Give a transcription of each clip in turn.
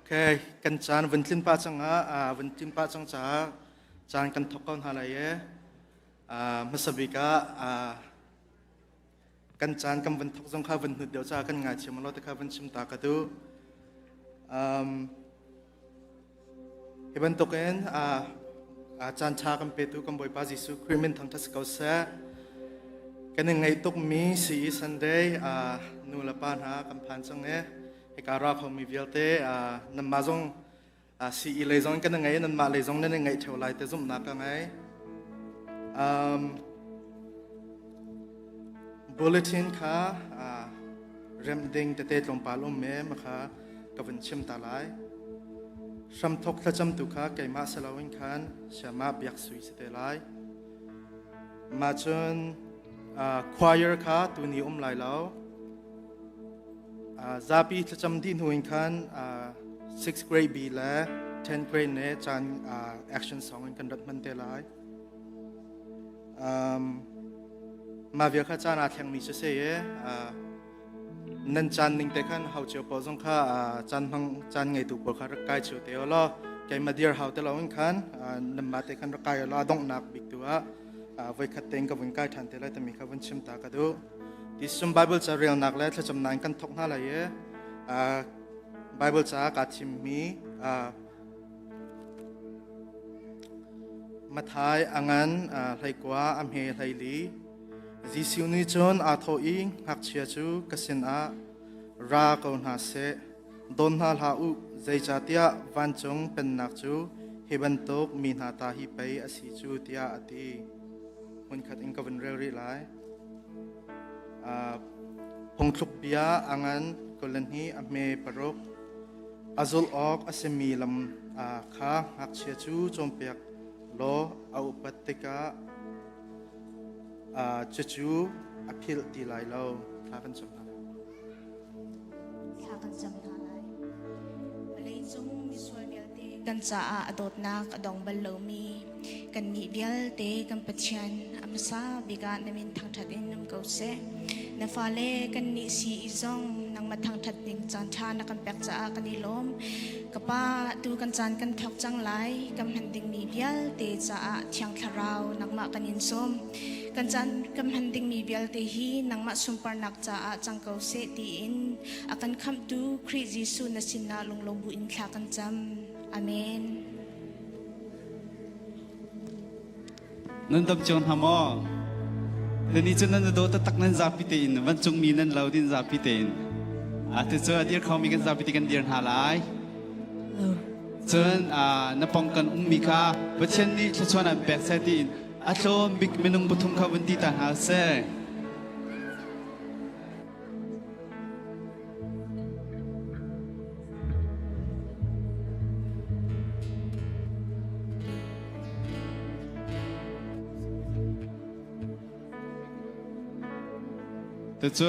Okay, kan caan vun tlin pah cang ah vun tlin pah cang caah caan kan thok ko hna lai e. Hmasa bik ah kan caan kan vun thok zong kha vun hnut deuh caah kan ngaithiam lo te kha vun chim ta ka duh. Hi bantukin caan ṭha kan petu kan Bawipa Jesuh Khrih min thangṭhat si ko seh. Kan in ngaih tukmi CE Sunday nu le pa hna kan phan cang i hika ra khomi vialte nanmah zong CE lei zong kan ngei nanmah lei zong nan i ngaih ṭheo lai te zumhnak ka ngei. Bulletin kha remh ding tete tlawmpal um me ma kha ka vun chim ta lai. Hramthok thlacamtu kha keimah si loin khan siamah biak sui si te lai. Mah cun choir kha tuni um lai lo. Zapi thlacam dih hnu in khan 6th grade B le 10th grade ne caan action song in kan rat hman te lai. Mah vial kha caan aa thlengmi si se i nan caan ning te khan hau cio pawl zong kha caan hmang caan ngeitu pawl kha rak kai cio te law keimah dir hau te lo in khan nanmah te khan rak kai law donghnak bik tu ah voikhat tein ka vun kai ṭhan te lai timi kha vun chim ta ka duh. Ti sum Bible ca relnak le thlacamnak in kan thok hna lai i Bible ca kaa thimmi Mathai a ngan hleikua a hme hleili. Jesuh nih cun aa thawh i ngakchia cu ka sinah ra ko hna seh, dawn hna hlah u, zeicahtiah vancung pennak cu hi bantuk mi hna ta hi pei a si cu tiah a ti. Hmunkhat in ka vun rel rih lai. Phungthluk bia a ngan 22 a hme paruk. A zulh awk a simi lam kha ngakchia cu cawnpiak law a upat tikah cucu a philh ti lai lo. Thla kan cam hna lai. Thla kan cam hna lai. Vawleicung misual vialte kan caah a dawtnak a dong bal lomi kannih vialte kan Pathian a hmasa bik ah na min thangṭhat in um ko seh. Na fale kannih si i zong nangmah thangṭhat ding caan ṭha na kan pek caah kan i lawm. Ka Pa, tu kan caan kan thawk cang lai. Kan hman dingmi vialte caah Thiang Thlarau nangmah kan in sawm. Kan caan kan hman dingmi vialte hi nangmah sunparnak caah cang ko seh tiin a kan khamhtu Khrih Jesuh na sinah lunglawm buin thla kan cam. Amen. Nan dam cio hna maw? Nani cu nan do taktak nan zapi tein vancung mi nan lo din zapi tein. A tu cu a dir khomi kan zapi te kan dir hna lai. Cun na pong kan ummi kha Pathian nih thluachuah an pek seh tiin a tlawm bik minung pathum kha vun ti ta hna seh. Cucu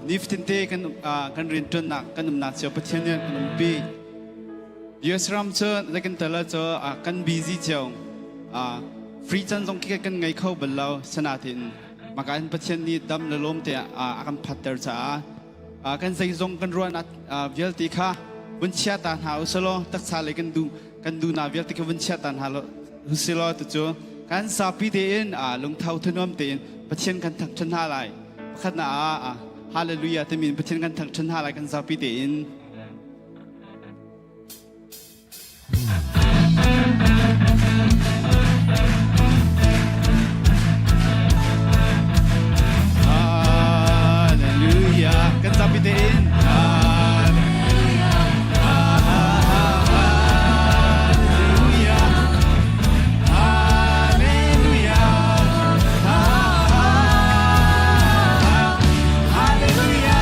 nifatin te kan kan rianṭuannak kan umnak cio Pathian nih kan umpi. US ram cu zeikan tel cu kan busy cio. Free caan zong khi kan ngei kho bal lo sanatin maka in Pathian nih dam le lawm te a kan phatter caah kan zeizong kan ruahnak vialte kha vun chia ta hna usalaw taksa le kan du kan duhnak vialte kha vun chia ta hna usilaw tucu kan zapi tein lungtho thanuam tein Pathian kan thangṭhat hna lai pakhat na ah hallelujah timi in Pathian kan thangṭhat hna lai kan zapi tein. Hallelujah kan zapi tein Hallelujah Hallelujah Hallelujah.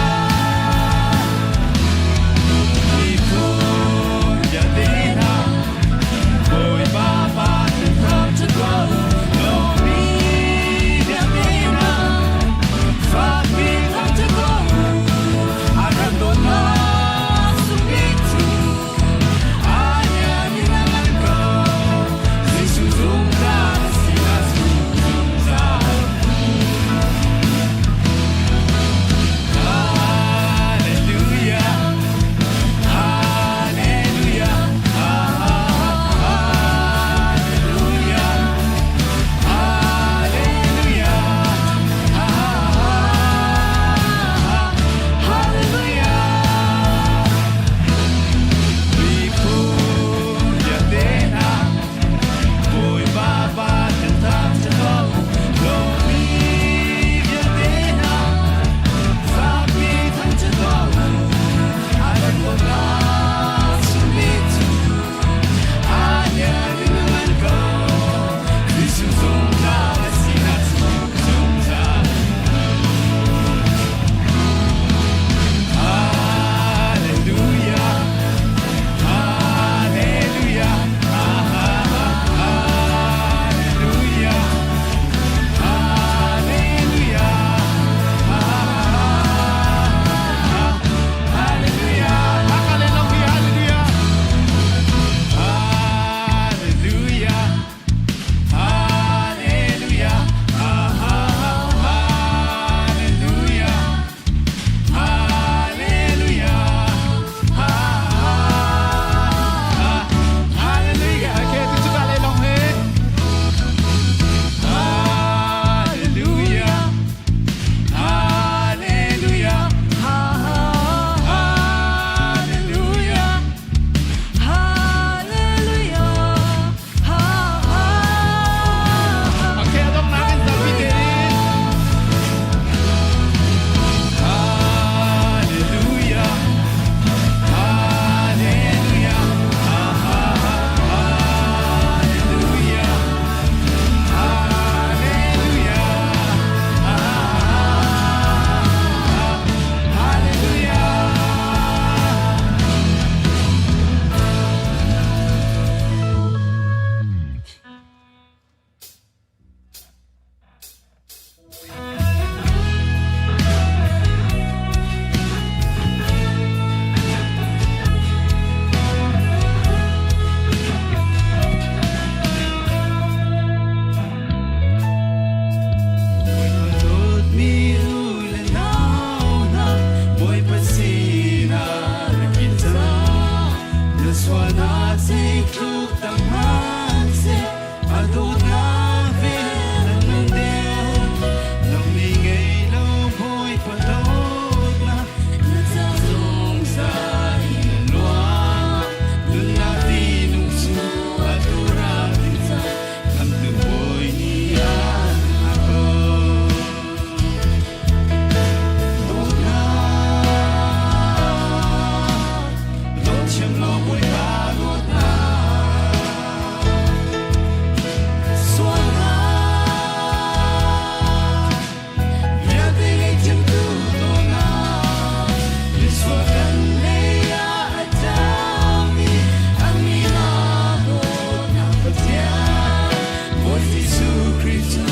Bawi Jesuh Khrih cu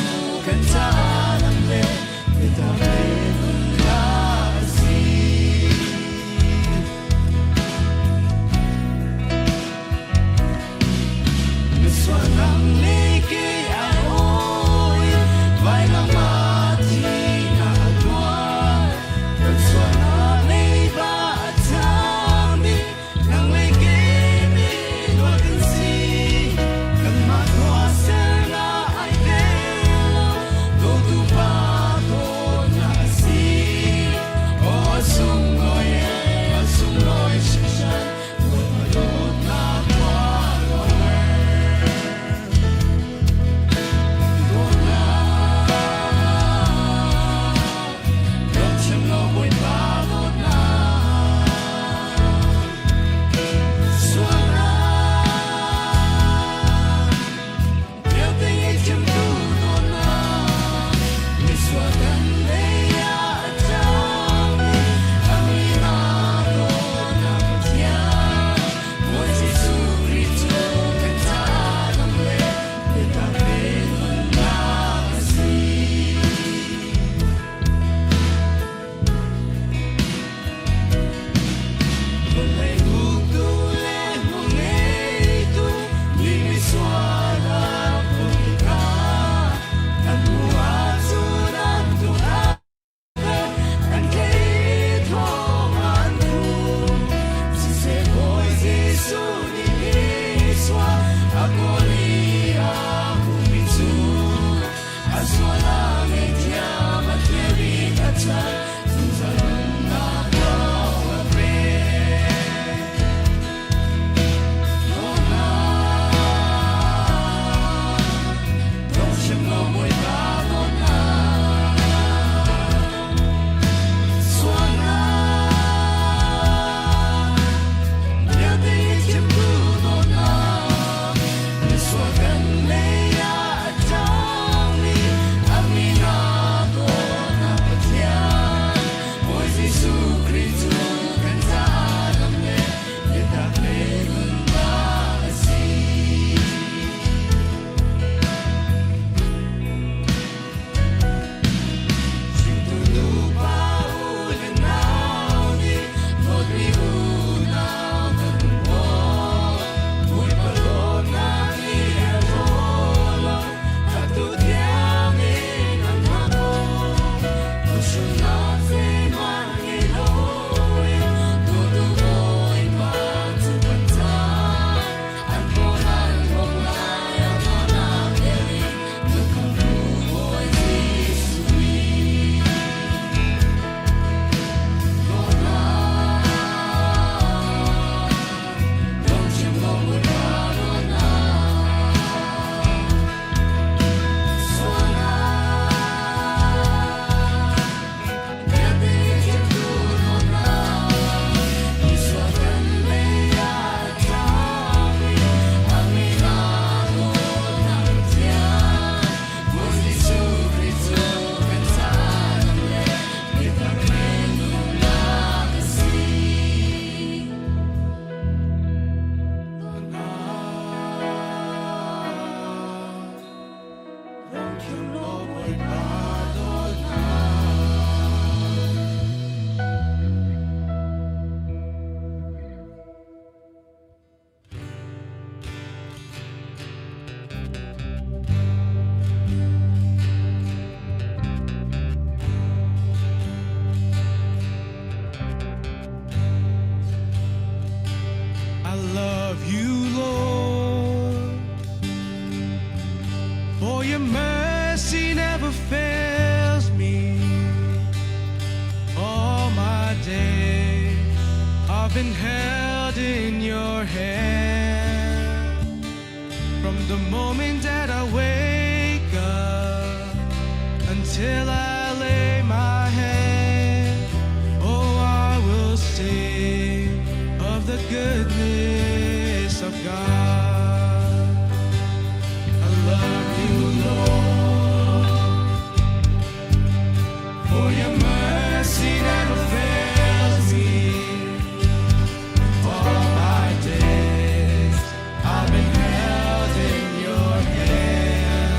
kan caah lam le biatak le nunnak a si. Misual le ke ai oi, vailam ah thihnak a tuar. Kan sualnak leiba a chami, nang le kei mi luat kan si. Kanmah tuahsernak ai tel lo, dawtu Pa dawtnak a si. Aw a sunglawi e, a sunglawi hringhran, Bawipa dawtnak tuah Dawtnak, dawt lo Bawipa dawtnak. Sualnak, vialte ngaihthiamtu dawtnak. Misual kan lei ah a cangmi, a min ah dawtnak Pathian. Bawi Jesuh Khrih cu kan caah lam le biatak le nunnak a si. Vawlei uktu le hmuh-ngeitu mi misual ah phung kan hmuh ahcun an tuah an thei thawng an thu. Siseh Bawi Jesuh nih misual a kawl i a hmuhmi cu a sual a ngaihthiam a thlir i a chan zungzal nunnak lawng a pek. Dawtnak, dawt chim lo Bawipa dawtnak. Sualnak, vialte thiamtu dawtnak. Misual kan lei ah a cangmi, a min ah dawtnak Pathian. Bawi Jesuh Khrih cu kan caah lam le biatak le nunnak a si. Hringtu nupa u le nau nih dawtmi unau nan um. Bawipa dawtnak nih a rawl lo, atu tiangin an hngak. Hruhnak zeihmanh ngei loin dawtu Bawipa cu kan caan. An paw an hong lai, a dawtnak vel in na khamhtu Bawi Jesuh nih. Dawtnak, dawt thiam lo Bawipa dawtnak. Sualnak, vialte thiamtu dawtnak. Misual kan lei ah a cangmi, a min ah dawtnak Pathian. Bawi Jesuh Khrih cu kan caah lam le biatak le nunnak a si. Dawtnak, dawt thiam lo Bawipa dawtnak. I love you, Lord, for your mercy never fails me. All my days I've been held in your hand. From the moment that I wake up until I lay my head, oh, I will sing of the goodness of God. I love you, Lord, for your mercy never fails me. All my days I've been held in your hand.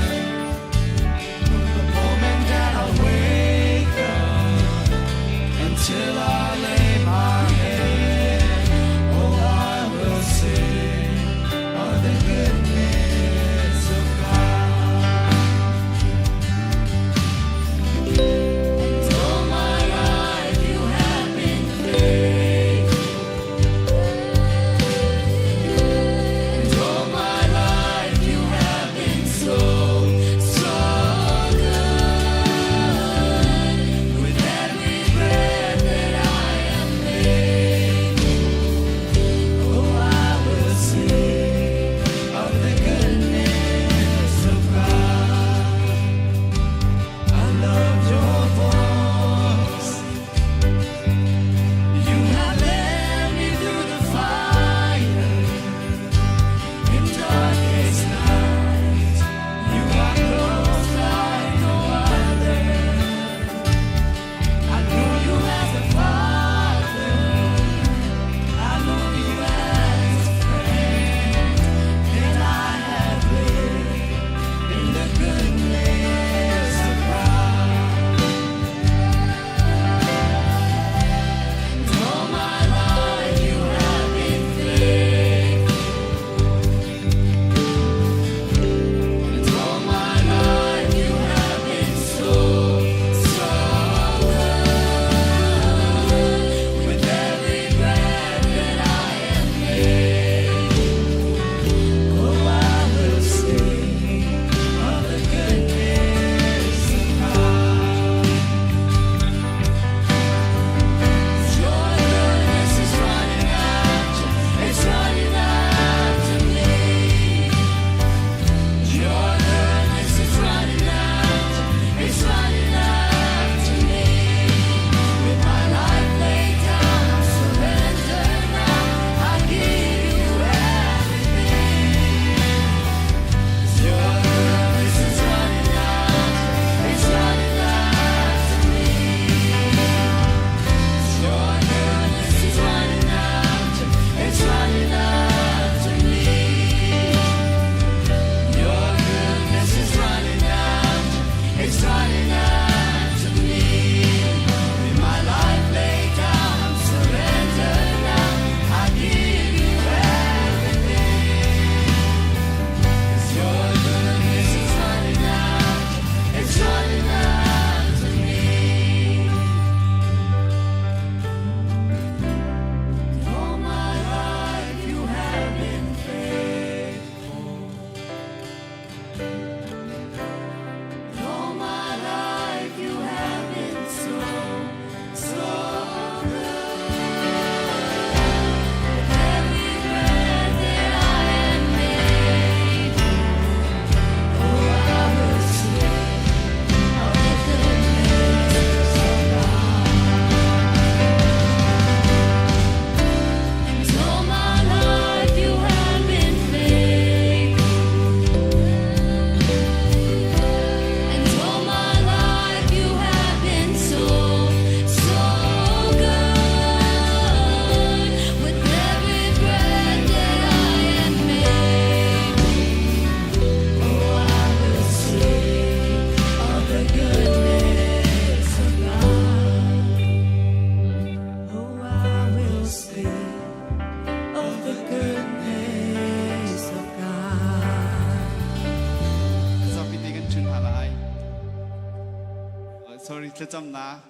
Sorry, thlacamnak.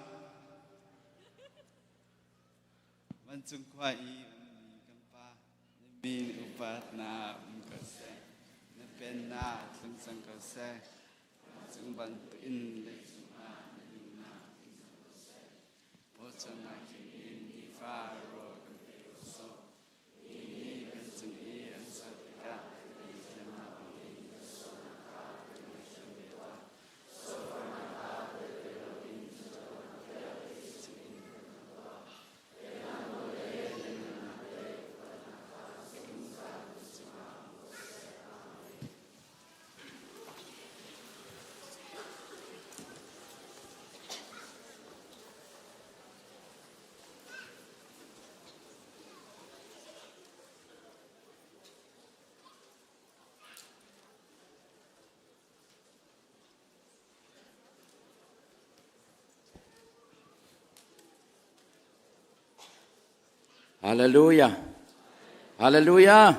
Vancung khua i ummi kan Pa, na min upatnak um ko seh. Na pennak tlung cang ko seh. Cung bantukin leicung ah na duhnak tlung ko seh. Pawcawmnak in nifa rawl kan pe ko sawh. Mi nih kan cung i an sual tikah kan thiamnak in kan sualnak kha kan ngaihthiam ve tuah. Sualnak kha pelte loin tuah chungin kan tuah. Pennak nawl le lianngannak le upatnak kha zungzal na cungah um ko seh. Amen. Hallelujah. Hallelujah.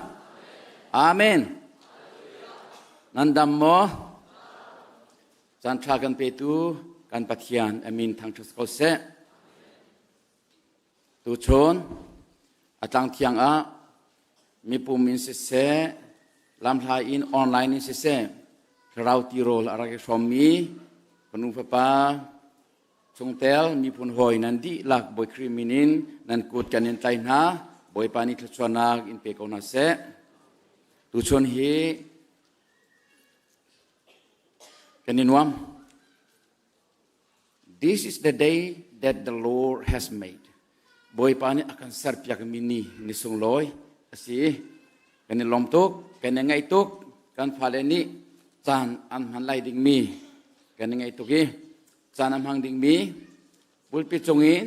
Amen. Nan dam maw? Caan ṭha kan petu kan Pathian amin thangṭhat ko seh. Tuchun a tlangthiang ah mipum in siseh, lamhla in online in siseh, thlarau tirawl a rak i hrawmmi fanu fapa chungtel miphun hawi nan dihlak Bawi Khrih min in nan kut kan in tlai hna. Bawipa nih thluachuahnak in pe ko hna seh. Tuchun hi kan i nuam. This is the day that the Lord has made. Bawipa nih a kan serpiakmi ni ni sunglawi a si. Kan i lawm tuk, kan i ngaih tuk, kan fale nih caan an hman lai dingmi kan i ngaih tuk i caan a hmang dingmi pulpit cung in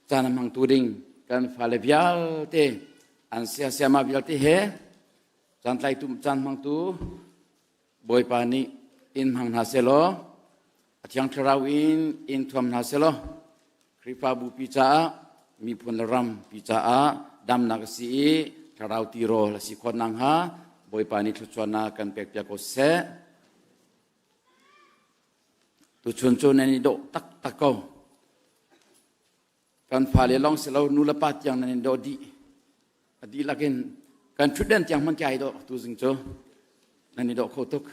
caan a hmangtu ding kan fale vialte an siasiama vialte he caan tlaitu caan hmangtu Bawipa nih in hmang hna sehlaw a Thiang Thlarau in in thuam hna sehlaw Khrihfabu pi caah miphun le ram pi caah damnak a si i thlarau tirawl a si khawh nakhnga Bawipa nih thluachuahnak kan pekpiak ko seh. Tuchun cu nan i dawh taktak ko. Kan fale lawng si lo nu le pa tiang nan in dawh dih. A dihlak in kan ṭhutden tiang hmanh kai dawh tuzing cu nan i dawh kho tuk.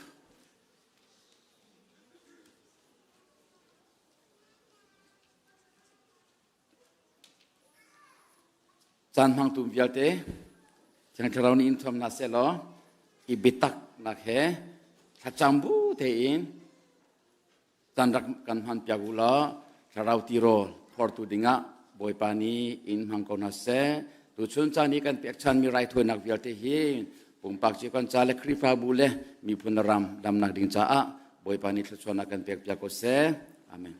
Caan hmangtu vialte Thiang Thlarau nih in thuam hna seh law i biataknak he thlacam bu tein Caan rak kan hmanpiak u law thlarau tirawl phortu dingah Bawipa nih in hmang ko hna seh. Tuchun caan i kan pekchanmi raithawinak vialte hi pumpak cio kan ca le Khrihfabu le miphun ram damnak ding caah Bawipa nih thluachuahnak kan pekpiak ko seh. Amen.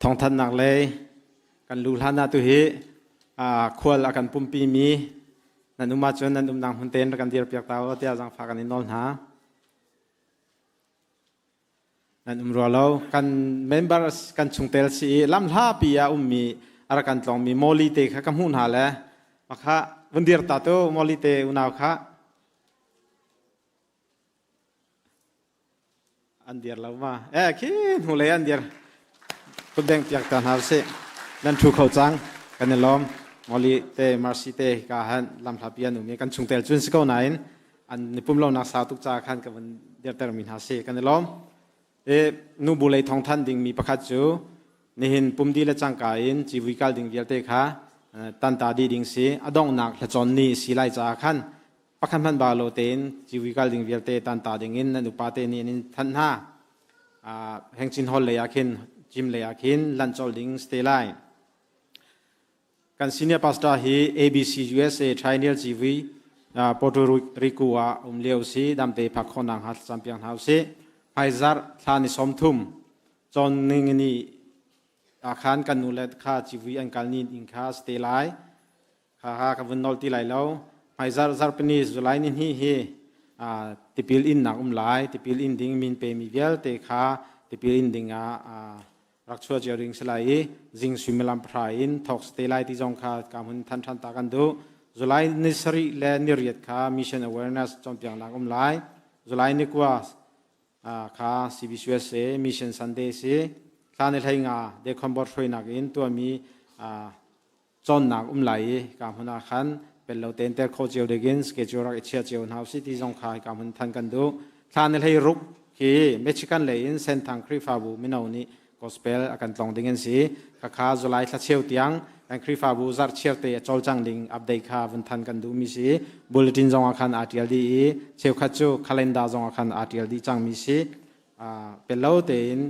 Thawngthanhnak lei kan luh hlan ah tuhi khual a kan pumpi mi nan um ahcun nan umnak hmun tein rak kan dirpiak ta u tiah zaangfah kan in nawl hna. Nan um rua lo. Kan member kan chungtel si i lamhlapi ah ummi a rak kan tlawngmi Molly te kha ka hmuh hna le makha vun dir ta tu Molly te unau kha An dir lo ma? Eh khi hnulei an dir. Kutbeng piak ta hna usih. Nan thu kho cang. Kan i lawm. Molly te Mercy te ka han lamhla pi an um i kan chungtel cun si ko nain an ni pum lo nak sau tuk ca khan ka vun dirter mi hna si kan i lawm. E nu bu lei thong than ding mi pakhat cu nihin pumdi le cangka in civui kal ding vialte kha tanta di ding si adongnak hlacon ni si lai caah khan pakhat hmanh ba lo tein civui kal ding vialte tanta ding in nan upa te nih an in thanh hna. Hengchin Hall lei ah khin gym lei ah khin lanh colh ding si te lai. Kan senior pastor hi ABC USA Triennial civui Puerto Rico ah um lio si damte phak khawhnak hnga thlacam piak hna usih. Hmaizarh thla ni 30 cawn ningini ah khan kan nu le kha civui an kal ni ding kha si te lai. Kha kha ka vun nawl ti lai lo. Hmaizarh zarhpini July ni hnih hi tipil innak um lai. Tipil in ding min pemi vialte kha tipil in ding ah rak chuah cio ding si lai i zing suimilam pahra in thawk si te lai ti zong kha ka hun than ṭhan ta kan duh. July ni sarih le ni riat kha mission awareness cawnpiaknak um lai. July ni kua kha CBCUSA Mission Sunday si. Thla ni hlei nga Dekhon Board hruainak in tuahmi cawnnak um lai i ka hmun ah khan pel lo tein tel kho cio dingin schedule rak i chia cio hna usih ti zong kha ka hmun than kan duh. Thla ni hlei ruk khi Michigan lei in Senthang Khrihfabu mino nih gospel a kan tlong ding an si. Khakha July thla cheu tiang kan Khrihfabu zarh chiar te a cawlcang ding update kha vun than kan duh mi si. Bulletin zong ah khan aa tial dih i cheukhat cu calendar zong ah khan aa tial dih cang mi si. Pel lo tein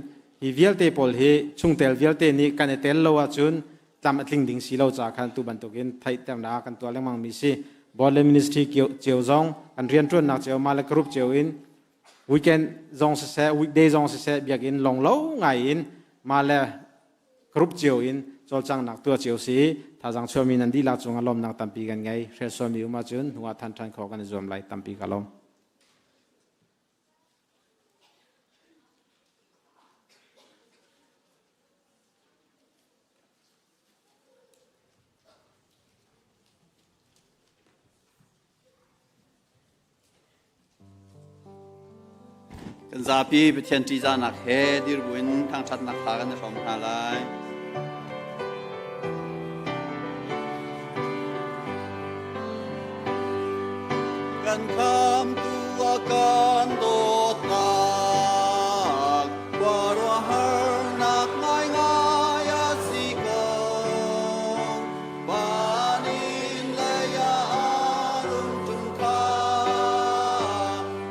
hi vialte pawl hi chungtel vialte nih kan i tel lo ahcun tlam a tling ding si lo ca khan tu bantukin theihternak kan tuah lengmang mi si. Board le ministry cio zong kan rianṭuannak cio mah le group cio in weekend zong siseh weekday zong siseh biakinn long lo ngai in mah le group cio in cawlcanghnak tuah cio si. Thazaang chuahmi nan dihlak cungah lawmnak tampi kan ngei. Hrel sualmi um ahcun hnu ah than ṭhan khawh kan i zuam lai. Tampi ka lawm. Kan zapi Pathian ṭihzahnak he dir buin thangṭhatnak hla kan i hrawm hna lai. Kan khamtu a kan dawtnak khuaruahharnak ngaingai a si ko. Van in lei ah rung ṭum kha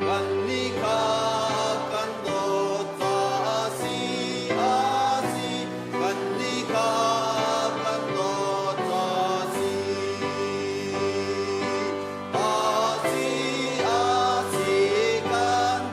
kannih kha kan dawt caah si a si. Kannih kha kan dawt caah si. A si, a si, kan.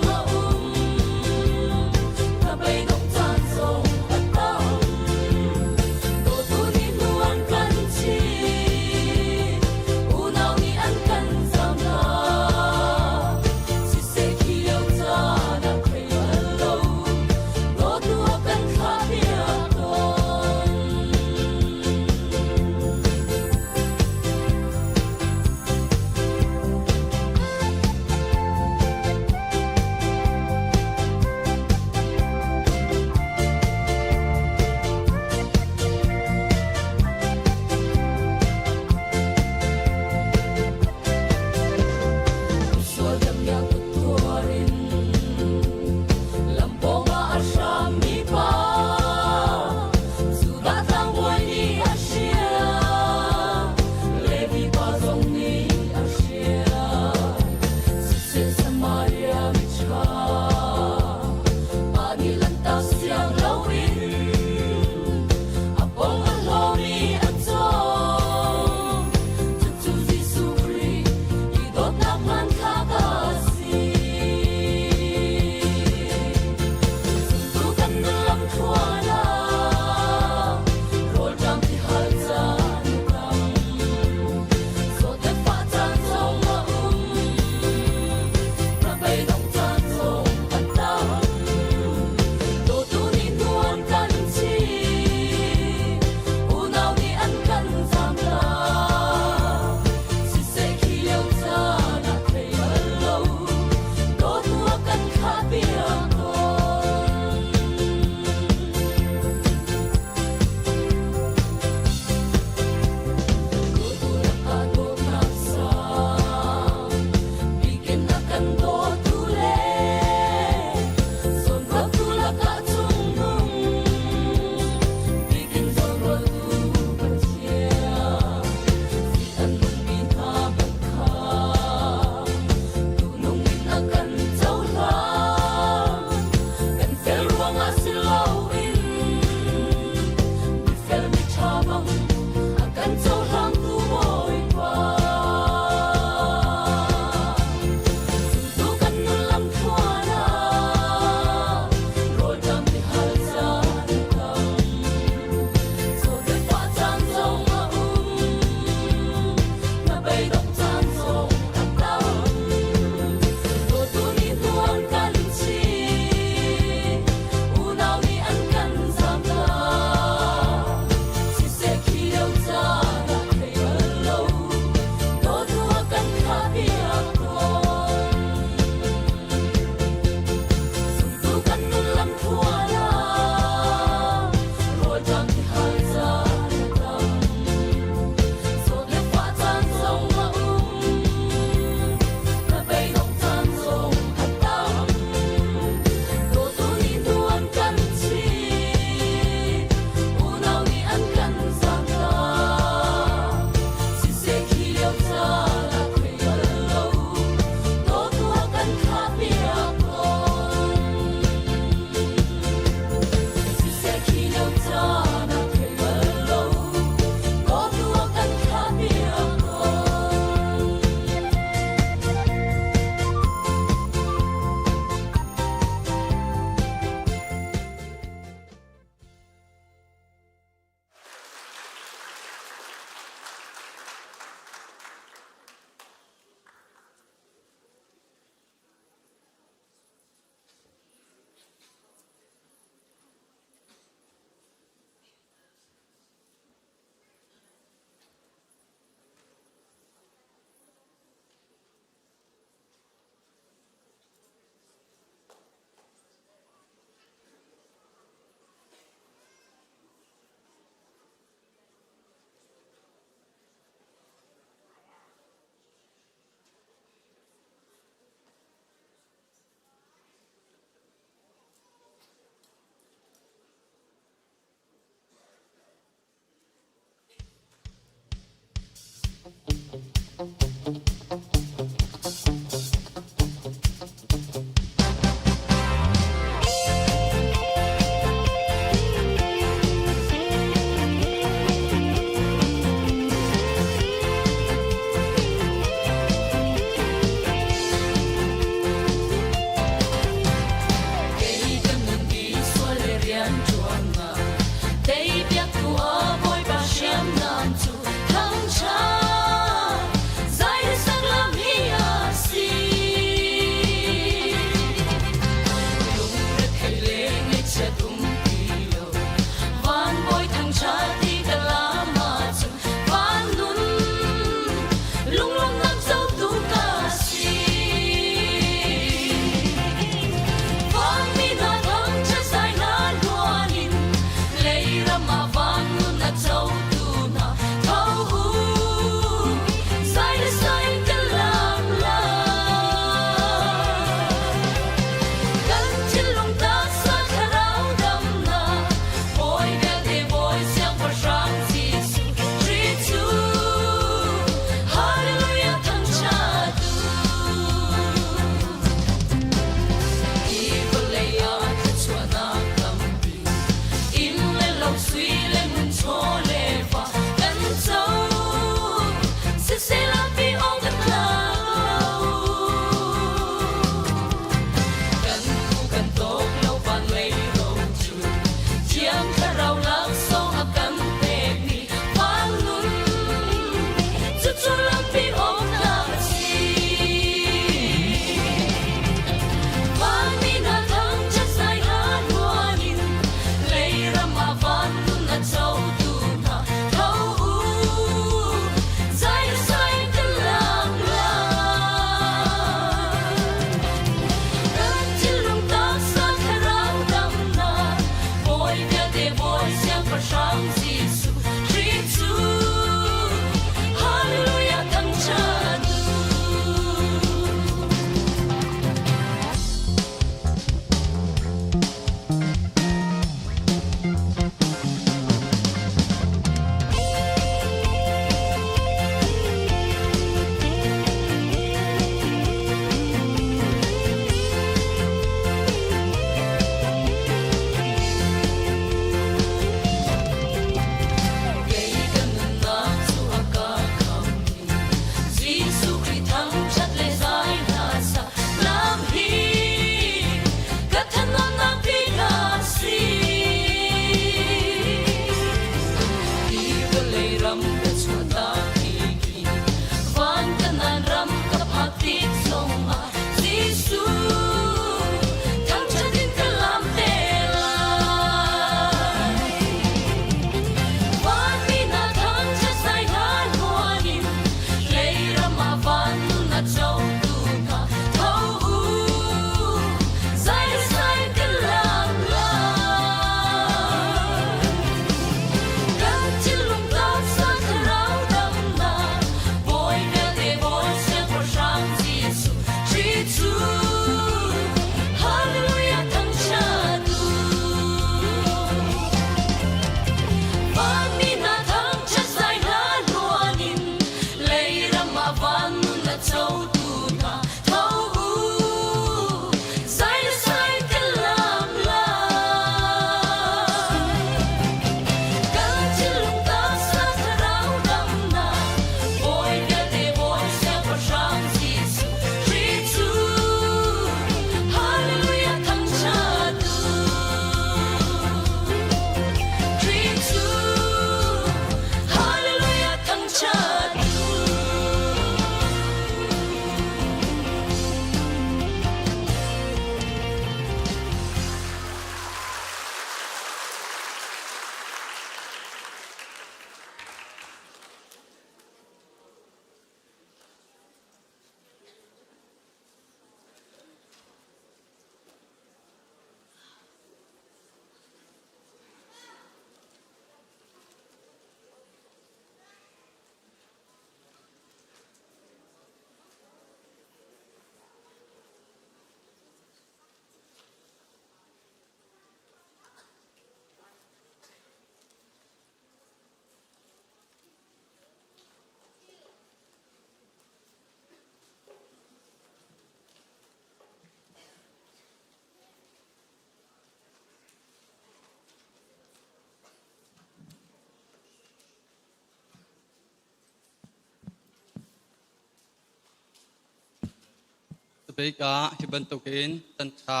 Sabik ah hi bantukin can ṭha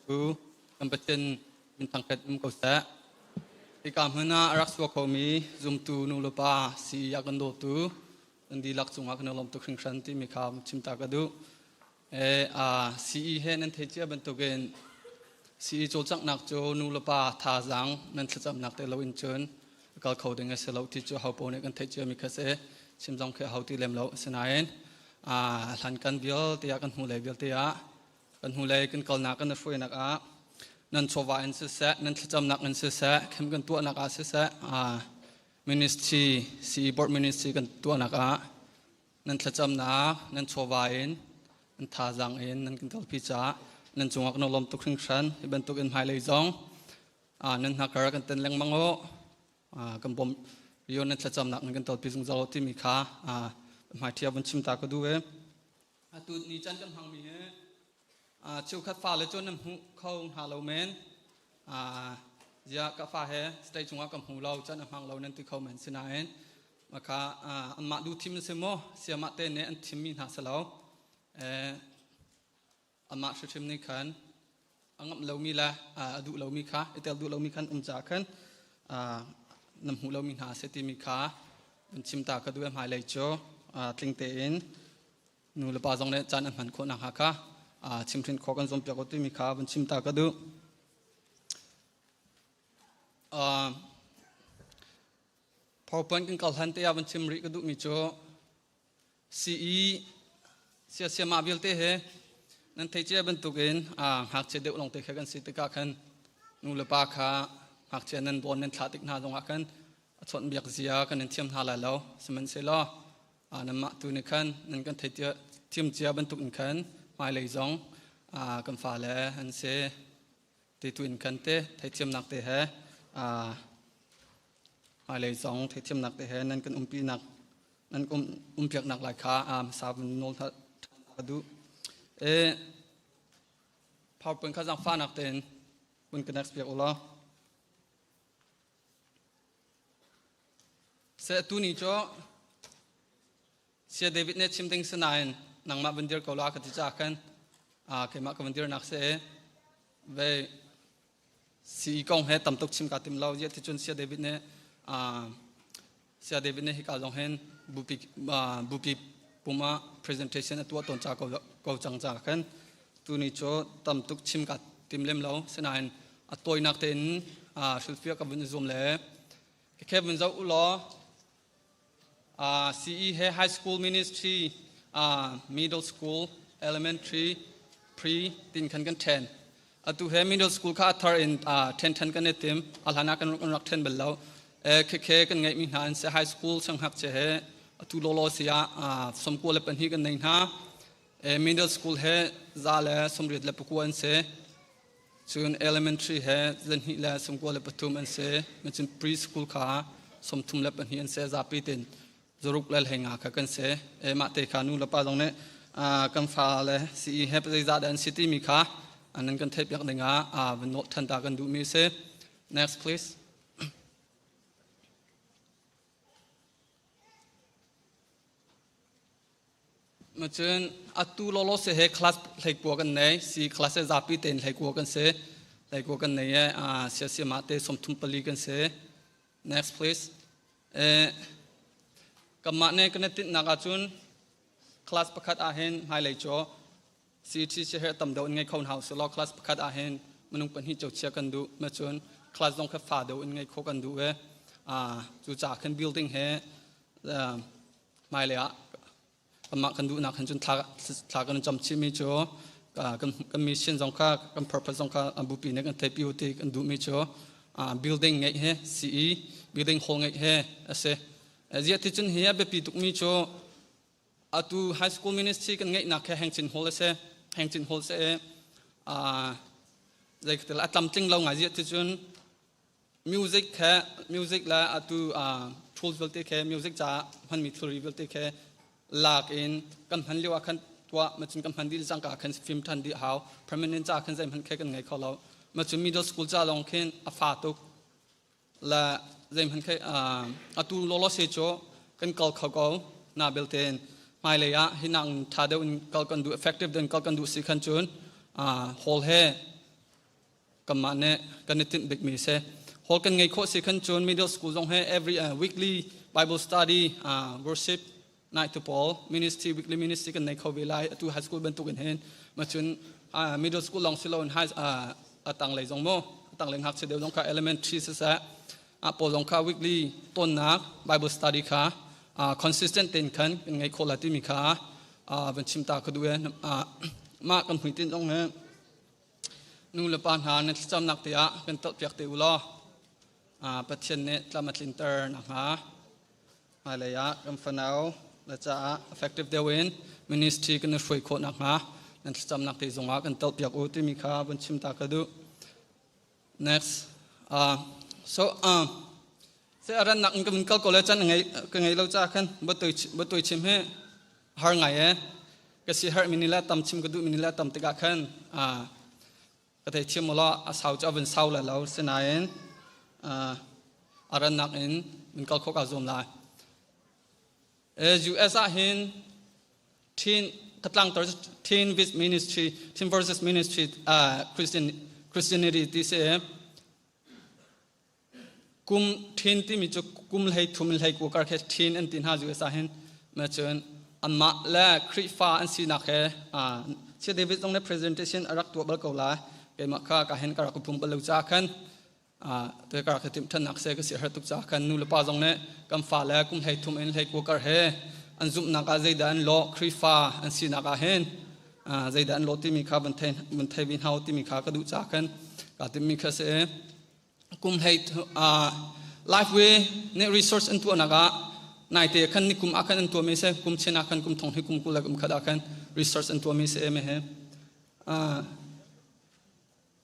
tu kan Pathian min thangṭhat um ko seh. Hika hmun ah a rak suak khomi zumtu nu le pa si a kan dawtu kan dihlak cungah kan i lawm tuk hringhran timi kha chim ta ka duh. CE he nan thei cia bantukin CE cawlcanghnak cu nu le pa thazaang nan thlacamnak te lo in cun kal kho ding a si lo ti cu ho paoh nih kan theih ciami kha si. Chim zong khi a ho ti lem lo. Asinain hlan kan vialte ah kan hnulei vialte ah kan hnulei kan kalnak kan hruainak ah nan chawva in siseh nan thlacamnak in siseh khem kan tuahnak ah siseh ministry CE board ministry kan tuahnak ah nan thlacamnak nan chawva in nan thazaang in nan kan kalpi caah nan cungah kan lawm tuk hringhran. Hi bantuk in hmailei zong nan hnakar kan ten lengmang u, kan bawm rio, nan thlacamnak nan kan telpi zungzal timi kha hmaithia vun chim ta ka duh e. Atu ni chan kan hmangmi hi cheukhat fale cu nan hmuh kho hna lo men, zia ka fa he state cungah ka hmu lo, chan a hmang lo nan ti kho men. Sinain maka anmah duh thim si maw siamah te nih an thimmi hna si lo, amah hrimhrim nih khan a ngamh lomi le a duh lomi kha i tel duh lomi khan um ca khan na hmuh lomi hna a si timi kha an chim ta ka duh. Hmailei cu tling tein nu le pa zong nih caan an hman khawh nakhnga kha chimhrin khawh kan zuampiak ko timi kha van chim ta ka duh. PowerPoint kan kal hlan te ah van chim rih ka duhmi cu CE siasiamah vialte he nan thei cia bantukin ngakchia deuh lawngte kha kan si tikah khan nu le pa kha ngakchia nan bawn nan thlah tik hna zongah khan a chawnhbiak zia kan in thiam hna lai lo. Sihmanhsehlaw nanmah tu nih khan nan kan thei thiam cia bantuk in khan hmailei zong kan fale an si ti tu in khan te theithiamnak te he hmailei zong theithiamnak te he nan kan umpinak nan um umpiaknak lai kha hmasa vun nawl ka duh. E PowerPoint kha zaangfahnak tein vun ka next piak u law. Se tu ni cu Sia David nih chim ding si nain nangmah vun dir ko la ka ti ca khan keimah ka vun dirnak si. Ve si kong he tam tuk chim ka tim lo. Ziah ti cun Sia David nih Sia David nih hika zong hin bupi bupi puma presentation a tuah tawn ca ko ko cang ca khan tuni cu tam tuk chim ka tim lem lo. Sinain a tawinak tein hrilhfiah ka vun i zuam le khe vun zoh u law. CE he high school ministry, middle school, elementary, pre tin khan kan then. Atu he middle school kha athar in then than kan i tim. Alhana kan rak then bal lo. Khe khe kan ngeih mi hna an se high school sanghak che he atu lolo sia somkua le pahnih kan nei hna. Middle school he za le somriat le pakua an se. Cun elementary he 293 an si. Cun preschool kha 32 an si. Zapi tein zaruk le hleinga kha kan si. E mah te kha nu le pa zong nih kan fa le CE he zeizah dah an si timi kha nan kan theihpiak ding ah van nawlh than ta kan duhmi si. Next please. Cun atu lawlaw se he class hleikua kan nei. Si class he zapi tein hleikua kan si. Hleikua kan nei e siasiama te 34 kan si. Next please. Eh kanmah ne kan tinhnak ahcun class pakhat ahhin hmailei cu CTC he tam deuh in ngei kho hna usih law class pakhat ahhin minung pahnih cio chia kan duh. Ma cun class zong kha fa deuh in ngei kho kan duh e. Cucaah khan building he hmailei ah kanmah kan duhnak hin cun thla kan cam chihmi cu kan mission zong kha kan purpose zong kha bupi nih kan theihpi ti kan duhmi cu building ngeih he CE building hall ngeih he a si. Ziah ti cun hi a biapi tukmi cu atu high school ministry kan ngeihnak he Hengchin Hall a si. Hengchin Hall si zeikhal a tlamtling lo ngai. Ziah ti cun Music khe music le atu tools vialte khe music caah hmanmi thilri vialte khe lak in kan hman lio ah khan tuah macun kan hman dih cangka khan film than dih hau. Permanent ca khan zeihmanh khe kan ngei kho lo. Macun middle school ca lawng khin a fa tuk le zeihmanh khe atu lawlaw se cu kan kal kho ko na beltein. Hmailei ah hi nak tha deuh in kal kan duh effective deuh in kal kan duh si khan cun hall he kanmah nih kan i tinh bikmi si. Hall kan ngei khawh si khan cun middle school zong he every weekly Bible study worship night to pawl ministry weekly ministry kan nei kho ve lai atu high school bantuk in hin ma cun middle school lawng si loin high atang lei zong mu atang lei ngakchia deuh zong kha elementary siseh pawl zong kha weekly tonnak Bible study kha consistent tein khan kan ngei khawh la timi kha van chim ta ka duh e mah kan hmuitinh zong hi nu le pa hna nan thlacamnak te ah kan telhpiak te u law Pathian nih tlam a tlinter nakhnga hmailei ah kan fanau le caah effective deuh in ministry kan i hruai khawh nakhnga nan thlacamnak te zongah kan telhpiak u timi kha van chim ta ka duh. Next. So se aran nak in kan kal ko le chan ngei ka ngei lo cha khan batoi batoi chim he har ngai e ka si har minila tam chim ka du minila tam tikah khan ka thei thiam la a sau chu avun sau la lo sinain aran nak in min kal kho ka zum lai US ah hin teen katlang tor teen with ministry teen versus ministry Christian Christianity ti se Kum ṭhin timi cu kum hlei thum in hlei ku kar khi ṭhin an ti hna US ah hin ma cun anmah le Khrihfa an sinak he Saya David zong nih presentation a rak tuah bal ko lai keimah kha ka hin ka rak phung bal lo ca khan te ka rak timh ṭhannak se ka si har tuk ca khan nu le pa zong nih kan fa le kum hlei thum in hlei ku kar he an zumhnak ah zeidah an lawh Khrihfa an sinak ah hin zeidah an lawh timi kha van thei van thei vi hna timi kha ka duh ca khan ka timmi kha si kum hlei lifeway nih research an tuahnak ah naite khan ni kum ah khan an tuahmi si kum chen ah khan kum thong hi kum 20 le kum khat ah khan research an tuahmi si me he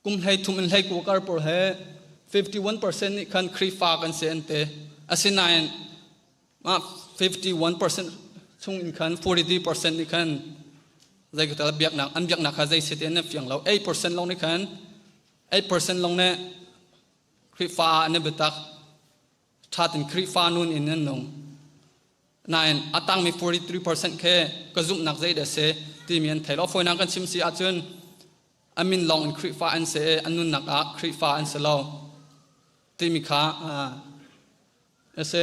kum hlei thum in hlei ku kar por he 51% nih khan Khrihfa kan si an te asinain ma 51% chung in khan 43% nih khan zei ka tal biaknak an biaknak kha zei se te an fiang lo 8% long nih khan 8% lawng nih Khrihfa an i biatak. Ṭhatin Khrihfa nun in an nung. Nain a tangmi 43% khi ka zumhnak zeidah a si timi an thei lo. Fawinak kan chim si ahcun a min lawng in Khrihfa an si i an nunnak ah Khrihfa an si lo timi kha a si.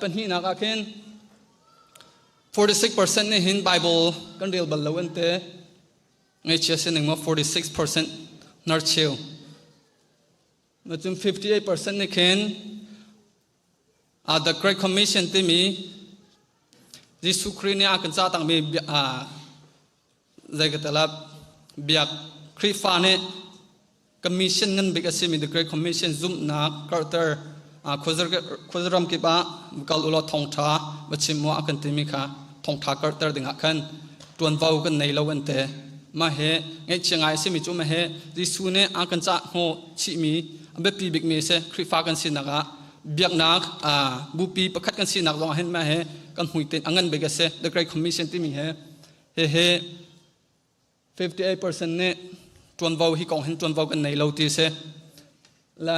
Pahnihnak ah khin 46% nih hin Bible kan rel bal lo an ti. Ngaihchia sining maw 46% hnarcheu. Cun 58% nih khin The Great Commission timi Jesuh Khrih nih a kan cah tangmi zei ka telap biak Khrihfa nih commission ngan bik a simi The Great Commission zumhnak karhter khuazaram kip ah kal ulaw thawngṭha va chim mu a kan timi kha thawngṭha karhter dingah khan ṭuanvo kan nei lo an ti. Mah hi ngaihchia ngai a simi cu mah hi Jesuh nih a kan cah hnawh chihmi a biapi bikmi a si. Khrihfa kan sinak ah biaknak bupi pakhat kan sinak zong ah hin mah hi kan hmuitinh a ngan bik a si. The Great Commission timi hi hihi 58% nih ṭuanvo hi kong hin ṭuanvo kan nei lo ti si. Le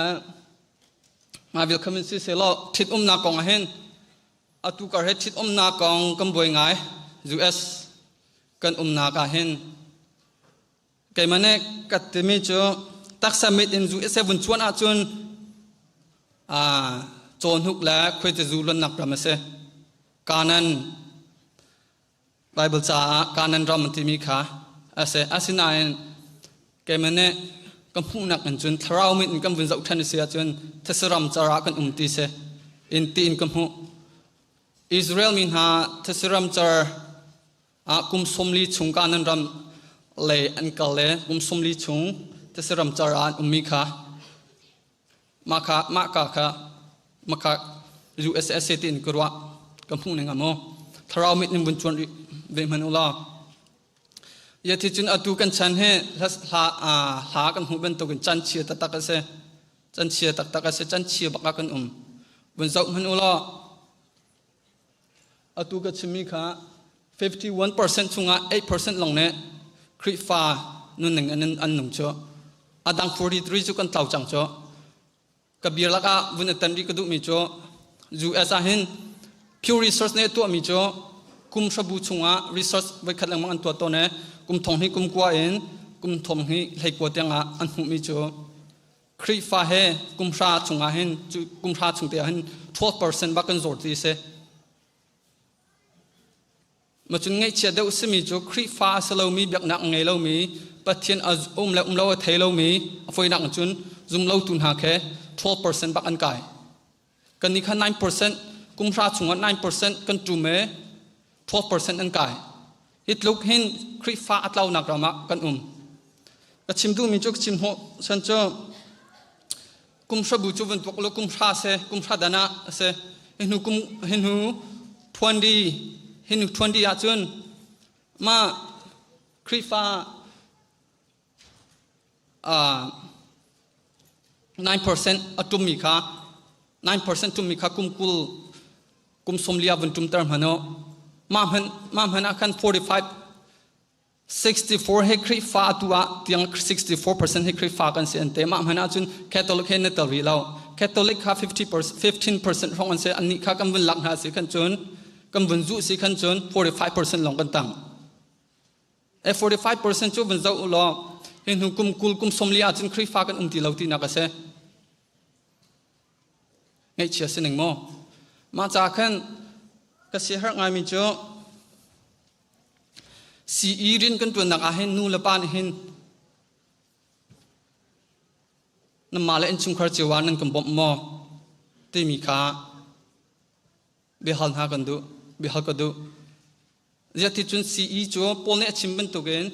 mah vial khamin si selaw ṭhitumnak kong ah hin atu kar he ṭhitumnak kong kan buai ngai US kan umnak ah hin keimah nih ka timi cu taksa mit in US he vun chuan ahcun cawhnuk le khuaitizu luannak ram a si. Kanan Baibal caah Kanaan ram an timi kha a si. Asinain keimah nih ka hmuhnak in cun thlarau mit in kan vun zoh ṭhan a si ahcun these ram car ah kan um ti si in tiin ka hmuh. Israel mi hna these ram car ah kum 40 chung Kanaan ram lei an kal le kum 40 chung these ram car ah an ummi kha Mah kha mah ka kha maka USSA tiin ka ruah ka hmuh ning maw thlarau mit in vun cuan rih ve hmanh u law ya thi cun atu kan chan hi hla hla kan hmuh bantukin chan chia taktak a si chan chia taktak a si chan chia bak ah kan um vun zoh hmanh u law Atu ka chimmi kha 51% chungah 8% lawng nih Khrihfa nunning in an nung cu. A dang 43 cu kan tlau cang cu. Ka bia lakah vun i tan rih ka duhmi cu US ah hin Pew Research nih a tuahmi cu Kum hrabu chungah research voikhat lengmang an tuah tawn i kum thong hnih kum kua in kum thong hnih hlei kua tiangah an hmuhmi cu Khrihfa he kum hra chungah hin kum hra chung te ah hin 12% bak kan zor ti si. Macun ngaihchia deuh simi cu Khrihfa a si lomi biaknak a ngei lomi Pathian a um le um lo a thei lomi a foinak cun zum lotu hna khe 12% bak an kai. Kan nih kha 9% kum hra chungah 9% kan ṭum e 12% an kai. Hi tluk hin Khrihfa a tlaunak ram ah kan um. Ka chim duhmi cu ka chim hnawh san cu kum hrabu cu van tuak lo kum hra se kum hra dan ah a si. Hi hnu kum hi hnu 20 hi hnu 20 ah cun mah Khrihfa 9% a ṭummi kha 9% ṭummi kha kum 20 kum sawmlia vun ṭumter hmanh u. Mah hmanh mah hmanh ah khan 45 64 he Khrihfa atu ah tiang 64% he Khrihfa kan si an te. Mah hmanh ah cun Catholic he na tel rih lo. Catholic kha 50% 15% hrawng an si. Annih kha kan vun lak hna si khan cun kan vun zuh si khan cun 45% lawng kan tang. 45% cu van zoh u law hi hnu kum 20 kum 40 ahcun Khrihfa kan um ti lo tinak a si. Ngaihchia si ning maw? Mah ca khan ka siaherh ngaimi cu CE rian kan ṭuannak ah hin nu le pa nih hin nanmah le innchungkhar cio ah nan kan bawmh maw timi kha biahal hna kan duh biahal ka duh. Ziahticun CE cu Paul nih a chim bantukin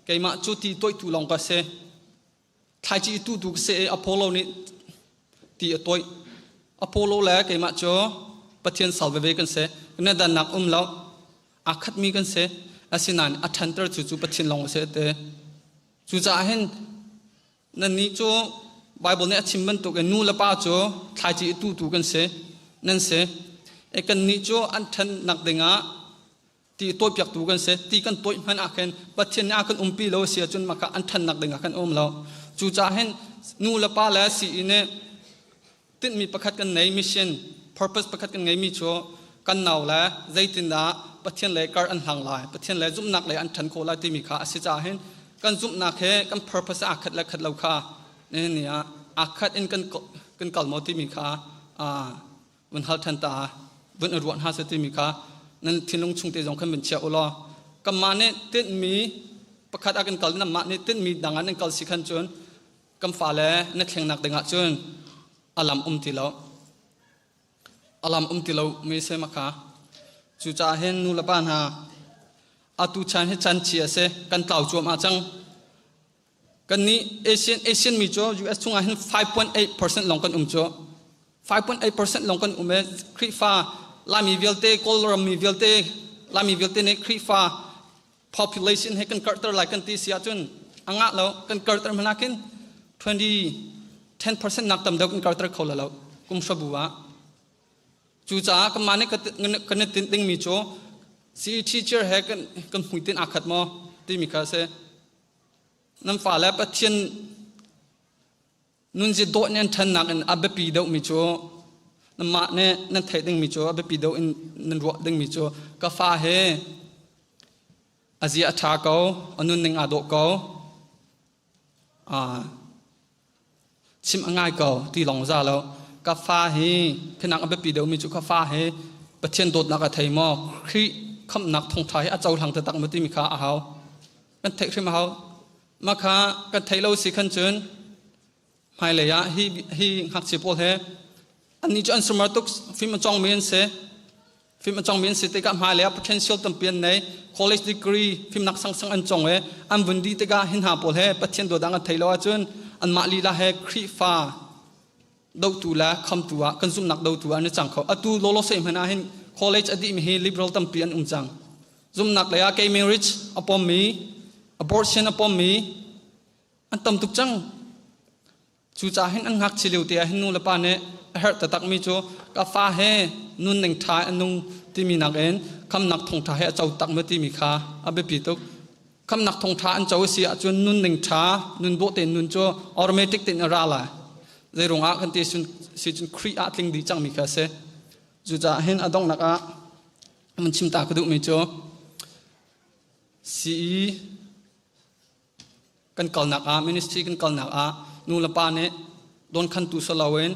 keimah cu ti toihtu lawng ka si. Thlaici i tuhtu ka si i Apollo nih ti a toih. Apollo le keimah cu Pathian sal veve kan si. Na dannak um lo. Aa khatmi kan si. Asinain a ṭhanter cu cu Pathian lawng a si a ti. Cucaah hin Nannih cu Baibal nih a chim bantukin nu le pa cu thlaici i tutu kan si, nan si. E kannih cu an ṭhennak dingah ti tawihpiaktu kan si. Ti kan tawih hmanh ah khin Pathian nih a kan umpi lo a si ahcun mah kha an ṭhennak dingah kan um lo. Cucaah hin nu le pa le sii nih tinhmi pakhat kan nei mission purpose pakhat kan ngeimi cu kan nau le zeitindah Pathian le kar an hlang lai Pathian le zumhnak lei an ṭhan khawh lai timi kha a si caah hin kan zumhnak he kan purpose aa khat le khat lo kha ni ah aa khat in kan kan kal maw timi kha vun hal ṭhan ta vun i ruah hna seh timi kha nan thinlung chung te zong khan vun chia u law kanmah nih tinhmi pakhat ah kan kal nanmah nih tinhmi dang ah nan kal si khan cun kan fale na thlengnak dingah cun alam um ti lo alam um ti lo mi se ma kha cucaah hin nu le pa hna atu chan hi chan chia se kan tlau cuam ah cang kan nih Asian Asian mi cu US chungah hin 5.8% long kan um cu 5.8% long kan um e Khrihfa Laimi vialte Kawlram mi vialte Laimi vialte nih Khrihfa population he kan karhter lai kan ti si ahcun a ngah lo kan karhter hmanh ah khin 20 10% nak tam deuh kan karhter kho lo kum hrabu ah cucaah kanmah nih kan i tinh dingmi cu CE teacher he kan kan hmuitinh aa khat maw timi kha a si nan fale Pathian Nunzi dawh nih an ṭhannak in a biapi deuhmi cu nanmah nih nan theih dingmi cu a biapi deuh in nan ruah dingmi cu ka fa hi a zia a ṭha ko, a nunning aa dawh ko, chim a ngai ko ti lawng za lo. Ka fa hi phinak a biapi deuhmi cu ka fa hi Pathian dawtnak a thei maw, Khrih khamhnak thawngṭha hi a cohlang taktak maw timi kha a hau. Kan theih hrim a hau. Mah kha kan theih lo si khan cun hmailei ah hi hi ngakchia pawl he annih cu an sumar tuk fim a cawngmi an si fim a cawngmi an si tikah hmailei ah potential tampi an nei college degree fimnak sangsang an cawng i an vun dih tikah hi hna pawl he Pathian dawtnak an thei lo ahcun anmah lila he Khrihfa dotu le khamtu ah kan zumhnak dotu ah an i cang kho atu lawlaw sei hmanh ah hin college a dihmi hi liberal tampi an um cang zumhnak lei ah gay marriage a pommi abortion a pommi an tam tuk cang cucaah hin an ngakchia lio te ah hin nu le pa nih a herh taktakmi cu ka fa he nunning ṭha a nung timi nakin khamnak thawngṭha he a co tak ma timi kha a biapi tuk khamnak thawngṭha an co a si ahcun nunning ṭha nun dawh tein nun cu automatic tein a ra lai zei ruangah kan ti si cun Khrih ah tling dih cangmi kha a si cucaah hin a donghnak ah. Mun chim ta ka duhmi cu CE kan kalnak ah ministry kan kalnak ah nu le pa nih dawnkhantu si loin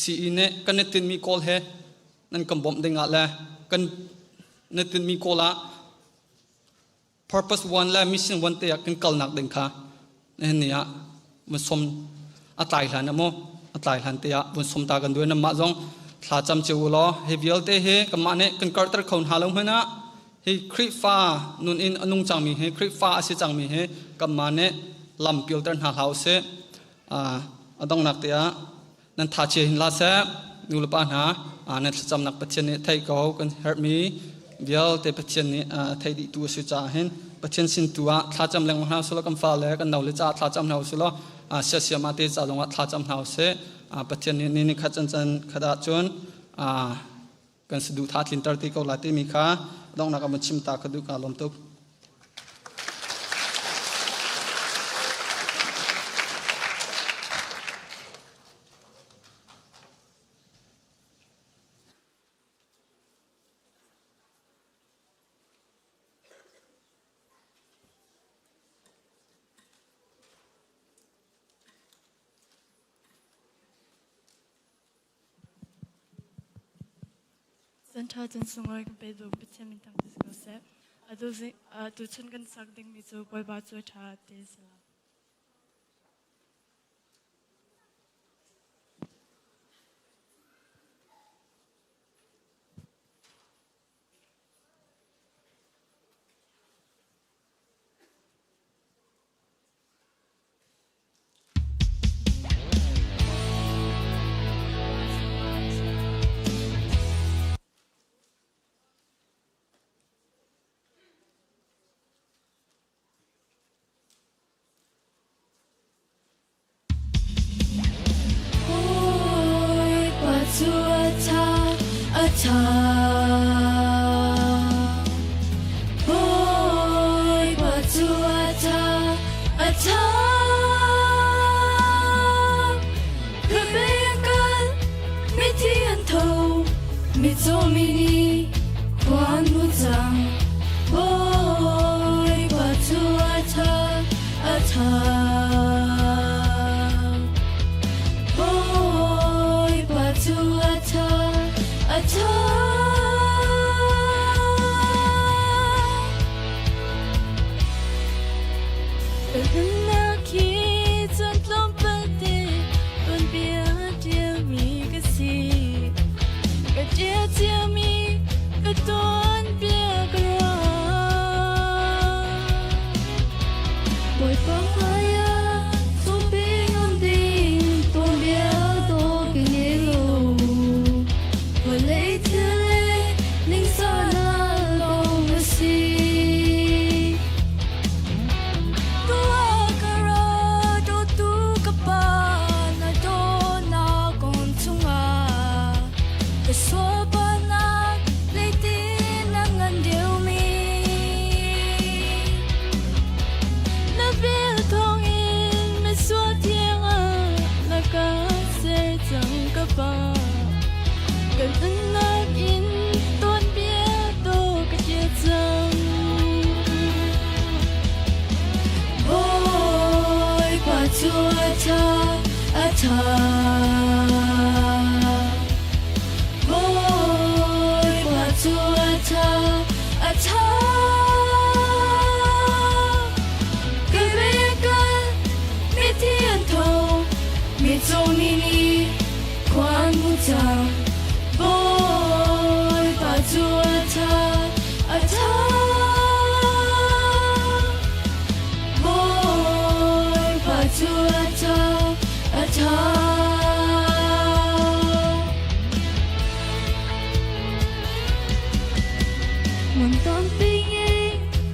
CE nih kan i tinhmi kawl he nan kan bawmh ding ah le kan na tinhmi kawl ah purpose one le mission one te ah kan kalnak ding kha nihin ni ah mun som a tlai hlan ah mu a tlai hlan te ah mun som ta kan duai namah zong thla cam cio u law hi vialte hi kanmah nih kan karter kho hna lo hmanh ah hi Khrihfa nun in a nung cangmi hi Khrihfa a si cangmi hi kanmah nih lam pialter hna hlah usih a donghnak te ah nan tha chia hin la seh nu le pa hna nan thlacamnak Pathian nih thei ko kan herhmi vialte Pathian nih thei dih tu a si caah hin Pathian sin tu ah thlacam lengmang hna usih law kan fale kan nau le caah thlacam hna usih law siasiam ah te ca zongah thlacam hna usih Pathian nih ni ni khat can can khat ah cun kan saduhthah tlinter ti ko lai timi kha donghnak ah chim ta ka duh ka lawm tuk. Chan ṭha cun sunglawi kan pe duh Pathian min thangṭhat si ko seh. Atu tuchun kan sak dingmi cu Bawipa cu a ṭha ti a si lai. Bawipa cu a ṭha, a ṭha. Bawipa cu a ṭha, a ṭha. Ka pekal mithi an tho, mitcaw mi nih khua an hmu cang. Bawipa cu a ṭha, a ṭha. Bawipa cu a ṭha, a ṭha. Ka nunnak hi cun tlawmpal te tuanbia ṭialmi ka si. Ka ṭial ciami ka tuanbia ka ruah. Bawipa hmaiah sumpi ngam ding tuanbia dawh ka ngei lo. Vawlei thil le ningzahnak lawng a si. Tuah ka ra dawtu ka pa na dawtnak kong chungah ka sualpalnak leitin a ngan deuhmi. Na vel thawngin misual thiangah na ka ser cang ka Pa. Kan nunnak in tuanbia dawh ka ṭial cang. Bawipa cu a ṭha, a ṭha. Bawipa cu a ṭha, a ṭha. Ka bekal mithi an tho, mitcaw mi nih khua an hmu cang. Bawipa cu a ṭha, a ṭha. Bawipa cu a ṭha, a ṭha. Mun tampi ngei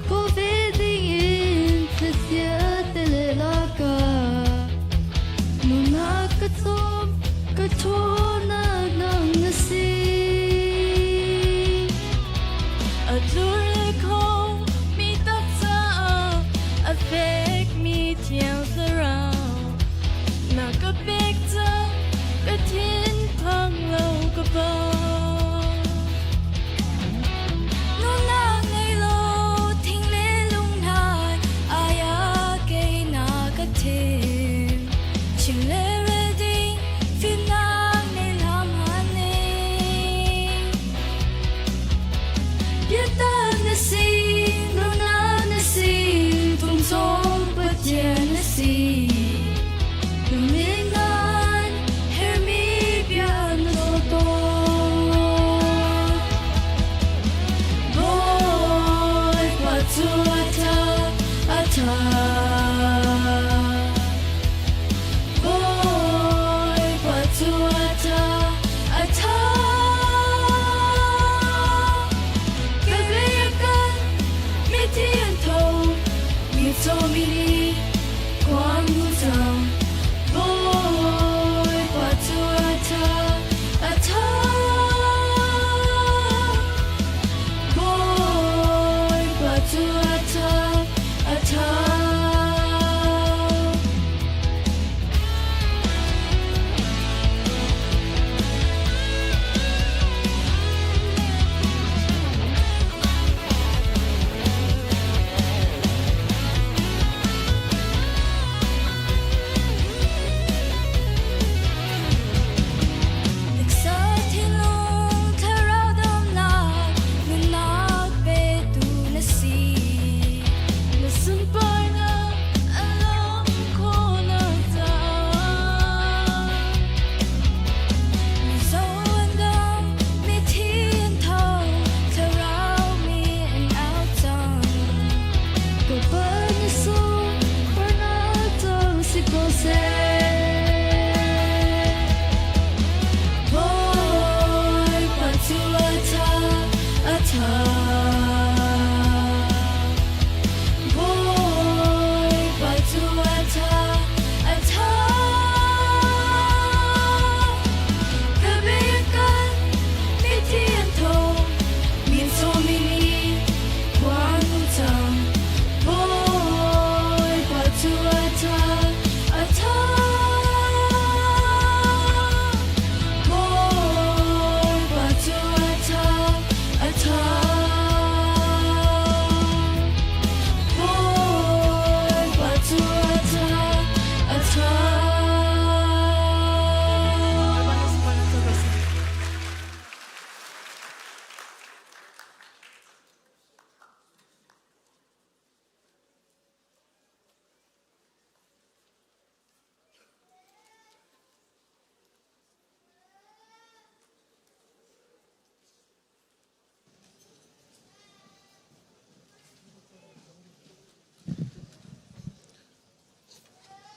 kho ve dingin thlichia te le laka Nunnak ka cawm ka ṭhawnnak nang na si. A tlur le kho mi tak caah a fekmi thiang thlarau na ka pek cang ka thinphang lo ka pa.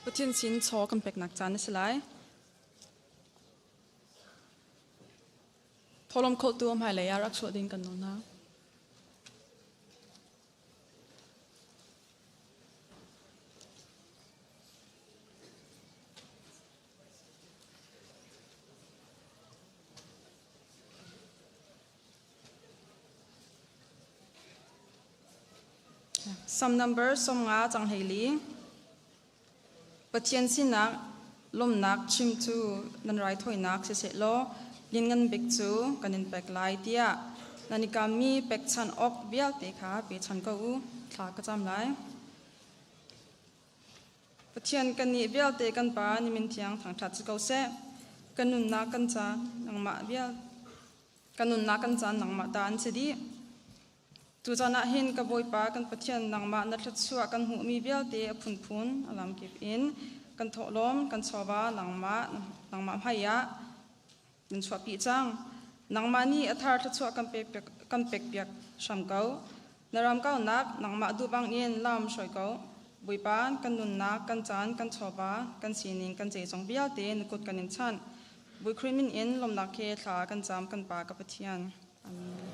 Pathian sin chaw kan peknak caan a si lai. Thawhlawm kholhtu a hmailei ah rak chuah ding kan nawl hna. Psalm number 50 cang 14. Pathian sinak lawmnak chim cu nan raithawinak siseh law lianngan bik cu kan in pek lai tiah nan i kammi pekchanh awk vialte kha pechan ko u. Thla ka cam lai. Pathian kannih vialte kan Pa ni min thiang thangṭhat si ko seh. Kan nunnak kan ca nangmah vial kan nunnak kan caan nangmah ta an si dih. Tuchan ah hin ka Bawipa kan Pathian nangmah na thluachuah kan hmuhmi vialte a phunphun a lamkip in kan thawhlawm kan chawva nangmah nangmah hmai ah nan chuahpi cang. Nangmah nih a thar thluachuah kan pek kan pekpiak hram ko. Na ram kaunak nangmah duh bangin lam hruai ko. Bawipa kan nunnak kan caan kan chawva kan sining kan zeizong vialte na kut kan in chanh. Bawi Khrih min in lawmnak he thla kan cam kan Pa ka Pathian. Amen.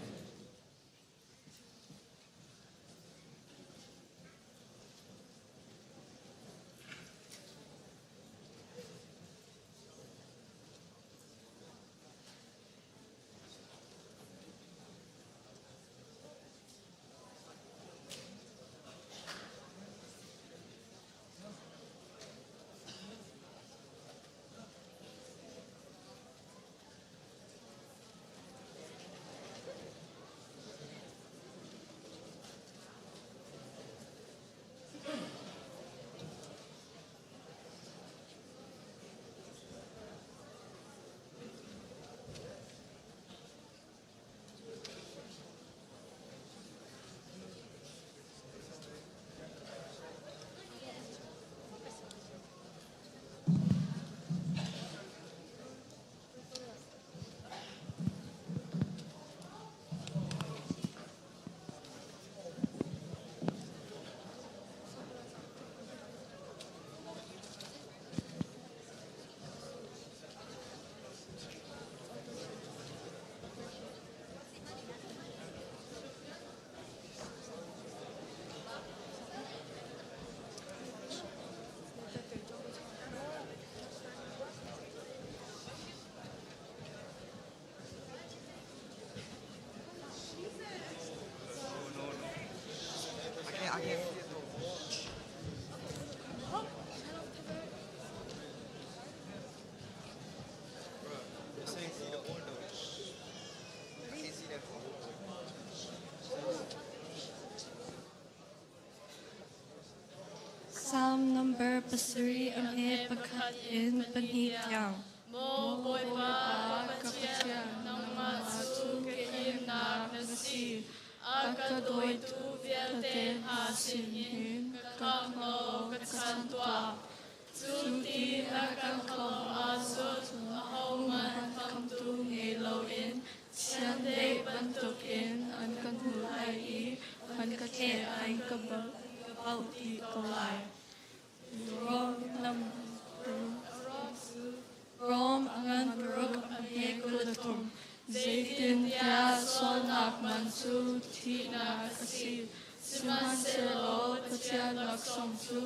Psalm number 7 a hme pakhat in pahnih tiang. Maw Bawipa ka Pathian, nangmah cu ka himnak na si. A ka dawitu vialte hna sinin ka khamh law ka chanh tuah. Cu ti na ka khamh ahcun ahohmanh khamhtu ngei loin chiandeih bantukin an ka hnuh lai i an ka thleh an ka bauh dih ko lai. Rom a ngan paruk a hme 23. Zeitintiah sualnak man cu thihnak a si, sihmanhsehlaw Pathian laksawng cu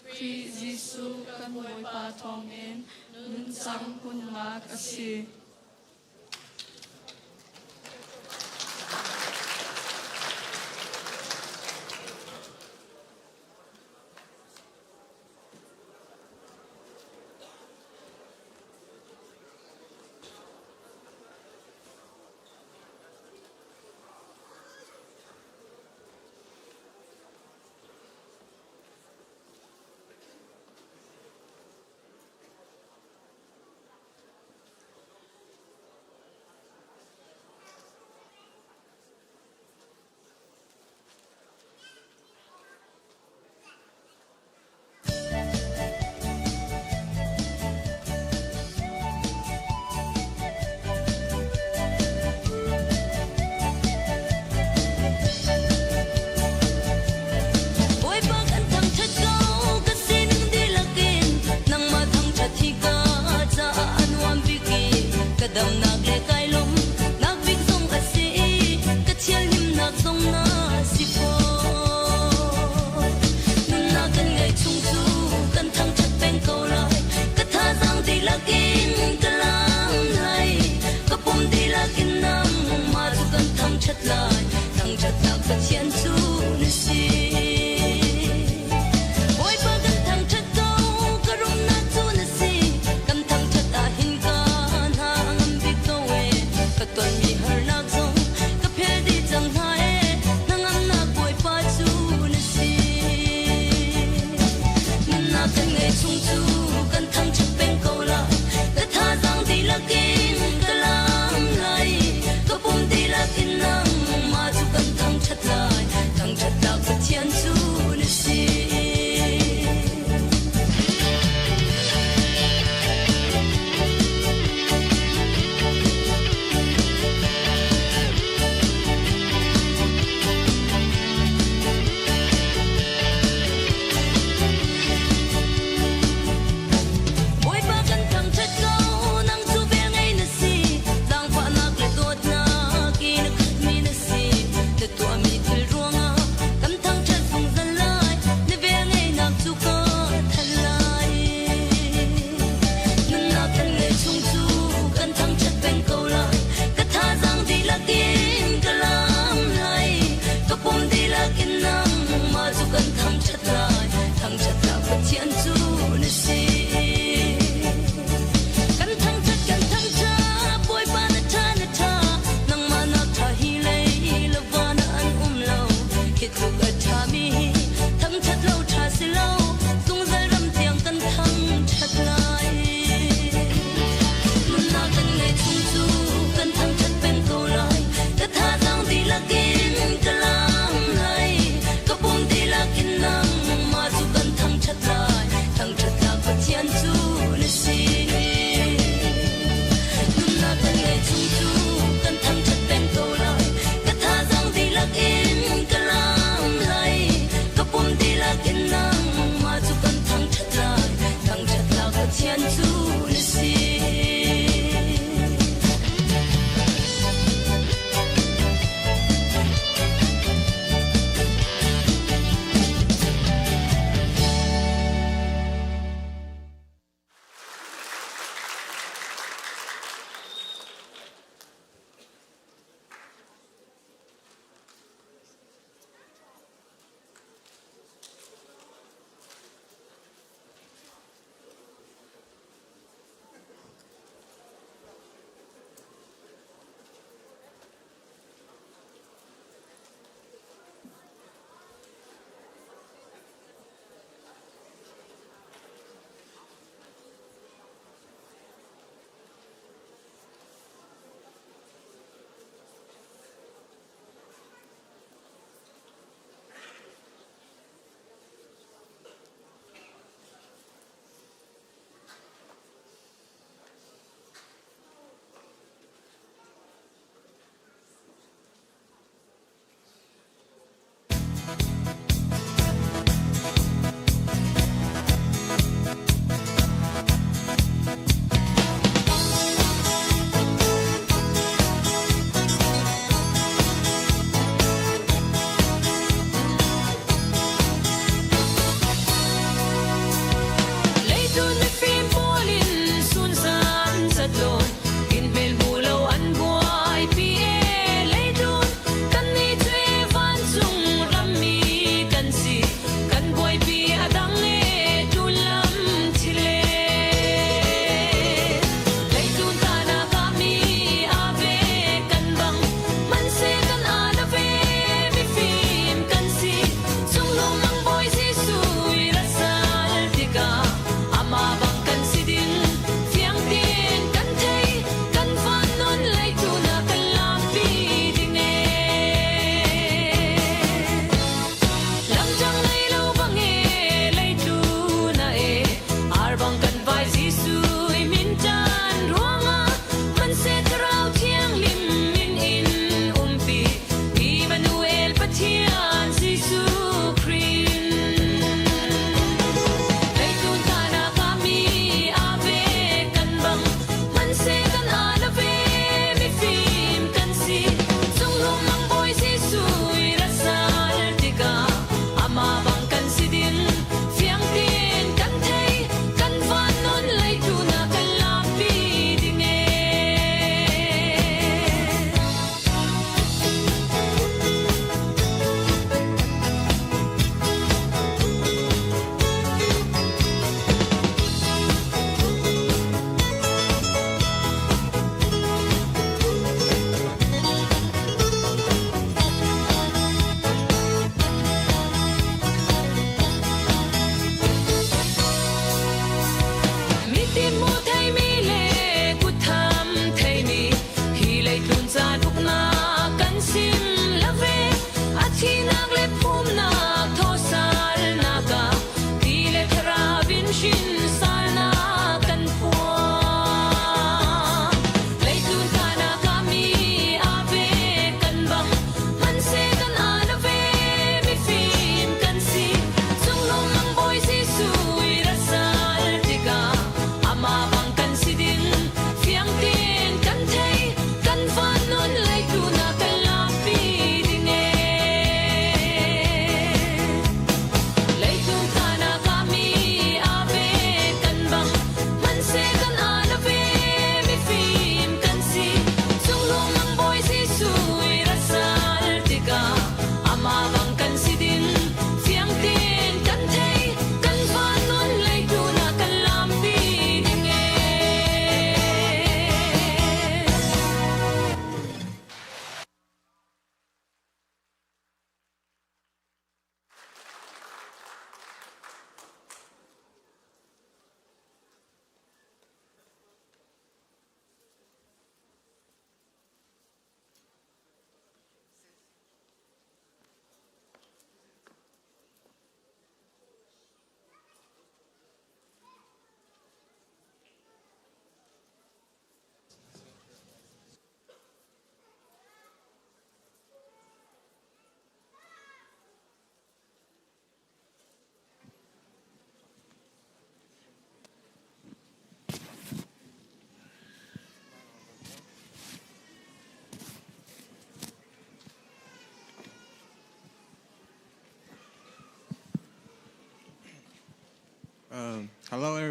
Khrih Jesuh kan Bawipa thawngin nuncang hmunhnak a si. damnak le kai lawm nak bik zong a si ka thianhlimnak zong na si fawn. Nunnak kan ngeih chung cu kan thangṭhat peng ko lai. Ka thazaang dihlak in ka lam lai. Ka pum dihlak in nangmah cu kan thangṭhat lai. Thangṭhatnak Pathian cu na si. Bawipa kan thangṭhat ko, ka rumnak cu na si. Kan thangṭhat ah hin ka hna a ngam bik ko.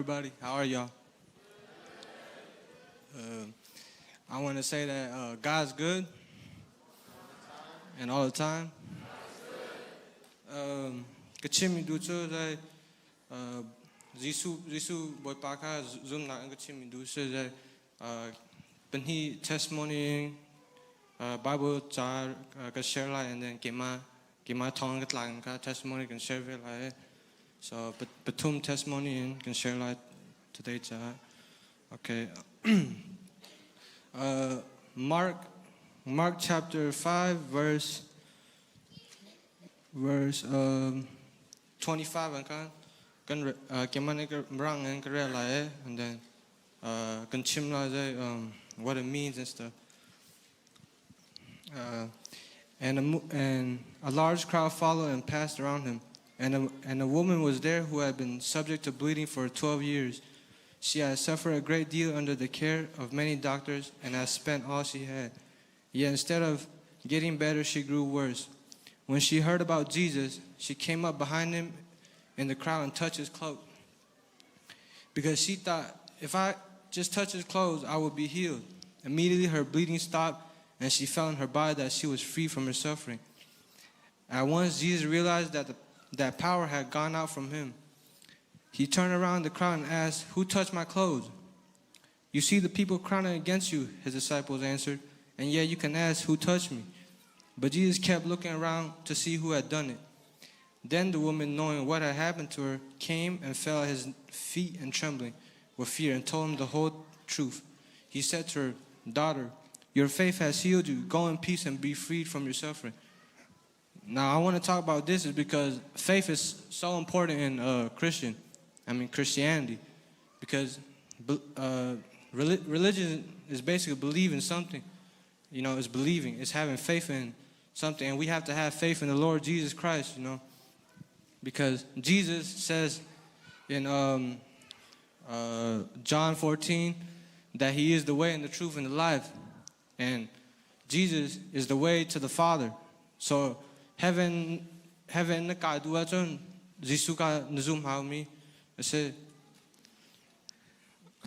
everybody. How are y'all? Uh, I want to say that uh, God's good and all the time. Um, ka chimmi duh cu zei uh, Jesuh Jesuh Bawipa kha zumnak in ka chimmi duh si zei uh, pahnih testimony uh, Bible ca uh, ka share lai and then keimah keimah thawng ka tlak in kha testimony kan share ve lai. So pathum testimony in kan share lai today ca. Okay. Mark Mark chapter 5 verse verse um, 25 an kan kan uh, keman ka rang in ka rel lai and then uh, kan chim lai zai um, what it means and stuff. Uh, and, a, and a large crowd followed and passed around him. And a, and a woman was there who had been subject to bleeding for 12 years. She had suffered a great deal under the care of many doctors and had spent all she had. Yet instead of getting better, she grew worse. When she heard about Jesus, she came up behind him in the crowd and touched his cloak. Because she thought, if I just touch his clothes, I will be healed. Immediately her bleeding stopped, and she felt in her body that she was free from her suffering. At once, Jesus realized that, the, that power had gone out from him. He turned around the crowd and asked, Who touched my clothes? You see the people crowding against you, his disciples answered, and yet you can ask, Who touched me? But Jesus kept looking around to see who had done it. Then the woman, knowing what had happened to her, came and fell at his feet and trembling with fear and told him the whole truth. He said to her, Daughter, your faith has healed you. Go in peace and be freed from your suffering. Now, I want to talk about this is because faith is so important in uh, Christian, I mean Christianity, because uh, religion is basically believing something. You know, it's believing, it's having faith in something, and we have to have faith in the Lord Jesus Christ. You know, because Jesus says in um, uh, John 14 that He is the way and the truth and the life, and Jesus is the way to the Father. So heaven heaven na kai duh ahcun Jesuh kha na zum haumi a si.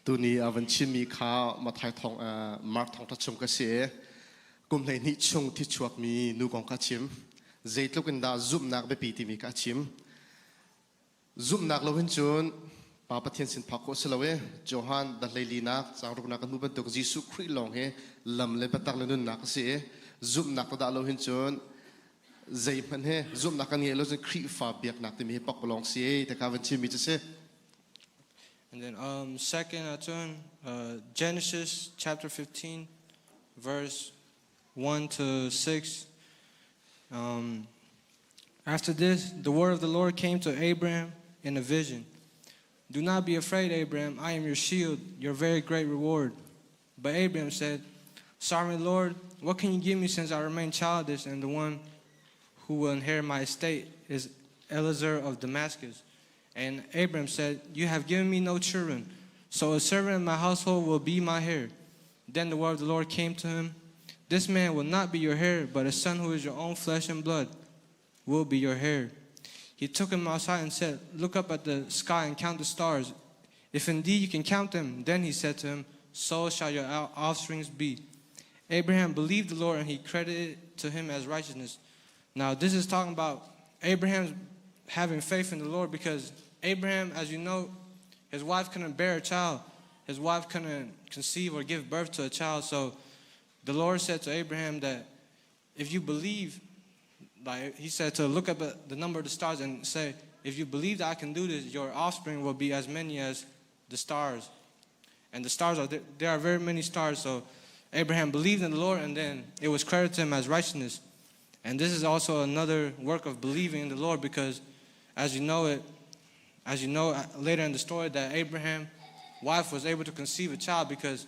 Tuni a van chimmi kha Mathai thong Mark thongtha chung ka si. Kum 12 chung thi chuakmi nu kong kha chim. Zeitluk in dah zumhnak biapi timi kha a chim. Zumhnak lo hin cun Pa Pathian sin phak khawh si lo i Johan da hleilinak caangruknak kan hmuh bantuk Jesuh Khrih lawng hi lam le biatak le nunnak a si i zumhnak da lo hin cun zeihmanh he zumhnak kan ngeih lo cun Khrihfa biaknak timi hi pakpalawng si ei te kha van chimmi cu si. And then um, second ahcun uh, Genesis chapter 15 verse 1 to 6. Um, after this, the word of the Lord came to Abraham in a vision. Do not be afraid, Abraham. I am your shield, your very great reward. But Abraham said, Sovereign Lord, what can you give me since I remain childless and the one who will inherit my estate is Eliezer of Damascus? And Abraham said, You have given me no children, so a servant in my household will be my heir. Then the word of the Lord came to him This man will not be your heir, but a son who is your own flesh and blood will be your heir. He took him outside and said, Look up at the sky and count the stars. If indeed you can count them, then he said to him, So shall your offsprings be. Abraham believed the Lord and he credited it to him as righteousness. Now, this is talking about Abraham's having faith in the Lord because Abraham, as you know, his wife couldn't bear a child. His wife couldn't conceive or give birth to a child. So the Lord said to Abraham that if you believe, like he said to look up at the number of the stars and say, if you believe that I can do this, your offspring will be as many as the stars. And the stars are there, there are very many stars. So Abraham believed in the Lord and then it was credited to him as righteousness. And this is also another work of believing in the Lord because as you know it, as you know later in the story that Abraham wife was able to conceive a child because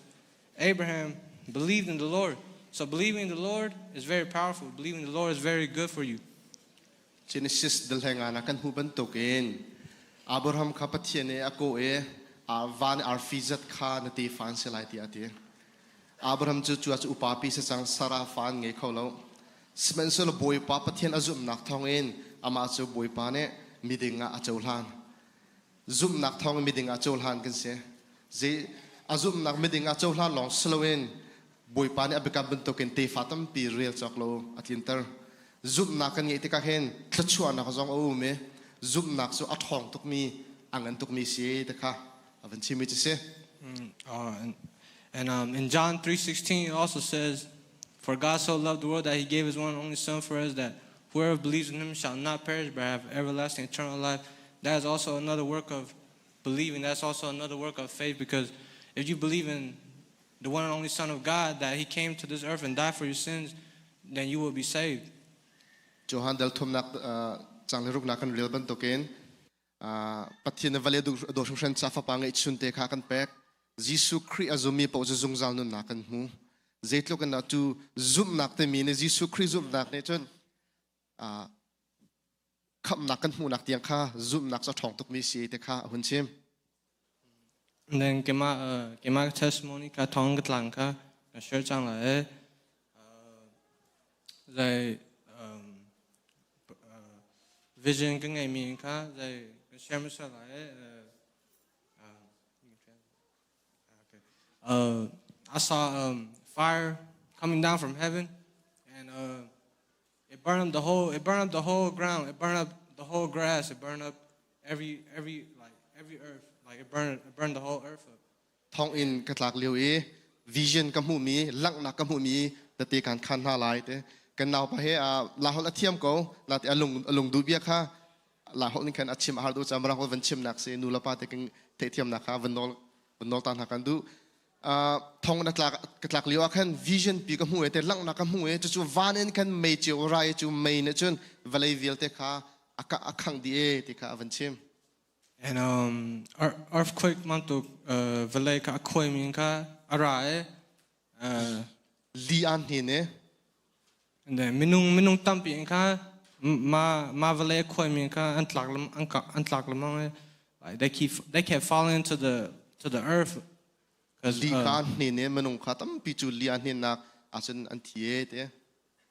Abraham believed in the Lord. So believing in the Lord is very powerful. Believing in the Lord is very good for you. Genesis dal hlei nga kan hmuh bantukin Abraham kha Pathian i a kawh i van arfi zat kha na tefa an si lai tiah a ti. Abraham cu cu cu upa pi si cang Sarah fa an ngei kho lo. Sihmanhsehlaw Bawipa Pathian a zumhnak thawngin amah cu Bawipa nih miding ah a cohlan. Zumhnak thawng in miding ah cohlan kan si. Zei a zumhnak miding ah cohlan lawng si loin Bawipa nih a biakam bantukin tefa tampi rel cawk lo a tlinter. Zumhnak kan ngeih tikah hin thluachuahnak zong a um i zumhnak cu a ṭhawng tukmi, a ngan tukmi si ti kha a van chimmi cu si. And in John 3:16 it also says, "For God so loved the world that he gave his one and only son for us that whoever believes in him shall not perish but have everlasting eternal life." That is also another work of believing. That's also another work of faith because if you believe in the one and only Son of God, that He came to this earth and died for your sins, then you will be saved. Johan dal thumnak cang le ruknak kan rel bantukin Pathian na vale do hringhran ca fapa ngeihchun te kha kan pek. Jesuh Khrih a zummi paoh cu zungzal nunnak kan hmu. Zeitluk in dah cu zumhnak timi nih Jesuh Khrih zumhnak nih cun khamhnak kan hmuhnak tiang kha zumhnak cu a ṭhawng tukmi si ti kha a hun chim. And then keimah testimony ka thong ka tlang kha ka share cang lai. Zei vision ka ngeimi kha zei ka share hmasa lai. I saw fire coming down from heaven, and it burned up the whole. It burned up the whole ground. It burned up the whole grass. It burned up every every like every earth. Like it burned the whole earth up. Thonginn ka tlak lio i vision ka hmuhmi langhnak ka hmuhmi tete kan khan hna lai te kan naupa he lahol a thiam ko nate a lung a lung duh bia kha lahol ning khan a chim a har du cha marang van chim nak se nu la pa te kan theihthiamnak kha van nawl van nawl ta hna kan du thong na tlak ka tlak lio ah khan vision pi ka hmu e te langhnak ka hmu e cucu van in khan mei cio rai cu mei ne cun vawlei vialte kha a khang di e ti kha a van chim And earthquake bantuk vawlei kha a khuaimi kha a ra i li aan hnin i and then minung tampi in kha ma ma vawlei a khuaimi kha an tlak an tlak lengmang i like they kept falling into the earth. Li kha an hnin i minung kha tampi cu li aan hninnak ahcun an thi e te.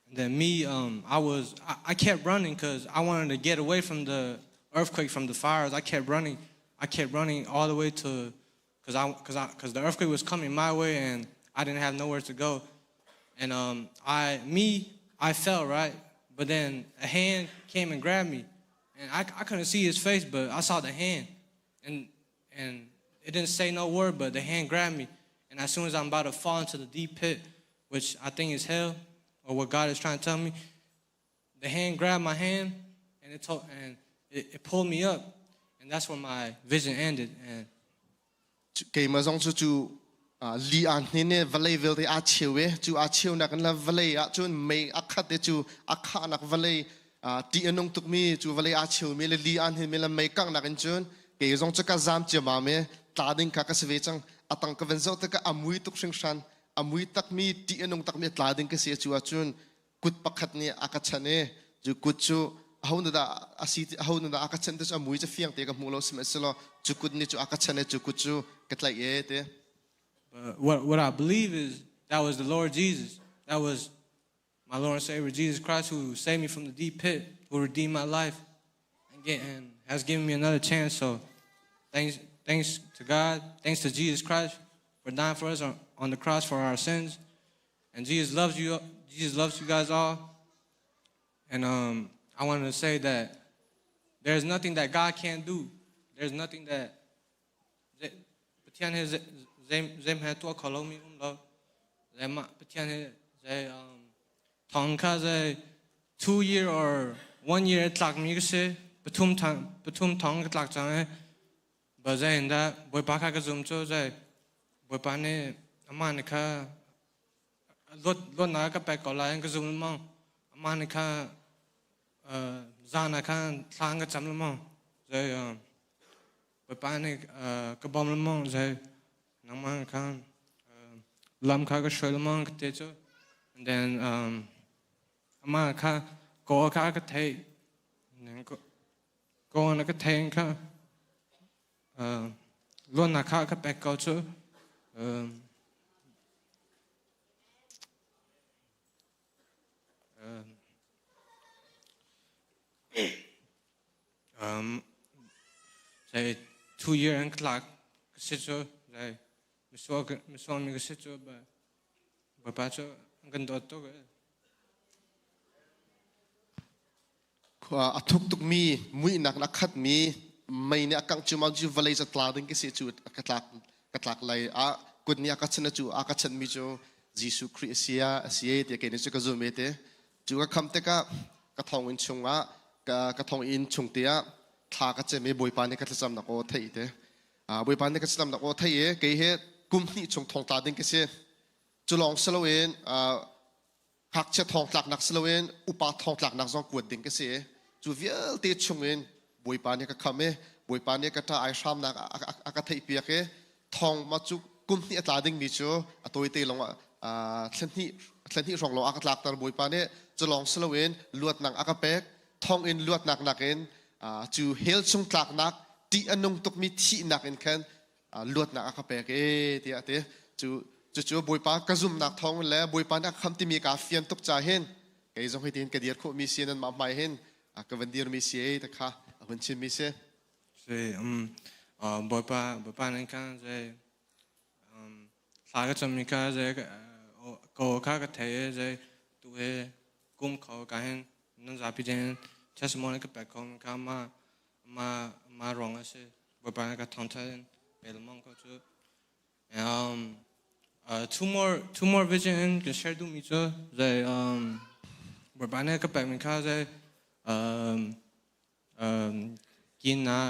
And then me, I kept running because I wanted to get away from the earthquake, from the fires. I kept running. I kept running all the way to, because I, cause I, cause the earthquake was coming my way and I didn't have nowhere to go. And I fell, right? But then a hand came and grabbed me. And I couldn't see his face, but I saw the hand. And it didn't say no word, but the hand grabbed me. And as soon as I'm about to fall into the deep pit, which I think is hell, or what God is trying to tell me, the hand grabbed my hand and it pulled me up. And that's where my vision ended. And keimah zong cu cu li aan hnin i vawlei vialte aa cheu i cu aa cheunak in le vawlei ah cun mei a khat i cu a khahnak vawlei ṭih a nung tukmi cu vawlei aa cheumi le li aan hninmi le mei kanghnak in cun kei zong cu ka zaam ciammam i tla ding kha ka si ve cang. A tang ka van zoh tikah a mui tuk hringhran, a mui takmi ṭih a nung takmi tla ding ka si. Cu ahcun kut pakhat nih a ka chanh i cu kut cu aho na dah a si, aho na dah a ka chanh ti cu a mui cu fiang te ka hmu lo, sihmanhsehlaw cu kut nih cu a ka chanh i cu kut cu ka tlaih e ti. But what I believe is that was the Lord Jesus. That was my Lord and Savior Jesus Christ who saved me from the deep pit, who redeemed my life and has given me another chance. So thanks to God, thanks to Jesus Christ for dying for us on the cross for our sins. And Jesus loves you. Jesus loves you guys all. And I wanted to say that there's nothing that God can't do. There's nothing that Pathian he zeihmanh tuah kho lomi um lo. Zeimah Pathian he zei thong kha zei 2 year or 1 year tlakmi ka si, pathum pathum thong ka tlak cang i ba zei in dah Bawipa kha ka zum cu zei Bawipa nih amah nih kha luat luatnak ka pek ko lai ka zum lengmang. Amah nih kha zan ah khan thla ka cam lengmang, zei Bawipa nih ka bawm lengmang, zei nangmah khan lam kha ka hruai lengmang ka ti cu. And then amah kha kaw kha ka theih, kaw na ka theih kha luatnak kha ka pek ko cu. 2 year an tlak ka si cu zei misual misual mi ka si cu ba Bawipa cu an kan dawt tuk. A thuk tukmi muihnak in a khatmi mei nih a kangh cu cu vawlei cu tla ding ka si cu ka tlak ka tlak lai a kut nih a ka chan cu a ka chanmi cu Jesuh Khrih a si a si e tiah kei nih cu ka zum e te cu ka kham tikah ka thonginn chungah ka ka thonginn chung te ah thla ka cem i Bawipa nih ka thlacamnak aw theih te Bawipa nih ka thlacamnak aw theih i kei hi kum hnih chung thong tla ding ka si cu lawng si loin ngakchia thongtlaknak si loin upa thongtlaknak zong kuat ding ka si i cu vialte chungin Bawipa nih ka kham i Bawipa nih ka ṭa ai hramnak a ka theihpiak i thong ma cu kum hnih a tla dingmi cu a tawite lawng ah thla hnih hrawng lawng a ka tlakter Bawipa nih cu lawng si loin luatnak a ka pek thong in luatnak nakin cu hell chung tlaknak ṭih a nung tukmi thihnak in khan luatnak a ka pek e tiah a ti. Cu cucu Bawipa ka zumhnak thawng le Bawipa nih a ka khamh timi kaa fian tuk ca hin kei zong hitin ka dir khawhmi si nanmah hmai hin ka van dirmi si e ti kha a hun chimmi si. Si Bawipa Bawipa nan kan zei thla ka cammi kha zei ko kha ka thei e zei tu he kum kho ka hin nan zapi ten testimony ka pek kho kha ma ma ma ruang a si Bawipa nih ka thangṭhat in pe lengmang ko cu. Two more vision in kan share duhmi cu zei Bawipa nih ka pekmi kha zei kin ah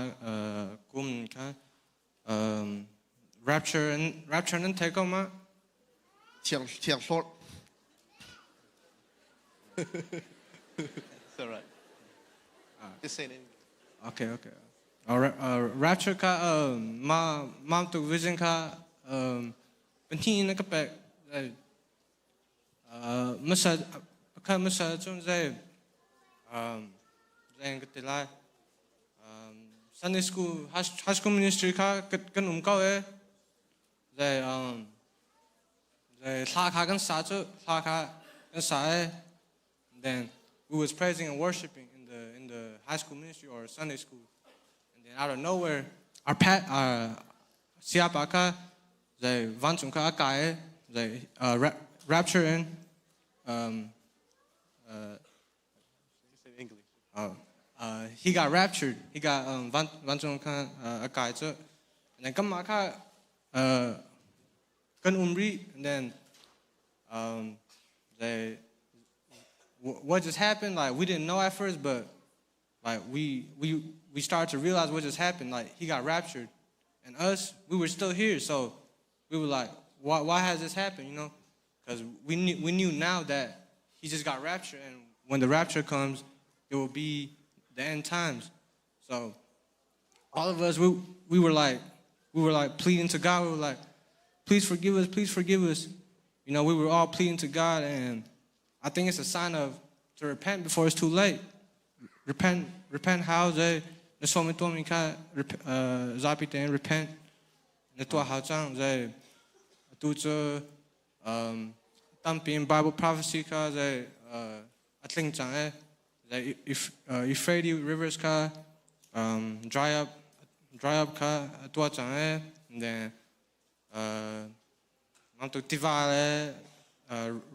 kum kha rapture rapture nan thei ko ma? Thiang thiang hlawt. It's all right. Just say it. Okay. Rapture kha ma mam tuk vision kha pahnih in ka pek. Masa kha masa cun zei zei ka ti lai. Sunday school high school ministry kha kan um ko e. Zei zei thla kha kan sa cu thla kha kan sa e. Then we was praising and worshiping in the high school ministry or Sunday school. And then out of nowhere, our pat siapa kha zai vancung kha a kai zai rapture in In English. He got raptured. He got van vancung kha a kai cu. And then kanmah kha kan um rih. And then they what just happened? Like we didn't know at first, but like we started to realize what just happened. Like he got raptured, and us we were still here. So we were like, why has this happened? Because we knew now that he just got raptured, and when the rapture comes, it will be the end times. So all of us we were like pleading to God. We were like, please forgive us, please forgive us. We were all pleading to God, and I think it's a sign of to repent before it's too late. Repent, repent how they na so mi to mi kha zapi tein repent na tuah hau cang zai atu cu tampi in Bible prophecy kha zai a tling cang e zai if Euphrates rivers kha dry up kha a tuah cang e and then mam tuk tiva le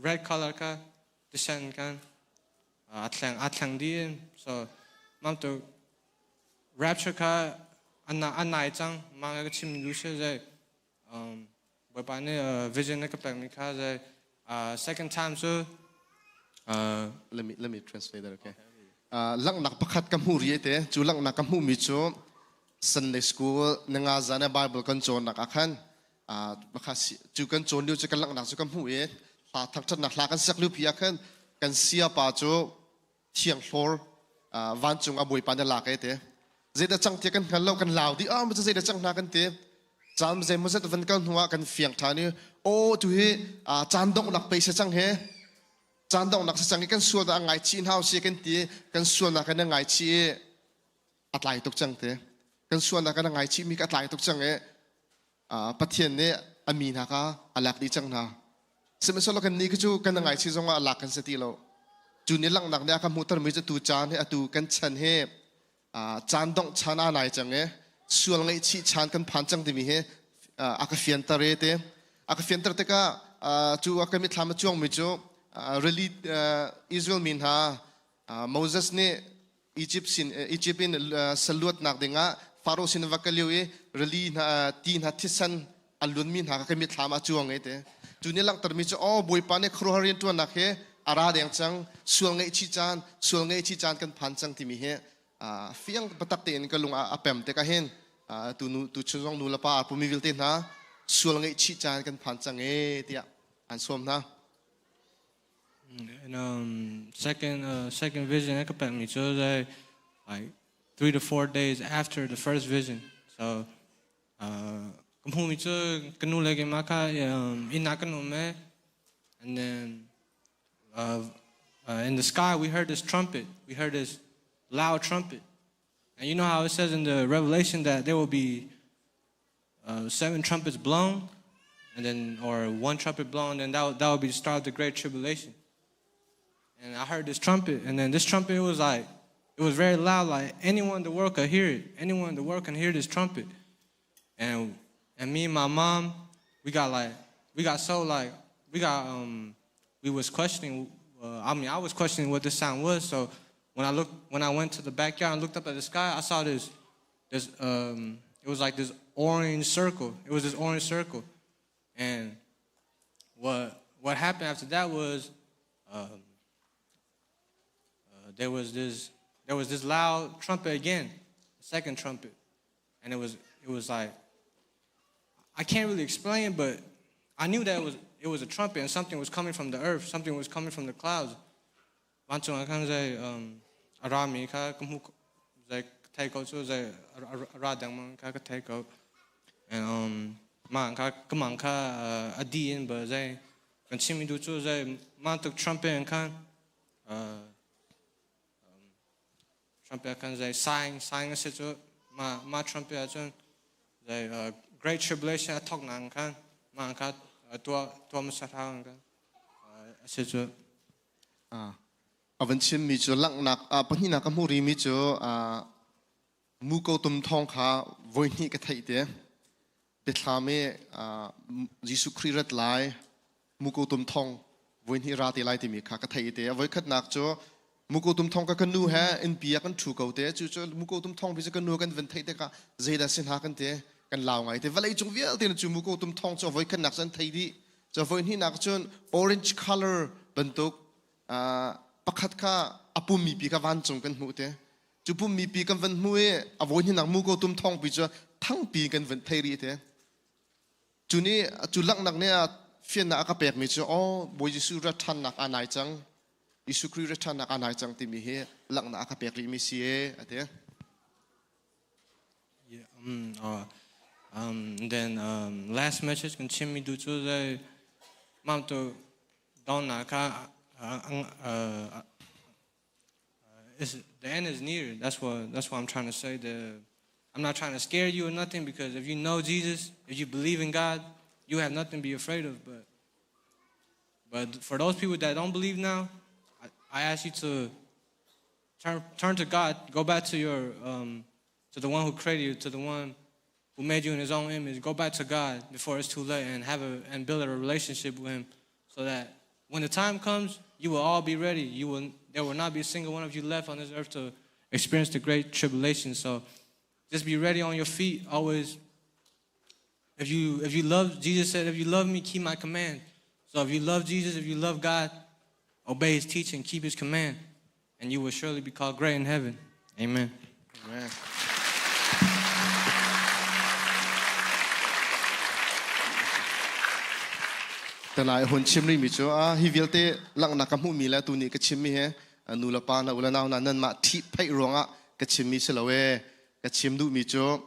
red color kha tisen kan a thleng dih so mam tuk rapture kha a nai cang ma ka chim lu se zai Bawipa nih vision na ka pekmi kha zai second time cu Let me translate that, okay? Langhnak pakhat ka hmu ri te cu langhnak ka hmuhmi cu Sunday school ninga zan Bible kan cawnnak ah khan cu kan cawn lio cu kan langhnak cu ka hmuh i hla thangṭhatnak hla kan sak lio pi ah khan kan siapa cu thiang hlawr vancung a Bawipa na lak e te zeidah cang ti kan hngal lo kan lau di ah ma zeidah cang hna kan ti caan zeimawzat van kal hnuah kan fiang ṭhan i aw tu hi caan donghnak pe se cang he caan donghnak se cang i kan sual dah ngai chih hna si kan ti kan sualnak kan ngai chih i a tlai tuk cang te kan sualnak kan ngai chih mi ka tlai tuk cang i Pathian nih a mi hna kha a lak dih cang hna sihmanhsehlaw kan nih cu kan ngai chih zongah a lak kan si ti lo cu ni langhnak nih a ka hmuhter mi cu tu caan hi atu kan chan hi caan dongh chan a nai cang i. Sual ngaihchih chan kan phan cang timi hi a ka fianter e te. A ka fianter tikah cu a ka mitthlam a cuangmi cu rili Israel mi hna Moses nih Egypt sin Egypt in saluatnak dingah Faro sin va kal lio i rili hna ti hna thisen a luanmi hna kha ka mitthlam ah cuang e te. Cu nih langhtermi cu aw Bawipa nih khuaruahhar rianṭuannak hi a ra deng cang, sual ngaihchih caan, sual ngaihchih caan kan phan cang timi hi fiang biatak tein ka lung ah a pem tikah hin tu nu tu chun zong nu le pa pumi vialte hna sual ngaihchih caan kan phan cang e tiah an sawm hna. And second second vision ka pekmi cu like 3 to 4 days after the first vision. So ka hmuhmi cu ka nu le keimah kha inn ah kan um i and then in the sky we heard this trumpet. We heard this loud trumpet. And you know how it says in the Revelation that there will be seven trumpets blown, and then or one trumpet blown, and that will be the start of the great tribulation. And I heard this trumpet, and then this trumpet was like, it was very loud, like anyone in the world could hear it. Anyone in the world can hear this trumpet. And me and my mom, we got like, we got so like, we got we was questioning. I mean, I was questioning what this sound was. So when I went to the backyard and looked up at the sky, I saw this, it was like this orange circle. It was this orange circle, and what happened after that was there was this loud trumpet again, the second trumpet, and it was like I can't really explain, but I knew that it was a trumpet and something was coming from the earth, something was coming from the clouds. Vancung ah khan zei a rami kha ka hmuh zei thei ko cu zei a ra dengmang kha ka thei ko. And mah kha ka mang kha a di in ba zei kan chimmi du cu zei mah tuk trumpet in khan trumpet khan zei sign a si cu mah trumpet ahcun zei great tribulation a thok nak khan mah kha tuah tuah hmasa hau khan a si cu. A van chimmi cu langhnak pahnihnak ka hmuh rimi cu muko tum thawng kha voihnih ka theih te. Biathlam i Jesuh Khrih rat lai muko tum thawng voihnih ra te lai timi kha ka theih te. A voikhatnak cu muko tum thawng ka ka nu he innpi ah kan ṭhu ko te. Cu cu muko tum thawng pi cu ka nu kan van theih tikah zeidah si hna kan ti kan lau ngai te. Vawlei cung vialte cu muko tum thawng cu a voikhatnak cu an thei dih. Cu a voihnihnak cun orange color bantuk pakhat kha a pummi pi kha vancung kan hmuh te. Cu pummi pi kan van hmuh i a voihnihnak muko tum thawng pi cu thangpi kan van thei rih te. Cu nih cu langhnak nih a fiannak a ka pekmi cu aw Bawi Jesuh rat ṭhannak aa nai cang. Jesuh Khrih rat ṭhannak aa nai cang timi hi langhnak a ka pek rihmi si e a ti. Yeah, then last message kan chimmi du cu zei mam tu donghnak kha is the end is near. That's what I'm trying to say. I'm not trying to scare you or nothing because if you know Jesus, if you believe in God, you have nothing to be afraid of. But for those people that don't believe now, I ask you to turn to God, go back to the one who created you, to the one who made you in his own image. Go back to God before it's too late and have a and build a relationship with him so that when the time comes, you will all be ready. You will there will not be a single one of you left on this earth to experience the great tribulation. So just be ready on your feet always. If you love Jesus said, if you love me, keep my command. So if you love Jesus, if you love God, obey his teaching, keep his command, and you will surely be called great in heaven. Amen. Amen. Tanai hun chim rimi cu a hi vialte langhnak ka hmuhmi le tu nih ka chimmi he nu le pa na u le nau na nan mah ṭhih pheih ruangah ka chimmi si lo e. Ka chim duhmi cu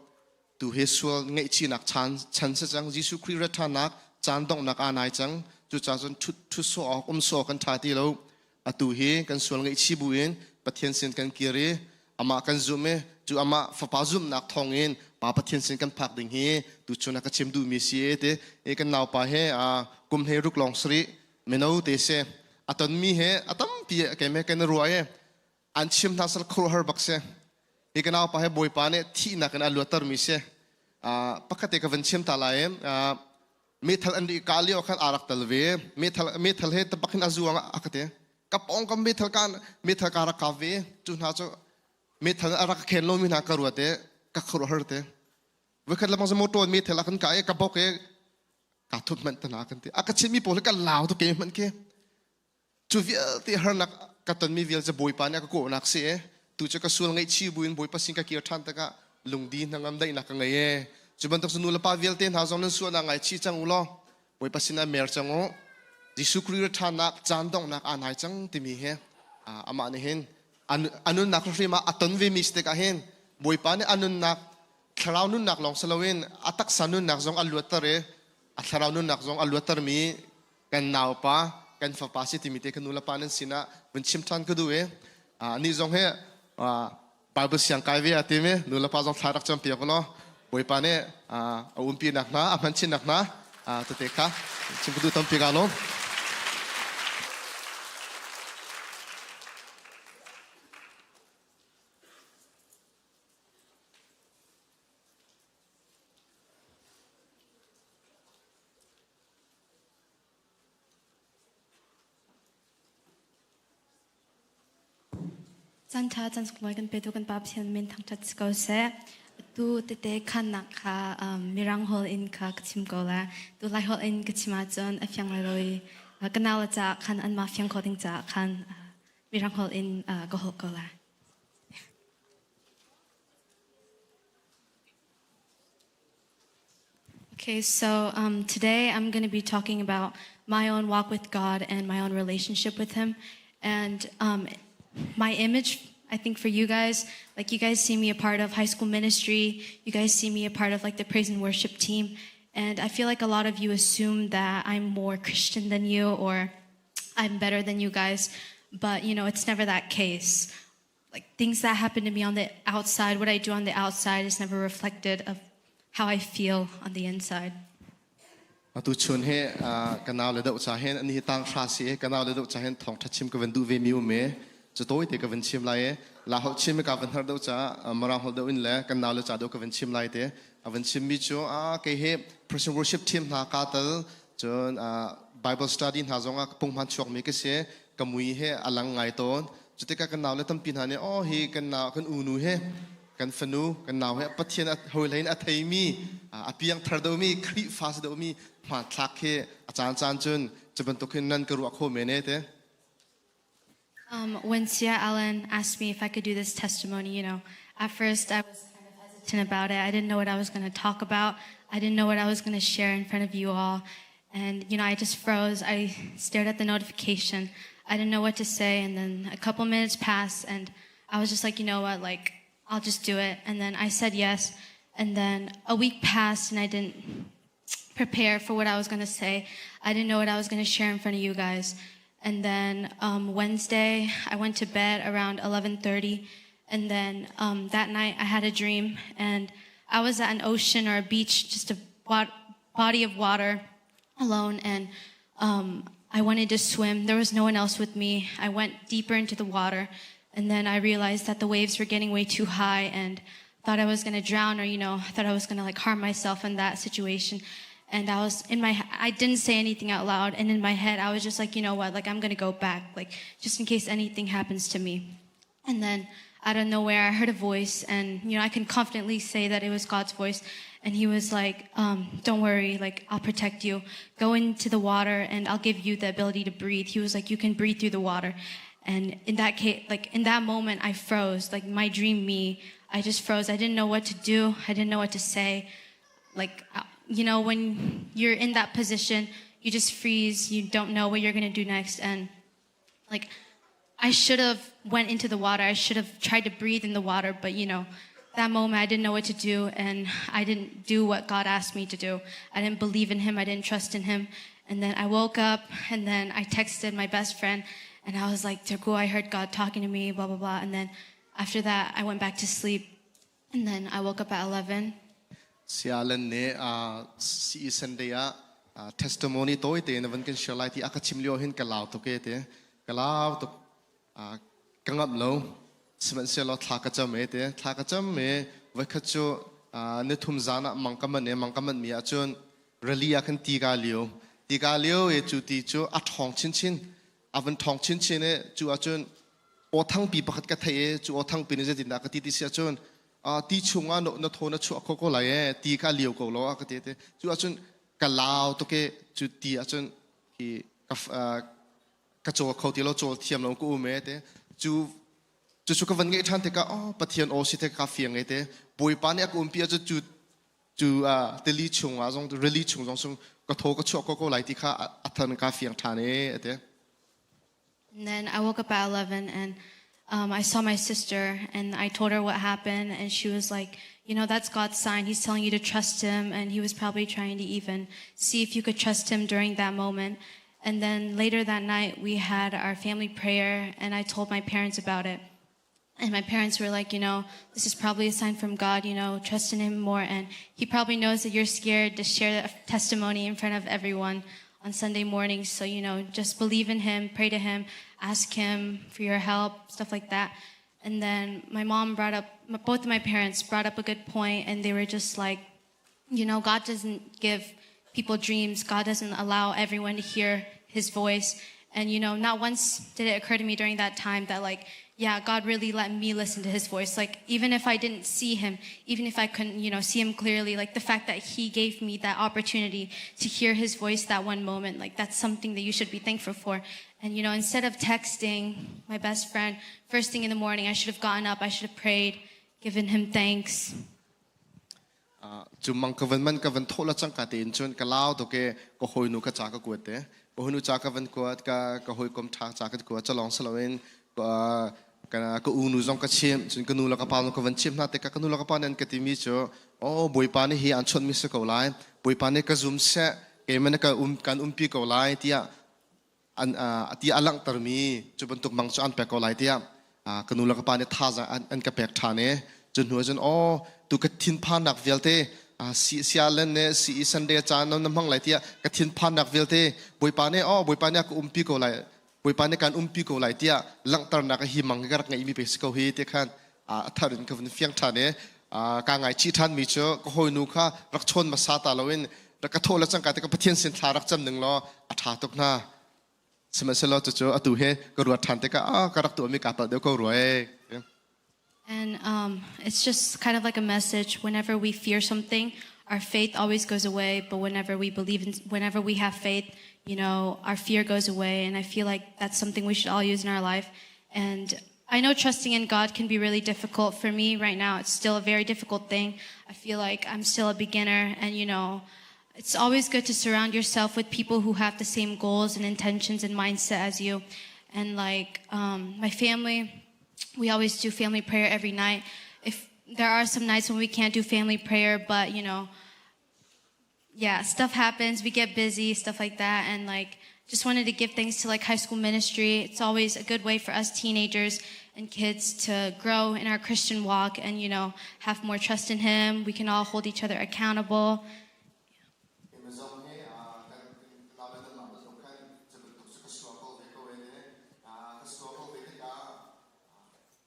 tu hi sual ngaihchihnak chan chan si cang. Jesuh Khrih rat ṭhannak caan donghnak aa nai cang. Cucaah cun ṭhut ṭhut sawh awk um sawh kan ṭha ti lo. Atu hi kan sual ngaihchih buin Pathian sin kan kir i amah kan zum i cu amah fapa zumhnak thawngin Pa Pathian sin kan phak ding hi tuchun ah ka chim duhmi si e ti i kan naupa he kum hlei ruk lawng sarih mino te si a tonmi he a tampi keimah kan ruah i an chim hna sal khuaruahhar bak si. Hi ka naupa he Bawipa nih thihnak in a luattermi si. Pakhat te ka van chim ta lai. Meithal an ri ka lio khan aa rak tel ve. Meithal meithal he tapak hin a zuang a ka ti. Ka pawng kam meithal kan meithal ka rak kap ve. Cu hna cu meithal a rak khen lomi hna ka ruat i ka khuaruahhar te. Voikhat lamang cu motor meithal a kan ka i ka bok i ka thut hmanh tana kan ti. A ka chimmi pawl hi ka lau tuk ke hmanh khi. Cu vialte harnak ka tonmi vial cu Bawipa nih a ka kawhnak si i tu cu ka sual ngaihchih buin Bawipa sin ka kir ṭhan tikah lungdi hnangam daihnak ka ngei e. Cu bantuk cu nu le pa vialte hna zong nan sualnak ngaichih cang u law Bawipa sinah mer cang u. Jesuh Khrih ra ṭhannak caan donghnak aa nai cang timi hi amah nih hin a nunnak hrim ah a ton vemi si tikah hin Bawipa nih a nunnak thlarau nunnak lawng si loin a taksa nunnak zong a luatter i a thlarau nunnak zong a luattermi kan naupa kan fapa si timi te ka nu le pa nan sinah vun chim ṭhan ka duh i ni zong hi Bible siang kai ve a timi nu le pa zong thla rak cam piak law Bawipa nih a umpi nak hna a hman chin nak hna tete kha chim ka duh tampi ka lawm. Caan ṭha caan sunglawi kan petu kan Pa Pathian min thangṭhat si ko seh. Atu tete khannak kha Mirang holh in kha ka chim ko lai. Tu Lai holh in ka chim ahcun a fiang lai lo i ka nau le caah khan anmah fiang kho ding caah khan Mirang holh in ka holh ko lai. Okay, so today I'm going to be talking about my own walk with God and my own relationship with Him. And my image, I think for you guys, like you guys see me a part of high school ministry, you guys see me a part of like the praise and worship team. And I feel like a lot of you assume that I'm more Christian than you or I'm better than you guys. But, you know, it's never that case. Like things that happen to me on the outside, what I do on the outside is never reflected of how I feel on the inside. Atu chun he ka nau le deuh cha hen ani hi tang hra si ka nau le deuh cha hen thong tha chim ka van duh ve mi um e cu toi te ka van chim lai e la hau chim ka van har deuh cha marang hol deuh in le kan nau le cha deuh ka van chim lai te a van chim mi cu a ke he person worship team hna ka tal cun Bible study hna zong ah punghman chuak mi ka si ka mui he a lang ngai tawn cutikah kan nau le tampi hna nih oh hi kan nau kan unu he kan fanu kan nau he Pathian hawi in a theimi a piang thar domi Khrihfa si domi hmanthlak khi a caan caan cun cu bantuk hin nan ka ruah kho men e te When Sia Allen asked me if I could do this testimony, at first I was kind of hesitant about it. I didn't know what I was going to talk about. I didn't know what I was going to share in front of you all. And, I just froze. I stared at the notification. I didn't know what to say. And then a couple minutes passed, and I was just like, you know what, like, I'll just do it. And then I said yes. And then a week passed, and I didn't prepare for what I was going to say. I didn't know what I was going to share in front of you guys. And then Wednesday, I went to bed around 11:30, and then that night I had a dream, and I was at an ocean or a beach, just a body of water, alone, and I wanted to swim. There was no one else with me. I went deeper into the water, and then I realized that the waves were getting way too high, and thought I was going to drown or, thought I was going to like harm myself in that situation. And I was in my, I didn't say anything out loud. And in my head, I was just like, you know what, like I'm going to go back, like just in case anything happens to me. And then out of nowhere, I heard a voice, and I can confidently say that it was God's voice. And He was like, "Don't worry, like I'll protect you. Go into the water, and I'll give you the ability to breathe." He was like, "You can breathe through the water." And in that case, like in that moment, I froze. Like my dream me, I just froze. I didn't know what to do. I didn't know what to say. Like, when you're in that position, you just freeze. You don't know what you're gonna do next, and like I should have went into the water. I should have tried to breathe in the water, but that moment I didn't know what to do and I didn't do what God asked me to do. I didn't believe in him. I didn't trust in him. And then I woke up and then I texted my best friend and I was like, Turku, I heard God talking to me, blah, blah, blah. And then after that, I went back to sleep. And then I woke up at 11. Sialan ne CE Sunday ah testimony toi te na van kan share lai ti a ka chim lio hin ka lau tuk e te ka lau tuk ka ngam lo. Sihmanhsehlaw thla ka cam e te thla ka cam e voikhat cu nithum zan ah mang ka manh e mang ka manh mi ahcun rali ah khan ti ka liu ti ka liu e cu ti cu a ṭhawng chinchin a van ṭhawng chinchin e cu ahcun aw thangpi pakhat ka theih e cu aw thangpi nih zeitindah ka ti ti si ahcun ti chungah na thaw na chuah kho ko lai e ti kha liu ko lo a ka ti te cu ahcun ka lau tuk e cu ti ahcun hi ka ka cawl kho ti lo cawl thiam lo ka um e te cu cu cu ka van ngeih ṭhan tikah oh Pathian aw si te ka fiang e te Bawipa nih a ka umpi ahcun cu cu tili chungah zong rili chung zong sung ka thaw ka chuah ko ko lai ti kha a than ka fiang ṭhan e te And then I woke up at 11 and um, I saw my sister and I told her what happened and she was like, you know, that's God's sign. He's telling you to trust him and he was probably trying to even see if you could trust him during that moment. And then later that night, we had our family prayer and I told my parents about it. And my parents were like, you know, this is probably a sign from God, you know, trust in him more. And he probably knows that you're scared to share a testimony in front of everyone on Sunday mornings. So, you know, just believe in him, pray to him, ask him for your help, stuff like that. And then my mom brought up, both of my parents brought up a good point, and they were just like, you know, God doesn't give people dreams. God doesn't allow everyone to hear his voice. And, you know, not once did it occur to me during that time that, like, yeah, God really let me listen to his voice. Like, even if I didn't see him, even if I couldn't, you know, see him clearly, like the fact that he gave me that opportunity to hear his voice that one moment, like, that's something that you should be thankful for. And, you know, instead of texting my best friend first thing in the morning, I should have gotten up, I should have prayed, given him thanks. Cu mang ka van man ka van thawh la cangka tein cun ka lau tuk i ka hawinu ka ca ka kuat te ka hawinu ca ka van kuat ka ka hawikom ṭha ca ka kuat calong siloin ka ka unu zong ka chimh cun ka nu le ka pa zong ka van chimh hna tikah ka nu le ka pa nih an ka timi cu oh Bawipa nih hi an chawnhmi si ko lai Bawipa nih ka zum seh keimah nih ka um kan umpi ko lai tiah an ti a langhtermi cu bantuk mang cu an pek ko lai tiah ka nu le ka pa nih thazaang an ka pek ṭhan i cu hnu ahcun aw tu ka thinphannak vialte si sialen ne si Sunday caan na hmang lai tiah ka thinphannak vialte Bawipa nih aw Bawipa nih a ka umpi ko lai Bawipa nih kan umpi ko lai tiah langhternak hi mang ka rak ngeihmi pe si ko hi ti khan a thar in ka vun fiang ṭhan i ka ngaichih ṭhanmi cu ka hawinu kha rak chawn hmasa ta loin rak ka thawh le cangka te ka Pathian sin thla rak cam ning law a ṭha tuk hna sihmanhsehlaw cucu atu he ka ruat ṭhan tikah ah ka rak tuahmi kaa palh deuh ko rua ee And um, it's just kind of like a message. Whenever we fear something, our faith always goes away. But whenever we believe in, whenever we have faith, you know, our fear goes away. And I feel like that's something we should all use in our life. And I know trusting in God can be really difficult for me right now. It's still a very difficult thing. I feel like I'm still a beginner and, you know, it's always good to surround yourself with people who have the same goals and intentions and mindset as you. And like um, my family, we always do family prayer every night. If there are some nights when we can't do family prayer, but you know, yeah, stuff happens. We get busy, stuff like that. And like, just wanted to give thanks to like high school ministry. It's always a good way for us teenagers and kids to grow in our Christian walk and, you know, have more trust in Him. We can all hold each other accountable.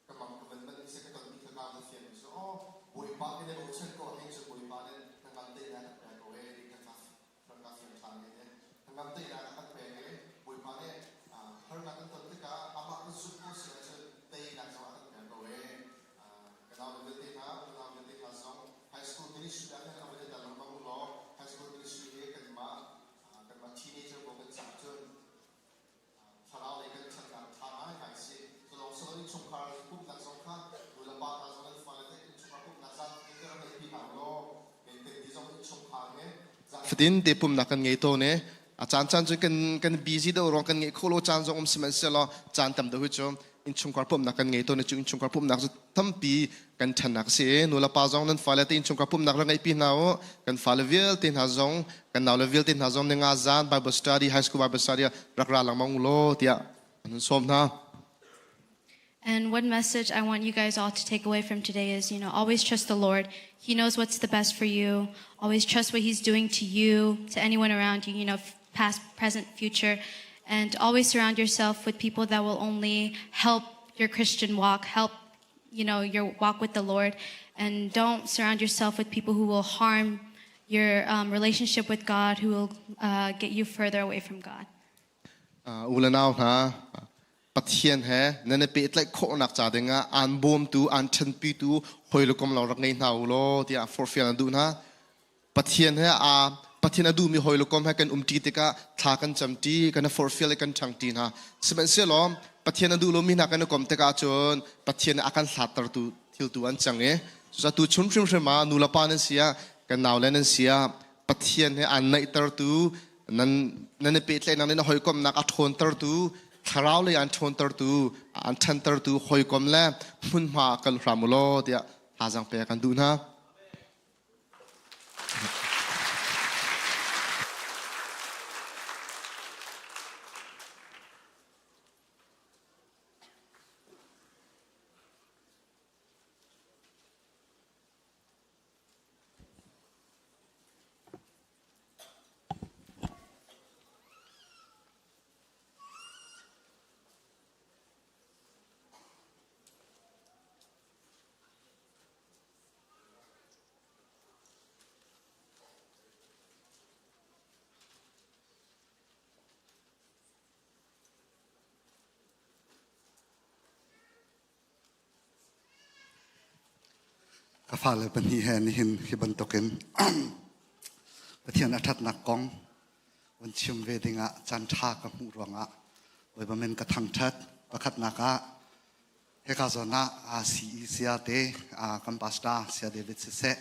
Ka mang ka van manh seh ka ton mi kha ka va fiang cu aw Bawipa ke ne bochan ko ahhin cu Bawipa nih hnangam tein a kan pek ko ee ti kha rak ka fiang ṭhan ve te hnangam tein a kan pek i Bawipa nih harnak kan ton tikah amah kan zumh ko si ahcun teinak zong a kan pek ko ee ka nau le vialte hna unau vialte hna zong high school ministry ah khan a van i tel lengmang u law high school ministry hi kanmah kanmah teenager pawl kan caah cun Thlarau lei kan ṭhatnak ṭha ngaingai si. Culawng si loin innchungkhar pumhnak zong kha nulepa hna zong nan fale nih innchungkhar pumhnak zan fatin te rak ngeihpi hna u law kei zong innchungkhar he zan fatin te pumhnak kan ngei tawn i a caan caan cu kan kan busy deuh ruang kan ngeih khawh lo caan zong um sihmanhsehlaw caan tam deuh hi cu innchungkhar pumhnak kan ngei tawn i cu innchungkhar pumhnak cu tampi kan ṭhannak a si i nulepa zong nan fale te innchungkhar pumhnak rak ngeihpi hna u kan fale vialte hna zong kan naule vialte hna zong ninga zan Bible study high school Bible study rak ra lengmang u law tiah an sawm hna And one message I want you guys all to take away from today is, you know, always trust the Lord. He knows what's the best for you. Always trust what He's doing to you, to anyone around you, you know, past, present, future. And always surround yourself with people that will only help your Christian walk, help. you know, your walk with the Lord. And don't surround yourself with people who will harm your um, relationship with God, who will uh, get you further away from God. U le nau hna Pathian he nan i pehtlaih khawhnak ca dingah aan bawmtu aan ṭhanpitu hawi le kom lo rak ngei hna u law tiah forhfial an duh hna. Pathian he a Pathian a duhmi hawi le kom he kan umṭi tikah thla kan camṭi kan i forhfial i kan ṭhangṭi hna. Sihmanhsehlaw Pathian a duh lomi hna kan i kom tikah cun Pathian nih a kan hlattertu thiltu an cang i cucaah tuchun hrimhrim ah nu le pa nan si ah kan naule nan si ah Pathian he aan naihtertu nan nan i pehtlaihnak nih na hawikomhnak a ṭhawntertu thlarau lei aan ṭhawntertu aan ṭhantertu hawikom le hmunhma kal hram u law tiah thazaang pek kan duh hna. Ka fale pahnih he nihin hi bantukin Pathian a ṭhatnak kong vun chim ve dingah caan ṭha ka hmuh ruangah Bawipa min ka thangṭhat. Pakhatnak ah hika zawn ah CE saya te kan pastor Saya David siseh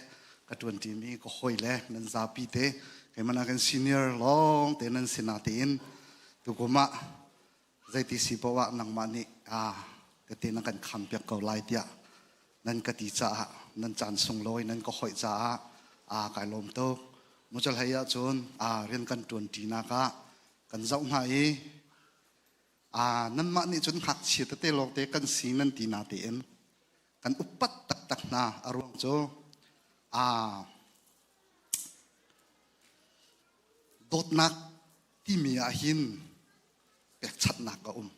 ka ṭuanṭimi ka hawile nan zapi te keimah nakin senior lawng te nan si natein tukum ah zeiti si paoh ah nangmah nih tete na kan khampiak ko lai tiah nan ka ti caah nan caan sunglawi nan ka hoih caah kai lawm tuk. Mucal hei ahcun rian kan ṭuan ṭinak ah kan zoh hna i nanmah nih cun ngakchia tete lawngte kan si nan ti na tein kan upat taktak hna. A ruang cu dawtnak timi ah hin pekchanhnak a um.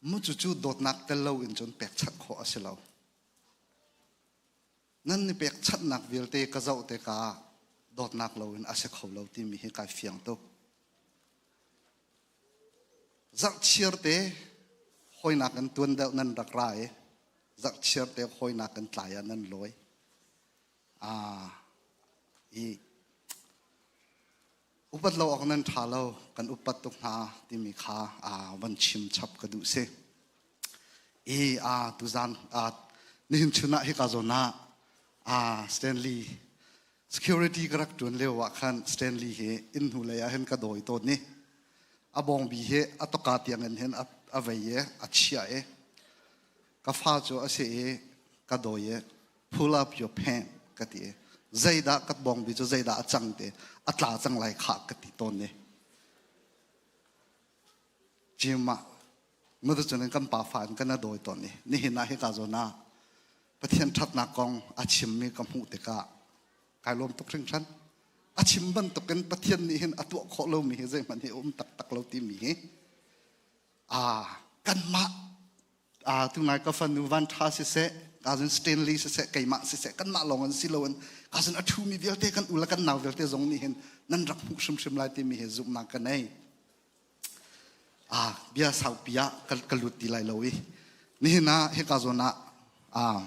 Mu cucu dawtnak tel loin cun pekchanh khawh a si lo. Nan ni pekchanhnak vialte ka zoh tikah dawtnak loin a si kho lo timi hi kai fiang tuk. Zarhchir te hawinak in tuan deuh nan rak ra i zarhchir te hawinak in tlai ah nan lawi. I upat lo awk nan ṭha lo kan upat tuk hna timi kha van chim chap ka duh si. I tuzan nihin chun ah hika zawn ah Stanley security ka rak ṭuan lio ah khan Stanley hi inn hnu lei ah hin ka dawi tawn i a bawngbi hi a tawka tiang in hin a vei i a chiah i ka fa cu a si i ka dawi i pull up your pant ka ti i zeidah ka bawngbi cu zeidah a cang ti a tla cang lai khah ka ti tawn ni gym ah matu cun kan pa fa in kan a dawi tawn i nihin ah hika zawn ah Pathian ṭhatnak kong a chimmi ka hmuh tikah kai lawm tuk hringhran. A chim bantukin Pathian nih hin a tuah khawh lomi hi zeihmanh hi a um taktak lo timi hi kanmah tunai ka fanu Van Ṭha siseh, cousin Stanley siseh, keimah siseh, kanmah lawng an si loin cousin a ṭhumi vialte kan u le kan nau vialte zong nih hin nan rak hmuh hrimhrim lai timi hi zumhnak ka nei. Bia saupi ah ka lut ti lai lo i nihin ah hika zawn ah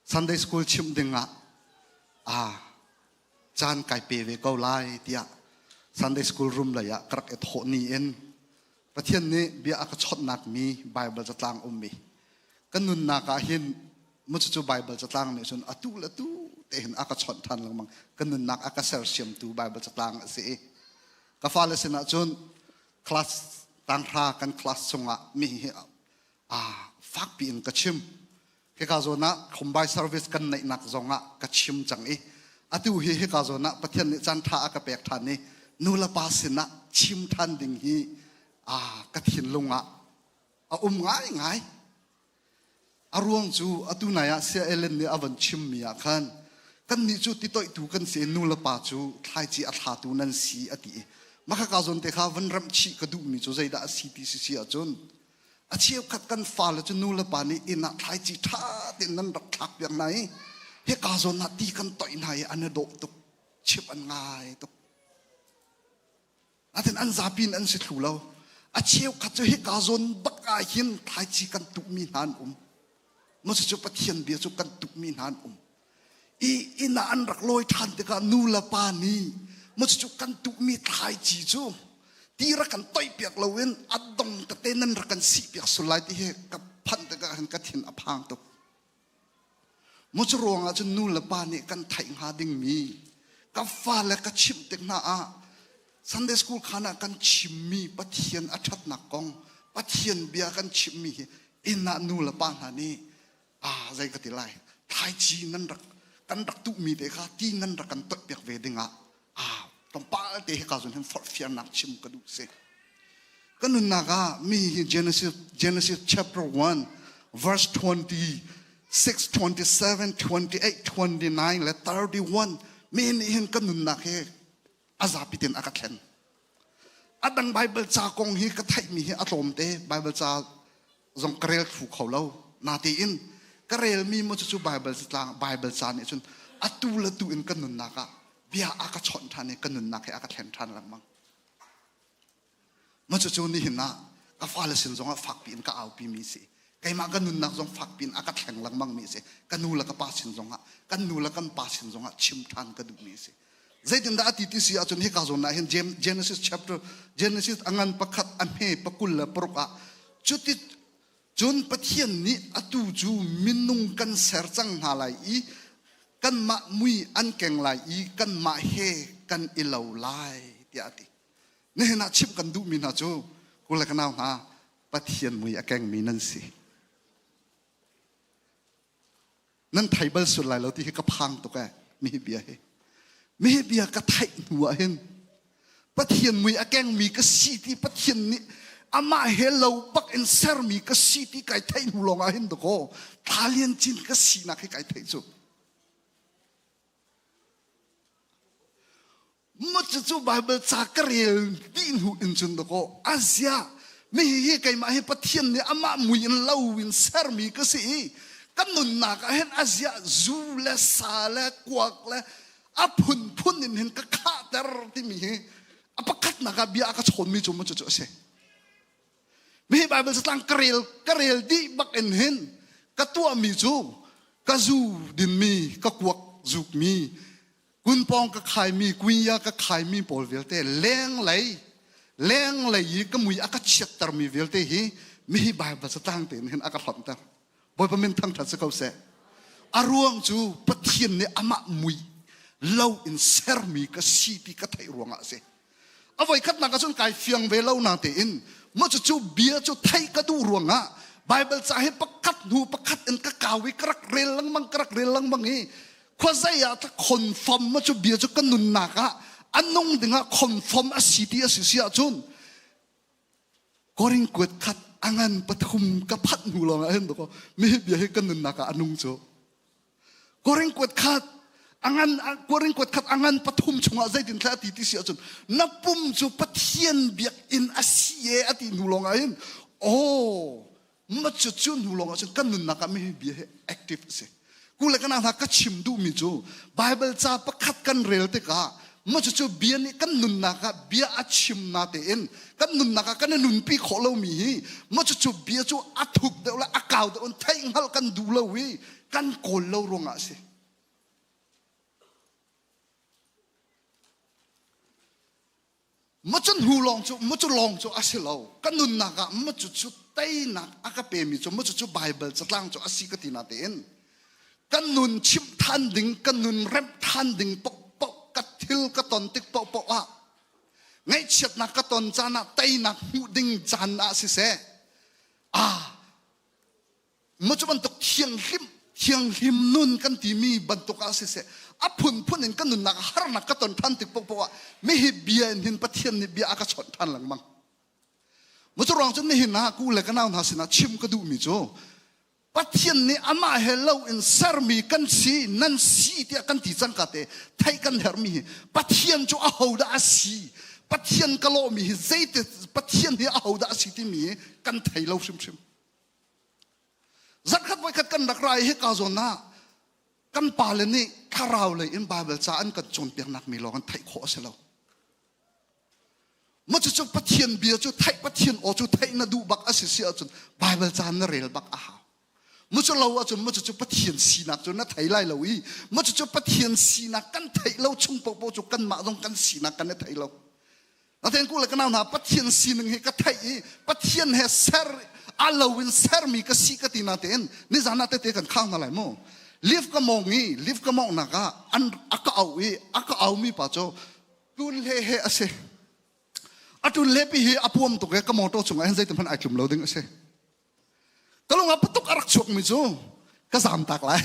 Sunday school chimh ding ah caan kai pe ve ko lai tiah Sunday school room lei ah ka rak i thawh ni in Pathian nih bia a ka chawnhnak mi Bible catlang ummi ka nunnak ah hin mu cucu Bible catlang nih cun atu le tu te hin a ka chawnh ṭhan lengmang ka nunnak a ka sersiamtu Bible catlang a si i ka fale sinah cun class tanghra kan class chungah mi hi a fakpi in ka chim hika zawn ah combine service kan neihnak zongah ka chim cang i atu hi hika zawn ah Pathian nih caan ṭha a ka pek ṭhan i nu le pa sinah chim ṭhan ding hi a ka thinlung ah a um ngaingai A ruang cu atu nai ah Saya Ellen nih a van chimmi ah khan kannih cu titoihtu kan si i nu le pa cu thlaici a thlatu nan si a ti i mah khaka zawn te kha van remh chih ka duhmi cu zeidah a si ti si si ahcun A cheukhat kan fale cu nu le pa nih inn ah thlaici ṭha tein nan rak thlak piak hna i hika zawn ah ti kan toih hna i an i dawh tuk, chimh an ngai tuk. Natin an zapi in an si thlu lo. A cheukhat cu hika zawn bak ah hin thlaici kan tuhmi hna an um. Moses cu Pathian bia cu kan tuhmi hna an um. I inn ah an rak lawi ṭhan tikah nu le pa nih Moses cu kan tuhmi thlaici cu ti rak kan toihpiak loin a dong tete nan rak kan sihpiak sul lai ti hi ka phanh tikah hin ka thin a phang tuk. Maw cu ruangah cun nu le pa nih kan theih hnga dingmi ka fale ka chimh tik hna ah Sunday school khan ah kan chimmi Pathian a ṭhatnak kong Pathian bia kan chimmi hi inn ah nu le pa hna nih ah zei ka ti lai thlaici nan rak kan rak tuhmi te kha ti nan rak kan toihpiak ve dingah ah tlawmpal te hi ka zun hin forhfialnak chim ka duh si. Ka nunnak ah mi hi Genesis, Genesis chapter 1 verse 26, 27, 28, 29 le 31 mi nih hin ka nunnak hi a zapi ten a ka thlen. A dang Bible ca kong hi ka theihmi hi a tlawmte Bible ca zong ka rel thlu kho lo. Natein ka relmi mu cu Bible tlang Bible ca nih cun atu le tu in ka nunnak ah bia a ka chawnh ṭhan i ka nunnak hi a ka thlen ṭhan lengmang. Mah cucu nihin ah ka fale sin zongah fakpi in ka aupi mi si. Keimah ka nunnak zong fakpi in a ka thleng lengmang mi si. Ka nu le ka pa sin zongah, kan nu le kan pa sin zongah chim ṭhan ka duhmi si. Zeitindah a ti ti si ahcun hika zawn ah hin Genesis chapter Genesis a ngan pakhat a hme pakul le paruk ah cuti cun Pathian nih atu cu minung kan ser cang hna lai i kanmah mui an keng lai i kanmah he kan i lo lai tiah a ti. Nihin ah chimh kan duhmi hna cu u le ka nau hna Pathian mui a kengmi nan si. Nan thei bal sul lai lo ti hi ka phang tuk eh mi bia hi. Mi bia ka theih hnu ah hin Pathian mui a kengmi ka si ti Pathian nih amah he lo bak in sermi ka si ti kai theih hnu lawng ah hin dakaw thla lian cin ka sinak hi kai theih cu. Cucu Bible ca ka rel dih hnu in cun dakaw azia mi hi keimah hi Pathian nih amah mui in lo in sermi ka si i ka nunnak ah hin azia zu le sa le kuak le a phunphun in hin ka khahter timi hi a pakhatnak ah bia a ka chawnmi cu mu cucu a si. Mi Bible catlang ka rel ka rel dih bak in hin ka tuahmi cu ka zu dinmi ka kuak zukmi kunpawng ka khaimi kuiya ka khaimi pawl vialte lenglei lenglei i ka mui a ka chiattermi vialte hi mihi Bible catlang tein hin a ka hlonhter Bawipa min thangṭhat si ko seh a ruang cu Pathian nih amah mui lo in sermi ka si ti ka theih ruangah a si a voikhatnak ah cun kai fiang ve lo na tein maw cucu bia cu theih ka duh ruangah Bible ca hi pakhat hnu pakhat in ka kau i ka rak rel lengmang ka rak rel lengmang i khuazei ah ta confirm ma cu bia cu ka nunnak ah a nung dingah confirm a si ti a si si ahcun Korin kuat khat a ngan pathum ka phanh hnu lawngah hin dakaw mi bia hi kan nunnak ah a nung cu Korin kuat khat a ngan Korin kuat khat a ngan pathum chungah zeitin thla ti ti si ahcun na pum cu Pathian biakinn a si e a ti hnu lawngah hin oh ma cu cu hnu lawngah cun kan nunnak ah mi bia hi active a si kule kana hna ka chim duhmi cu Bible ca pakhat kan rel tikah ma cu cu bia nih kan nunnak ah bia a chim na tein kan nunnak ah kan i nunpi khawh lomi hi ma cu cu bia cu a thuk deuh le a kau deuh in theih hngalh kan duh lo i kan kawl lo ruangah a si Macu hnu lawng cu macu lawng cu a si lo. Ka nunnak ah macu cu teinak a ka pemi cu macu cu Bible catlang cu a si ka ti na tein kan nun chimh than ding kan nun remh than ding paohpaoh ka thil ka ton tik paohpaoh ah ngaihchiatnak ka ton caan ah teinak hmuh ding caan ah siseh ah Maw cu bantuk thianghlim thianghlim nun kan timi bantuk ah siseh a phunphun in kan nunnak harnak ka ton ṭhan tik paohpaoh ah mihi bia in hin Pathian nih bia a ka chawnh ṭhan lengmang. Maw cu ruang cun nihin ah ku le ka nau hna sinah chim ka duhmi cu Pathian nih amah he lo in sermi kan si nan si tiah kan ti cangka te theih kan herhmi hi Pathian cu ahodah a si? Pathian ka lawhmi hi zeite Pathian hi ahodah a si timi kan thei lo hrimhrim. Zarkhat voikhat kan rak ra i hika zawn ah kan pale nih thlarau lei in Bible ca an kan cawnpiaknak mi lawng an theih khawh a si lo. Maw cucu Pathian bia cu theih Pathian aw cu theih na duh bak a si si ahcun Bible ca na rel bak a hau. Maw cu lo ahcun maw cucu Pathian sinak cu na thei lai lo i maw cucu Pathian sinak kan theih lo chung paohpaoh cu kanmah zong kan sinak kan i thei lo. Natein ku le ka nau hna Pathian sining hi ka theih i Pathian he ser a lo in sermi ka si ka ti natein nizan ah tete kan khang hna lai mu. Lift ka mong i lift ka mong nak ah an a ka au i a ka au mi pa cu tun hle he a si. A tun hle pi hi a puam tuk i ka motor chungah hin zeitin hmanh ai tlum lo ding a si. Ka lung ah patuk a rak chuak mi cu ka zam tak lai.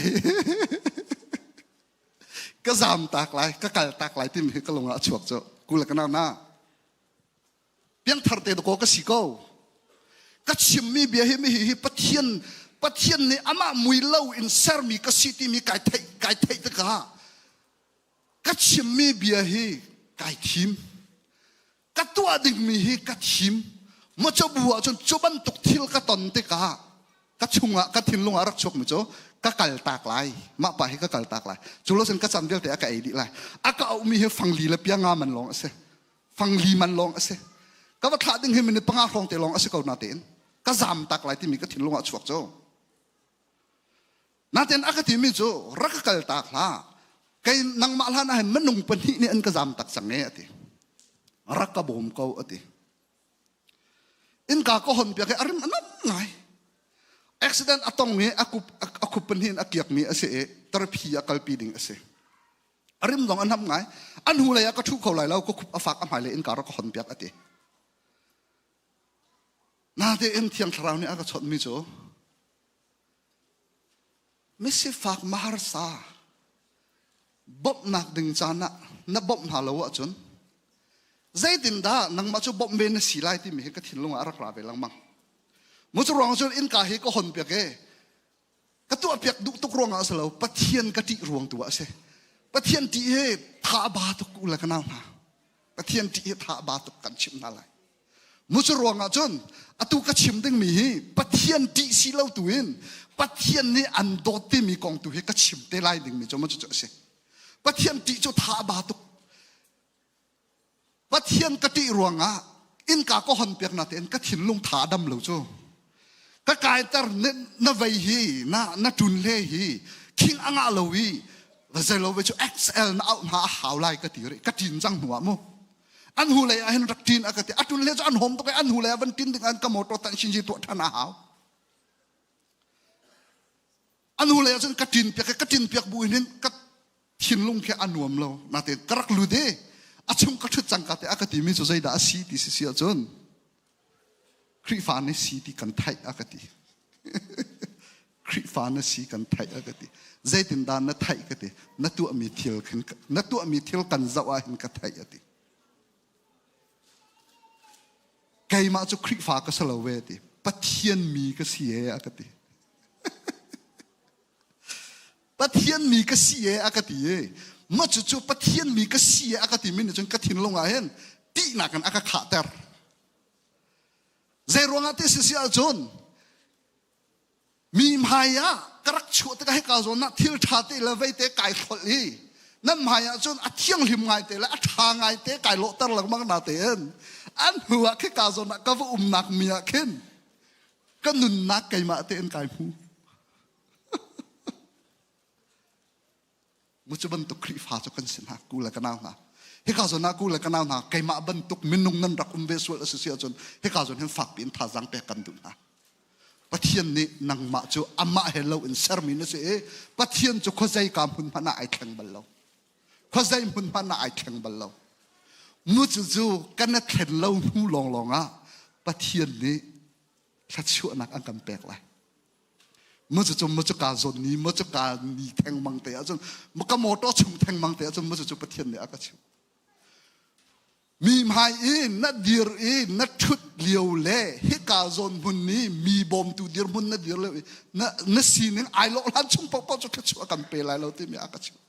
Ka zam tak lai, ka kal tak lai timi hi ka lung ah a chuak cu. Kul ka nau na. Piangthar te dakaw ka si ko. Ka chimmi bia hi mi hi Pathian Pathian nih amah mui lo in sermi ka si timi kai theih kai theih tikah ka chimmi bia hi kai thim. Ka tuah dingmi hi ka thim. Maw bu ahcun cu bantuk thil ka ton tikah ka chungah ka thinlung ah rak chuakmi cu ka kal tak lai. Mah pa hi ka kal tak lai. Cu lo cun ka caan vialte a ka ei dih lai. A ka auhmi hi fangli le pianga man lawng a si. Fangli man lawng a si. Ka va thlah ding hi minute panga hrawng te lawng a si ko natein ka zam tak lai timi ka thinlung ah chuak cu. Natein a ka timi cu rak ka kal tak hlah. Kei nangmah hlan ah hin minung pahnih nih an ka zam tak cang e a ti. Rak ka bawm ko a ti. Innka ka hon piak i a rim a nam ngai. Accident a tong i a kup a khup pahnih in a kiakmi a si i therapy a kalpi ding a si. A rim zong a nam ngai. An hnu lei ah ka ṭhu kho lai lo, ka khup a fak a hmai lei innka rak ka hon piak a ti. Natein Thiang Thlarau nih a ka chawnhmi cu Misifak maharsa bawmhnak ding caan ah na bawmh hna lo ahcun zeitindah nangmah cu bawmh ve na si lai timi hi ka thinlung ah a rak ra ve lengmang. Mu cu ruang cun innka hi ka hon piak i ka tuah piak duh tuk ruangah a si lo Pathian ka ṭih ruang tu ah a si. Pathian ṭih hi tha ba tuk u le ka nau hna. Pathian ṭih hi tha ba tuk kan chimh hna lai. Mu cu ruangah cun atu ka chim dingmi hi Pathian ṭih si lo tu in Pathian nih an dawt timi kong tu hi ka chim te lai dingmi cu mu cu a si. Pathian ṭih cu tha a ba tuk. Pathian ka ṭih ruangah innka ka hon piak na tein ka thinlung tha a dam lo cu. Ka kaiter na vei hi na na ṭun le hi khing a ngah lo i zeilo ve cu XL na auh hna a hau lai ka ti rih ka ṭin cang hnu ah mu. An hu lei ah hin rak ṭin a ka ti. A ṭun le cu an hom tuk i an hu lei ah van ṭin ding an ka motor tan shinji tuah ṭhan a hau. An hu lei ah cun ka ṭin piak ka ṭin piak bu in hin ka thinlung khi a nuam lo. Natein ka rak lut i a chung ka ṭhut cang ka te a ka timi cu zeidah a si ti si si ahcun Khrihfa na si ti kan theih a ka ti. Khrihfa na si kan theih a ka ti. Zeitindah na theih ka ti. Na tuahmi thil khin na tuahmi thil kan zoh ah hin ka theih a ti. Keimah cu Khrihfa ka si lo ve a ti. Pathian mi ka si e a ka ti. Pathian mi ka si e a ka ti i ma cucu Pathian mi ka si e a ka ti mi nih cun ka thinlung ah hin tihnak in a ka khahter. Zei ruangah ti si si ahcun mi hmai ah ka rak chuah tikah hika zawn ah thil ṭha te le vei te kai hrolh i nan hmai ah cun a thianghlim ngai te le a ṭha ngai te kai lawhter lengmang na tein an hnu ah khika zawn ah ka va umnak mi ah khin ka nunnak keimah tein kai hmu. Mu cu bantuk Khrihfa cu kan si hna ku le ka nau hna. Hika zawn ah ku le ka nau hna keimah bantuk minung nan rak um ve sual a si si ahcun hika zawn hin fak piin thazaang pek kan duh hna. Pathian nih nangmah cu amah he lo in sermi na si i Pathian cu khuazei ka hmun hmanh ah ai thleng bal lo. Khuazei hmun hmanh ah ai thleng bal lo. Mu cu cu kan i thlen lo hnu lawnglawng ah Pathian nih thluachuahnak an kan pek lai. Mu cu mu cu ka zawn ni mu cu ka ni thengmang te ahcun ka motor chung thengmang te ahcun mu cu Pathian nih a ka chimh. Mi hmai i na dir i na ṭhut lio le hika zawn hmun ni mi bawmtu dirhmun na dir lio i na, na sining ai lawh hlan chung paohpaoh cu thluachuah kan pe lai lo timi a ka chimh.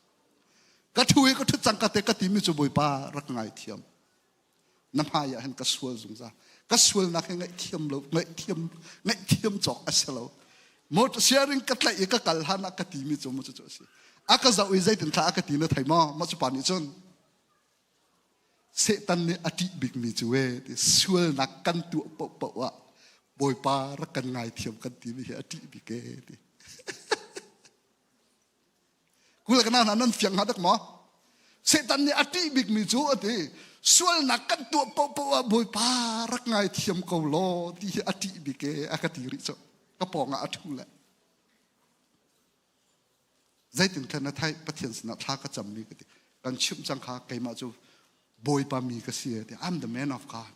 Ka ṭhu i ka ṭhut cang ka te ka timi cu Bawipa rak ngai thiam. Na hmai ah hin ka sual zungzal. Ka sualnak hi ngaihthiam lo, ngaihthiam, ngaihthiam cawk a si lo. Motor sharing ka tlaih i ka kal hlan ah ka timi cu mu cu a si. A ka zoh i zeitin thla a ka ti na thei maw? Mah cu pa nih cun Satan nih a ṭih bikmi cu e ti sualnak kan tuah paohpaoh ah Bawipa rak kan ngaithiam kan timi hi a ṭih bik e ti. Kul ka hna nan fiang hnga dak maw? Satan nih a ṭih bikmi cu a ti sualnak kan tuah paohpaoh ah Bawipa rak ngaithiam ko law ti hi a ṭih bik e a ka ti rih cu ka pawng ah a ṭhu le zeitin khan na theih Pathian sinah thla ka cammi ka ti kan chimh cang kha keimah cu Bawipa mi ka si e ti I'm the man of God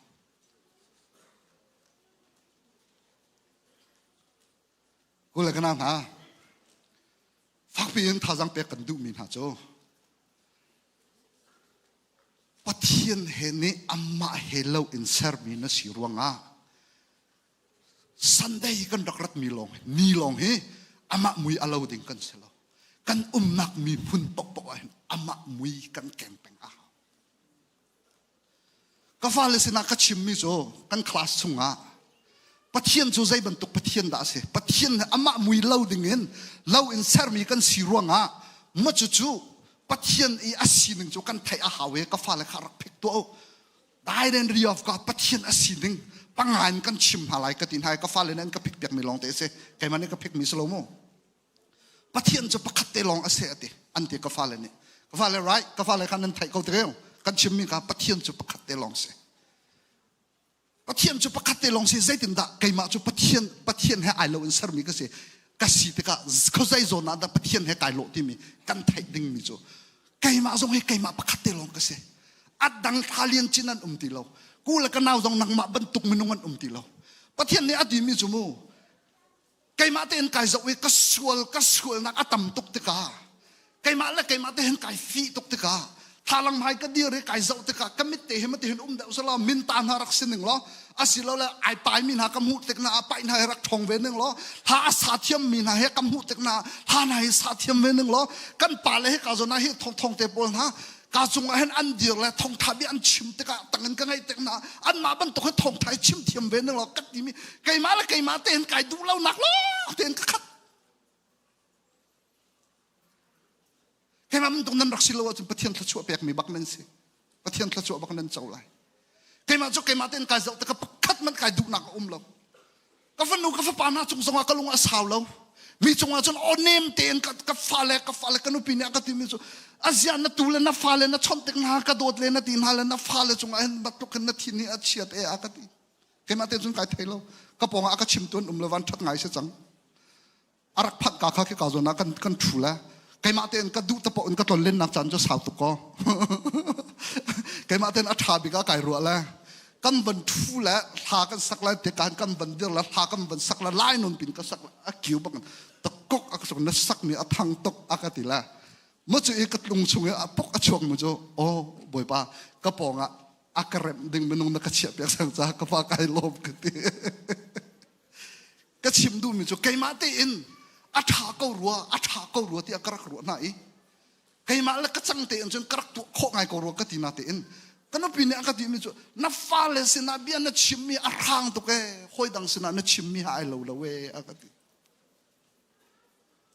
Kule ka nau hna fakpi in thazaang pek kan duhmi hna cu Pathian he nih amah he lo in sermi na si ruangah Sunday kan rak ratmi lawng ni lawng hi amah mui a lo ding kan si lo. Kan umnak miphun paohpaoh ah hin amah mui kan keng peng a hau. Ka fale sinah ka chimmi cu kan class chungah Pathian cu zei bantuk Pathian dah a si? Pathian he amah mui lo ding in lo in sermi kan si ruangah ma cucu Pathian i a sining cu kan theih a hau i ka fale kha rak phik tuah u. The identity of God Pathian a sining pangai in kan chim hna lai ka ti hna i ka fale nih an ka phik piakmi lawng te a si keimah nih ka phikmi si lo mu Pathian cu pakhat te lawng a si a ti an ti ka fale nih ka fale right ka fale kha nan theih ko te kan chimmi kha Pathian cu pakhat te lawng si Pathian cu pakhat te lawng si zeitindah keimah cu Pathian Pathian he ai lo in sermi ka si ka si tikah khuazei zawn ah dah Pathian he kai lawh timi kan theih dingmi cu keimah zong hi keimah pakhat te lawng ka si a dang thla lian chin an um ti lo ku le ka nau zong nangmah bantuk minung an um ti lo Pathian nih a timi cu mu keimah tein kai zoh i ka sual ka sualnak a tam tuk tikah keimah le keimah te hin kai fih tuk tikah thalang hmai ka dir i kai zoh tikah ka mit te hi mati hin um deuh selaw min ta hna rak si ning law asilole ai pai mi hna ka hmuh tik na pai hna hi rak ṭhong ve ning law hla a sa thiam mi hna he ka hmuh tik na hla hna hi sa thiam ve ning law kan pa le hi ka zawn ah hi thong thong te pawl hna ka cungah hin an dir le thongtha bia an chim tikah tangin ka ngaih tik na anmah bantuk hi thongtha hi chim thiam ve ning law ka timi keimah le keimah tein kai duh lo nak lawng tein ka khat keimah bantuk nan rak si lo ahcun Pathian thluachuah pekmi bak nan si Pathian thluachuah bak nan co lai keimah cu keimah tein kai zoh tikah pakhat man kai duhnak a um lo ka fanu ka fapa hna cung zongah ka lung a sau lo mi cungah cun aw nem tein ka, ka fale ka fale ka nupi nih a ka timi cu azia na tu le na fale na chawnh tik hna ka dawt le na ti hna le na fale cungah hin batuk hin na thin hi a chiat e a ka ti keimah te cun kai thei lo ka pawngah a ka chim tu an um lo van that ngai si cang a rak phak ka kha khi ka zawn ah kan kan ṭhu le keimah tein ka duh te paoh in ka tlonlennak caan cu sau tuk ko keimah tein a ṭha bik ah kai ruah le kan van ṭhu le hla kan sak le te kan kan van dir le hla kan van sak le lai nun pin ka sak le a kiu bak takuk a ka sak na sak mi a thang tuk a ka ti le mu cu i ka tlung chung i a puk a chuak mu cu aw bawipa ka pawng ah a ka remh ding minung na ka chiah piak sang ca ka pa kai lawm ka ti ka chim duhmi cu keimah tein a ṭha ko rua a ṭha ko rua tiah ka rak ruah hna i keimah le ka cang tein cun ka rak tuah khawh ngai ko rua ka ti na tein ka nupi nih a ka timi cu na fale sinah bia na chimmi a hrang tuk ee hawi dang sinah na chimmi ha ai lo lo ee a ka ti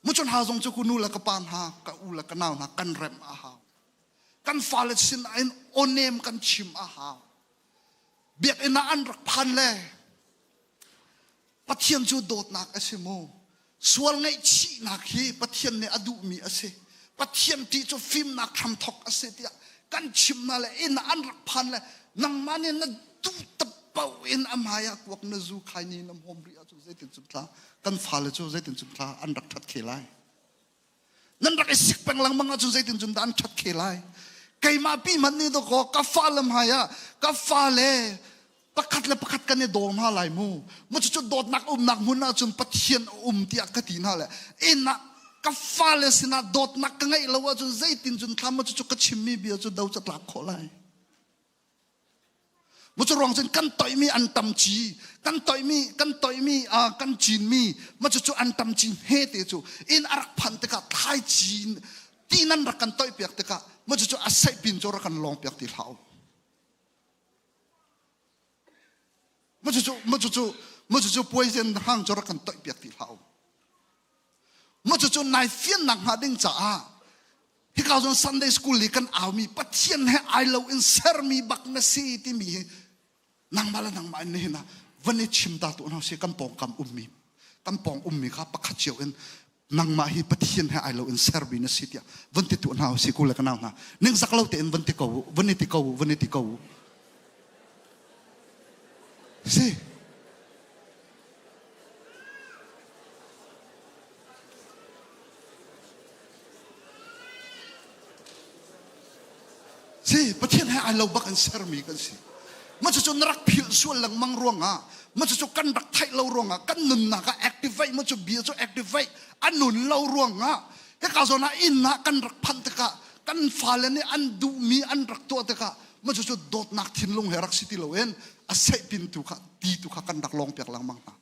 mucun ha zong cu ku nu le ka pa hna ka u le ka nau hna kan remh a hau kan fale sinah in awnem kan chim a hau biakinn ah an rak phan le Pathian cu dawtnak a si mu. Sual ngaihchihnak hi Pathian nih a duhmi a si. Pathian ti cu fimnak hramthok a si tiah kan chim hna le inn ah an rak phan le nangmah nih na duh tapau in a hmai ah kuak na zu khai ni na hmawm rih ahcun zeitin cun thla kan fale cu zeitin cun thla an rak ṭhat khe lai. Nan rak i sik peng lengmang ahcun zeitin cun dah an ṭhat khe lai. Keimah pi hmanh nih dawkaw ka fale hmai ah ka fale pakhat le pakhat kan i daw hna lai mu. Mu cucu dawtnak umnak hmun ahcun Pathian a um tiah ka ti hna le inn ah ka fale sinah dawtnak ka ngeih lo ahcun zeitin cun thla mu cucu ka chimmi bia cu do catlak khawh lai. Mucu ruang cun kan toihmi antam ci, kan toihmi kan toihmi uh, kan cinmi ma cucu antam ci hme te cu inn a rak phanh tikah thlai cin ti nan rak kan toih piak tikah ma cucu a saihpin cu rak kan lawng piak ti hlah u. Ma cucu ma cucu ma cucu poison hang cu rak kan toih piak ti hlah u. Ma cucu nai fiannak hnga ding caah hika zon Sunday school i kan aumi Pathian he ai lo in sermi bak na si timi hi nangmah le nangmah in nihin ah van i chim ta tu hna si kan pawngkam ummi kan pawng ummi kha pakhat cio in nangmah hi Pathian he ai lo in sermi na si tiah van ti tu hna si ku le ka nau hna ningzak lo tein van ti ko u van i ti ko u van i ti ko u si Si, Pathian he ai lo bak in sermi kan si. Ma cucu na rak philh sual lengmang ruangah, ma cucu kan rak theih lo ruangah, kan nunnak ah activate, ma cu bia cu activate a nun lo ruangah, hika zawn ah inn ah kan rak phanh tikah, kan fale nih an duhmi an rak tuah tikah, ma cucu dawtnak thinlung he rak si ti loin a sehpin tu kha, ti tu kha kan rak lawng piak lengmang hna.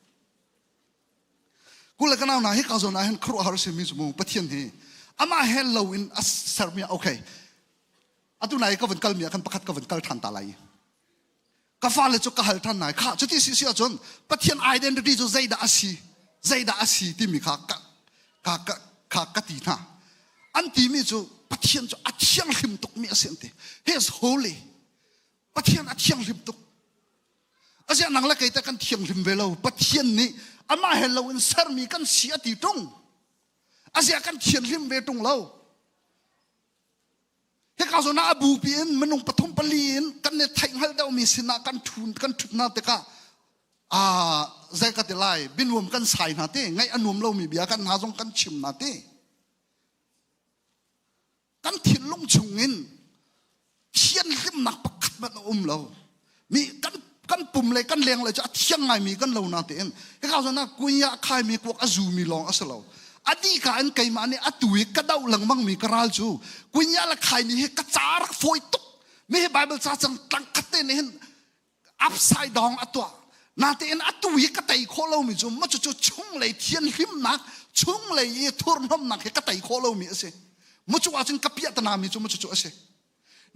Kule ka nau hna hika zawn ah hin khuaruahhar a simi cu mu Pathian hi amah he lo in a sermi okay atu nai ka vun kalmi ah khan pakhat ka vun kal ṭhan ta lai ka fale cu ka hal ṭhan nai kha cuti si si ahcun Pathian identity cu zeidah a si zeidah a si timi kha ka ka ka kha ka ti hna an timi cu Pathian cu a thianghlim tukmi a si an ti he is holy Pathian a thianghlim tuk Aziah nang le kei teh kan thianghlim ve lo. Pathian nih amah he lo in sermi kan si a ti ṭung. Aziah kan thianghlim ve ṭung lo. Hika zawn ah a bupi in minung pathum pali in kan i theih hngalh deuhmi sinah kan ṭhun kan ṭhut hna tikah aa zei ka ti lai bianuam kan sai hna ti ngaih a nuam lomi bia kan hna zong kan chim hna ti kan thinlung chungin thianhlimnak pakhat hmanh a um lo mi kan kan pum le kan leng le cu a thiang ngaimi kan lo na tein hika zawn ah kunya khaimi kuak a zumi lawng a si lo a dih ka in keimah nih a tu i ka doh lengmang mi ka ral cu kunya le khaimi hi ka ca rak fawi tuk mi hi bible ca cang tlang khat te nih hin upside down a tuah natein atu hi ka tei khawh lomi cu ma cucu chunglei thianhlimnak chunglei i thurhnomnak hi ka tei khawh lomi a si mu cu ahcun ka piahtana mi cu mu cucu a si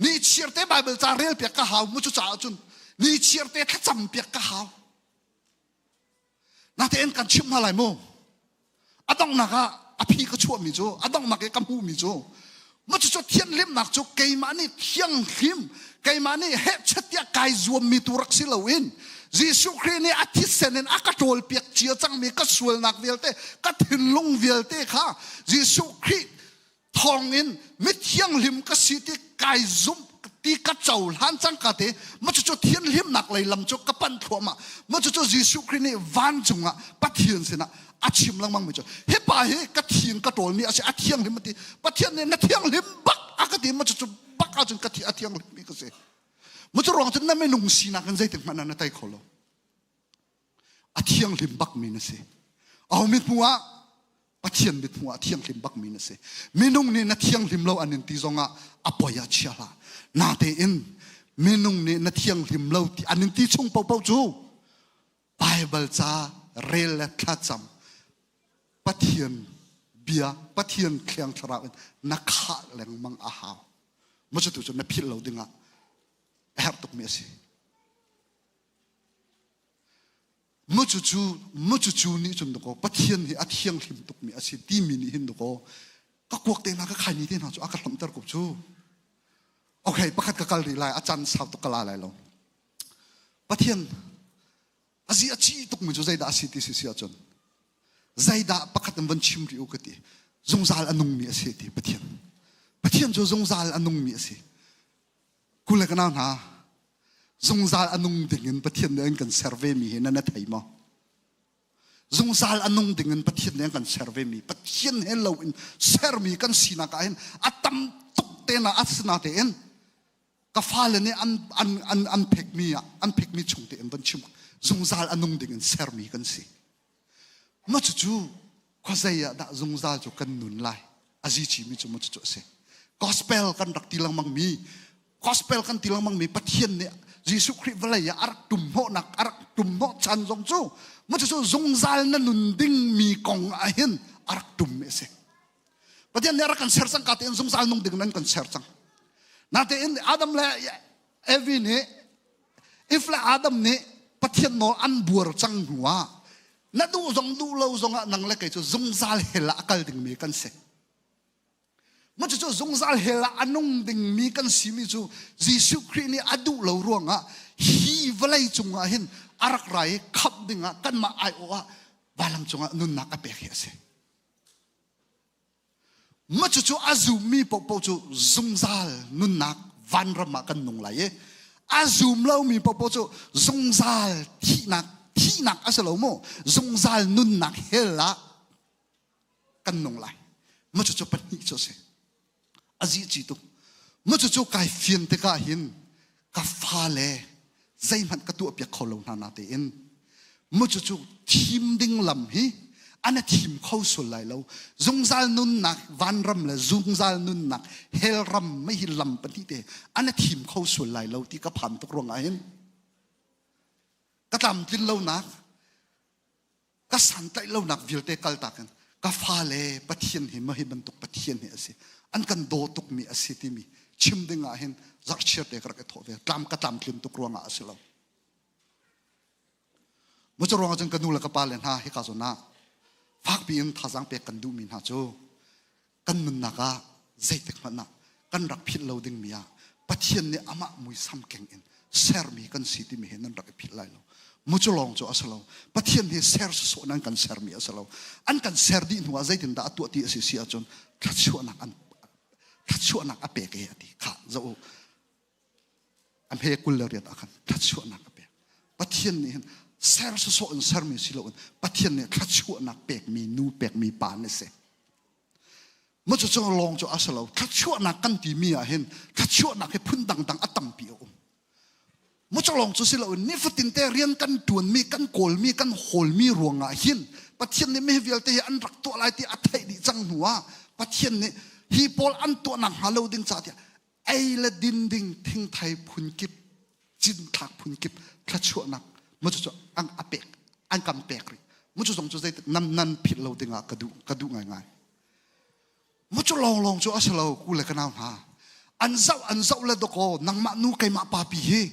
ni chiarte bible ca rel piak ka hau mu cu caah cun ni chiarte thlacam piak ka hau Natein kan chimh hna lai mu. A donghnak ah a phi ka chuahmi cu, a donghnak i ka hmuhmi cu, ma cucu thianhlimnak cu keimah nih thianghlim, keimah nih hehchet tiah kai zuammi tu rak si loin Jesuh Khrih nih a thisen in a ka ṭawlpiak cia cangmi ka sualnak vialte, ka thinlung vialte kha Jesuh Khrih thawngin mithianghlim ka si ti kai zumh ti ka cohlan cangka te ma cucu thianhlimnak lei lam cu ka panh thluahmah ma cucu Jesuh Khrih nih vancung ah Pathian sinah a chim lengmang mi cu hi pa hi ka thin ka ṭawlmi a si a thianghlim a ti Pathian nih na thianghlim bak a ka ti ma cucu bak ahcun ka thi a thianghlim mi ka si ma cu ruang cun na minung sinak in zeitik hmanh ah na tei kho lo a thianghlim bakmi na si aho mithmuh ah Pathian mithmuh ah thianghlim bakmi na si minung nih na thianghlim lo an in ti zongah a poi ah chia hlah natein minung nih na thianghlim lo ti an in ti chung paohpaoh cu Bible ca rel le thlacam Pathian bia Pathian thiang thlarau in na khah lengmang a hau mu cu tu cu na philh lo dingah a herh tukmi a si Mucucu mucucu nih cun dakaw Pathian hi a thianghlim tukmi a si timi nih hin dakaw ka kuak te hna ka khaini te hna cu a ka hlamter ko cu. Okay, pakhat ka kal rih lai a can sau tuk ka la lai lo. Pathian a zi a ci tukmi cu zeidah a si ti si si ahcun zeidah pakhat in van chim rih u ka ti zungzal a nungmi a si ti Pathian. Pathian cu zungzal a nungmi a si. Kule ka nau hna, zungzal a nung dingin Pathian nih an kan ser ve mi hi nan na thei maw? Zungzal a nung dingin Pathian nih an kan ser ve mi, Pathian he lo in sermi kan sinak ah hin a tam tuk te na asina tein ka fale nih an an an an phekmi ah an phekmi chung tein van chim zungzal a nung dingin sermi kan si. Ma cucu khuazei ah dah zungzal cu kan nun lai azi chimi cu ma cucu a si gospel kan rak ti lengmang mi gospel kan ti lengmang mi Pathian nih Jesuh Khrih vawlei ah a rak tum hnawhnak a rak tum hnawh chan zong cu ma cucu zungzal na nun ding mi kong ah hin a rak tum mi a si Pathian nih a rak kan ser cang ka tein zungzal nung ding nan kan ser cang natein Adam le Evi nih if le Adam nih. Pathian nawl an buar cang hnu ah na duh zong duh lo zong ah nang le kei cu zungzal hell ah a kal dingmi kan si. Ma cucu zungzal hell ah a nung dingmi kan simi cu Jesuh Khrih nih a duh lo ruangah hi vawlei cungah hin a rak ra i khamh dingah kanmah aiawh ah vailam cungah nunnak a pek hi a si. Ma cucu a zummi paohpaoh cu zungzal nunnak vanram ah kan nung lai i a zum lomi paohpaoh cu zungzal thihnak thihnak a si lo mu zungzal nunnak hell ah kan nung lai. Ma cucu pahnih cu a si. A zi ci tuk. Ma cucu kai fian tikah hin ka fale zeihmanh ka tuahpiak kho lo hna na tein mu cucu thim ding lam hi an a thim kho sual lai lo zungzal nunnak vanram le zungzal nunnak hell ram mei hi lam pahnih te an a thim kho sual lai lo ti ka phan tuk ruangah hin ka tlamtlin lonak ka santlaih lonak vialte kaltak in ka fale Pathian hi mahi bantuk Pathian hi a si an kan daw tukmi a si timi chim ding ah hin zarhchiar te ka rak i thawh ve tlam ka tlamtlin tuk ruangah a si lo mu cu ruangah cun ka nu le ka pa le hna hika zawn ah fakpi in thazaang pek kan duhmi hna cu kan nunnak ah zeitik hmanh ah kan rak philh lo dingmi ah Pathian nih amah muisam keng in sermi kan si timi hi nan rak i philh lai lo. Mu cu lawng cu a si lo. Pathian hi ser sawsawh in an kan sermi a si lo. An kan ser dih hnu ah zeitindah a tuah ti a si si ahcun thluachuahnak an thluachuahnak a pek e a ti. Kha zoh u. A hme 28 ah khan thluachuahnak a pek. Pathian nih hin ser sawsawh in sermi si loin Pathian nih thluachuahnak pekmi nu pekmi pa na si. Maw cu lawng cu a si lo. Thluachuahnak kan timi ah hin thluachuahnak hi phun dangdang a tampi a um. Maw cu lawng cu si loin nifatin te rian kan ṭuanmi, kan kawlmi, kan hawlmi ruangah hin Pathian nih mi vialte hi an rak tuah lai ti a theih dih cang hnu ah Pathian nih hi pawl an tuahnak hnga lo ding ca tiah ei le din ding thingthei phunkip cinthlak phunkip thluachuahnak mu cu an a pek an kan pek rih mu cu zong cu zeitik nan nan philh lo dingah ka duh ka duh ngaingai mu cu lawng lawng cu a si lo ku le ka nau hna an zoh an zoh le dakaw nangmah nu keimah papi hi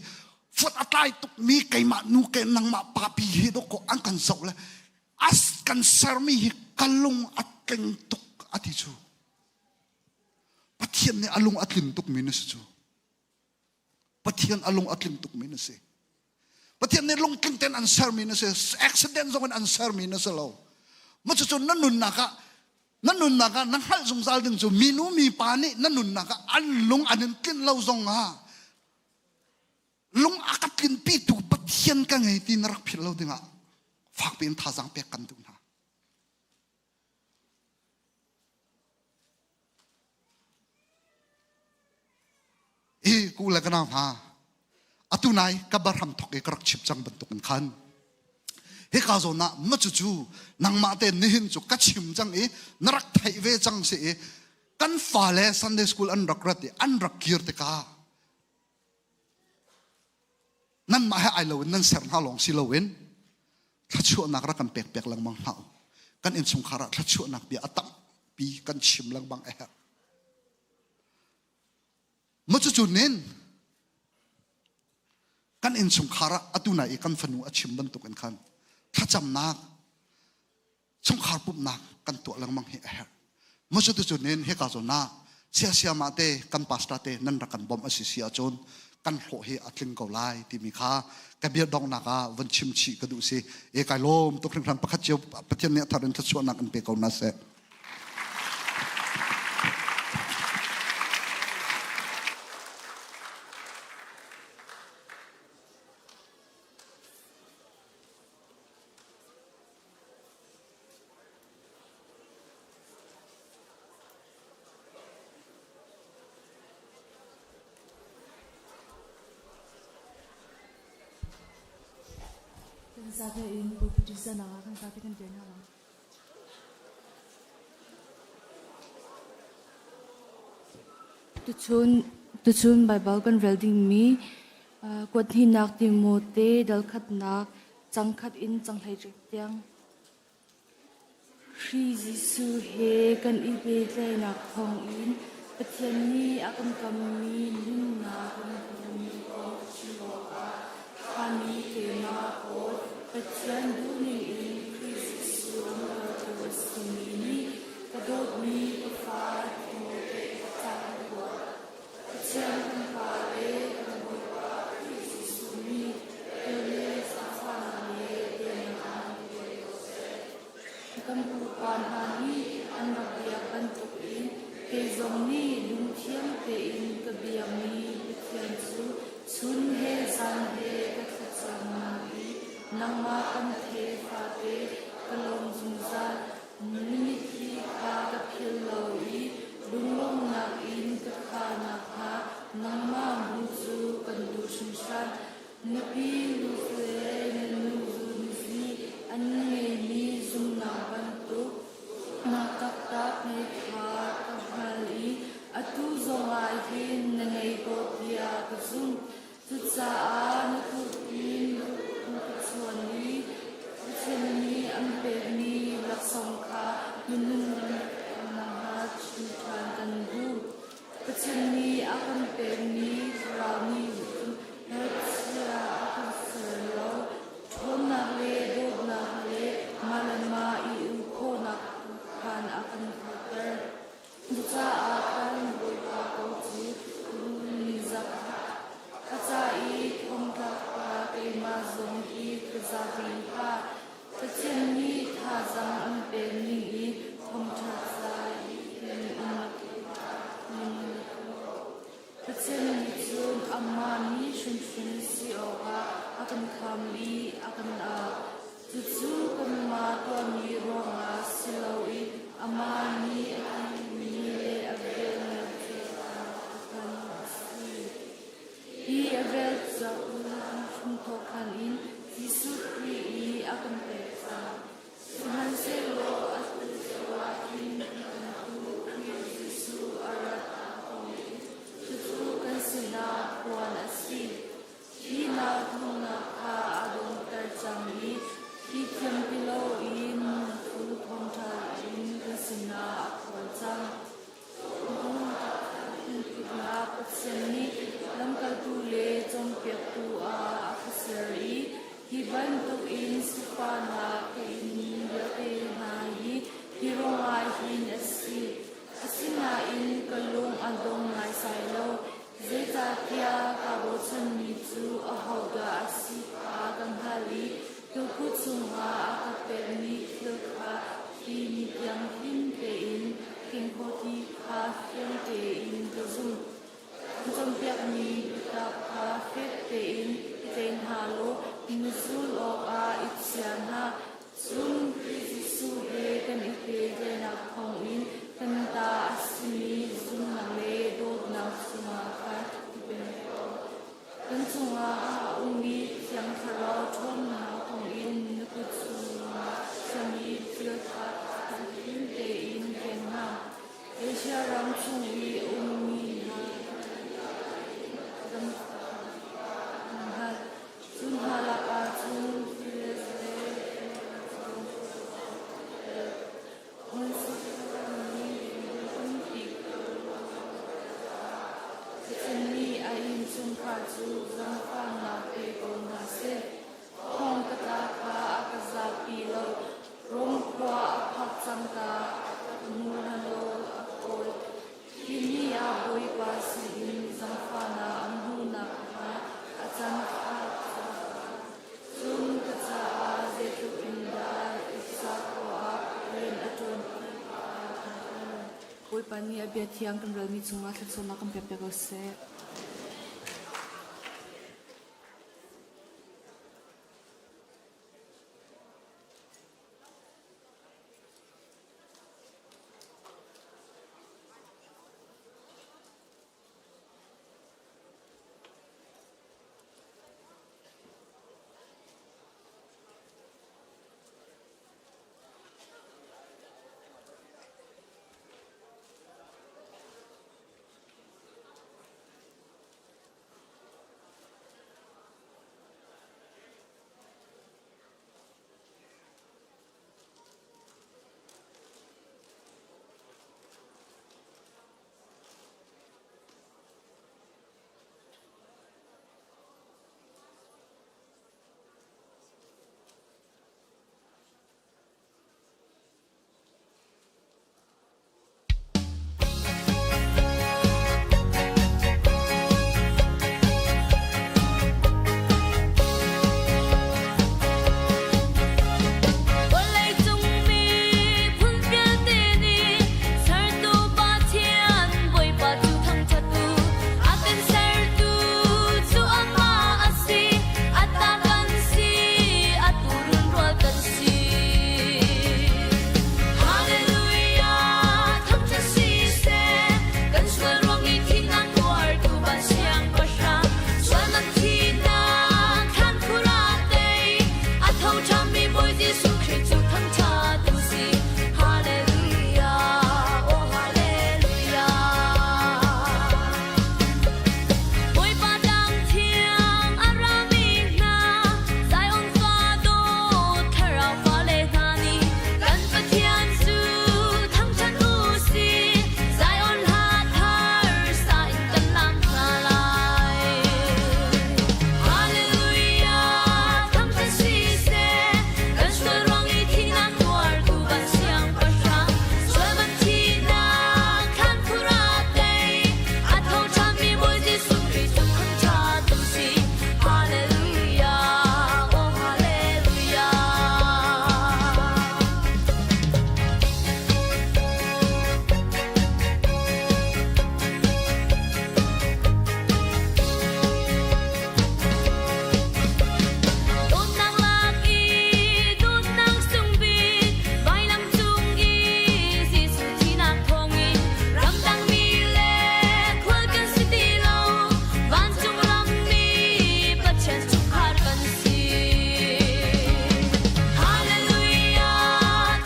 fut a tlai tuk mi keimah nu ke nangmah papi hi dakaw an kan zoh le as kan sermi hi ka lung a tling tuk a ti cu Pathian nih a lung a tlin tukmi na si cu. Pathian a lung a tling tukmi na si. Pathian nih lungtling tein an sermi na si. Accident zong in an sermi na si lo. Ma cucu na nunnak ah na nunnak ah na hngalh zungzal ding cu minu mipa nih na nunnak ah an lung an in tlinh lo zong ah lung a ka tlinpitu Pathian ka ngei ti na rak philh lo dingah fakpi in thazaang pek kan duh hna. Hi ku le ka nau hna atu nai ka barham thok i ka rak chim cang bantuk in khan hika zawn ah ma cucu nangmah te nihin cu ka chim cang i na rak theih ve cang si i kan fale Sunday school an rak rat i an rak kir tikah nanmah he ai loin nan ser hna lawng si loin thluachuahnak rak kan pek pek lengmang hna u kan innchungkhar ah thluachuahnak bia a tampi kan chim lengmang a herh ma cucu nin kan innchungkhar ah atu nai i kan fanu a chim bantuk in khan thlacamnak chungkhar pumhnak kan tuah lengmang hi a herh. Macu tu nin hika zawn ah siasiama te kan pastor te nan rak kan bawmh a si si ahcun kan hlawh hi a tling ko lai timi kha ka bia donghnak ah von chim chih ka duh si e kai lawm tuk hringhran pakhat cio Pathian nih a thar in thluachuahnak in pe ko na seh. Kan zapi in pulpit zanak ah kan zapi kan dir hna lai. Tuchun tuchun Baibal kan rel dingmi kuat hnihnak Timote dal khatnak cangkhat in canghlei tiang. Khrih Jesuh he kan i pehtlaihnak thawngin Pathian nih a kan kammi nunnak kan hmuhmi kong chim awkah thlahmi keimah. Kan pupa hna nih an rak biak bantukin kei zong nih lungthiang tein ka biakmi Pathian cu chun he zan he ka thlacamnak i nangmah kan thei fate ka lawm zungzal. Na mitthli kha ka philh lo i lunglawmhnak in ka khah nakhnga nangmah hmuh cu kan duh hringhran. Na pi Ruth le na nu Zunis nih an ngeihmi zumhnak bantuk nak taktak ngei kha ka hngalh i atu zongah hin na ngei ko tiah ka zumh. Cucaah na kut in na ka chuan i Pathian nih an pekmi laksawng kha minung nakhnga chim ṭhan kan duh. Pathian nih a kan pekmi thlarau nih cun hngalhchia a kan ser lo. Ṭhawnnak le dawtnak le mah le mah i u khawhnak khan a kan hngalhter. Cucaah kan Bawipa ko cu ningzak a ca i thongtlak pa keimah zong hi ka zak rih hlah. Pathian nih thazaang an pek ning i thawngṭha ca i Pathian nih cun amah mi hrimhrim si awkah a kan kham i a kan au. Cucu kanmah tuahmi ruangah si loin amah nih a timi le a velngeih khan a si. Hi a vel cauk hramthawk khan in Jesuh Khrih i a kan pek cang. Sihmanhsehlaw atu ah hin kan tu Khrih Jesuh a rat thawng in cucu kan sinah phuan a si. Hi nauthawngnak kha a donghter cang i hi thiam ti loin phu thawngṭha in kan sinah a phuan cang. Lungthinnak Pathian nih lamkaltu le cawnpiaktu ah a ka ser i hi bantukin sifahnak ka inmi vialte hna hi hi ruangah hin a si. Asinain ka lung a dong naisai lo, zeicahtiah kaa bochanmi cu ahodah a si kha ka hngalh i ka kut chungah a ka pekmi thil kha hi ni tiang him tein keng khawh ti kha fiang tein ka zumh. Ka cawnpiakmi biatak kha fek tein i tlai hna law na zulh awkah i chia hna. Cun Khrih Jesuh he kan i pehtlaihnak thawngin kan ta a simi zumhnak le dawtnak chungah khan i peng ko. Kan cungah a ummi Thiang Thlarau ṭhawnnak thawngin na kut chungah chiami thil kha him tein ken hna. Asia ram chung i a ummi hna ram hngalh. Cu hna lakah cun Files le Pathian nih a innchungkhar cu zaangfahnak pe ko hna seh. Thong ka tla kha a ka zapi lo. Rom khua a phak cangka ka hmu hna a kawl. Hi ni ah Bawipa sinin zaangfahnak an hmuhnak hnga a can kha Cun ka caah zeitluk in dah Efesa khua ah rian a ṭuan ti kha ka hngalh. Bawipa nih a bia thiang kan relmi cungah thluachuahnak kan pekpiak ko seh. Jesuh Khrih cu thangṭhat u sih. Hallelujah, oh hallelujah. Bawipa dang thiang a rami hna, Zion fa dawt thlarau fale hna nih kan Pathian cu thangṭhat u sih. Zion hla thar sa in kan lam hna lai. Hallelujah, thangṭhat siseh, kan sual ruang i thihnak tuartu van siangpahrang, sual man thihnak thlan phura tei, a tho ṭhanmi Bawi Jesuh Khrih cu thangṭhat u sih. Hallelujah, oh hallelujah. Dawtnak lak i dawtnak sung bik vailam cung i Jesuh thihnak thawngin ramdangmi le khual kan si ti lo vancung rammi Pathian chungkhar kan si. Hallelujah,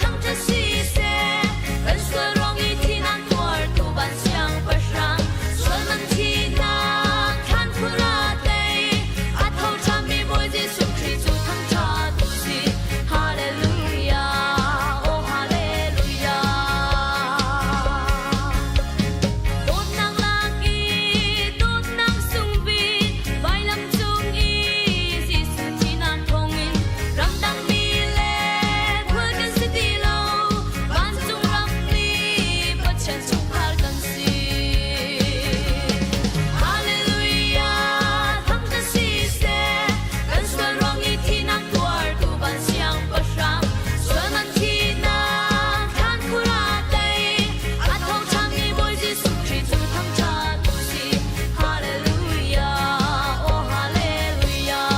thangṭhat siseh, kan sual ruang i thihnak tuartu van siangpahrang, sual man thihnak thlan phura tei, a tho ṭhanmi Bawi Jesuh Khrih cu thangṭhat u sih. Hallelujah, oh hallelujah. Dawtnak lak i dawtnak sung bik, vailam cung i Jesuh thihnak thawngin ramdangmi le khual kan si ti lo, vancung rammi Pathian chungkhar kan si. Hallelujah, thangṭhat siseh, kan sual ruang i thihnak tuartu van siangpahrang, sual man thihnak thlan khur ah tei, a tho ṭhanmi Bawi Jesuh Khrih cu thangṭhat u sih. Hallelujah, oh hallelujah.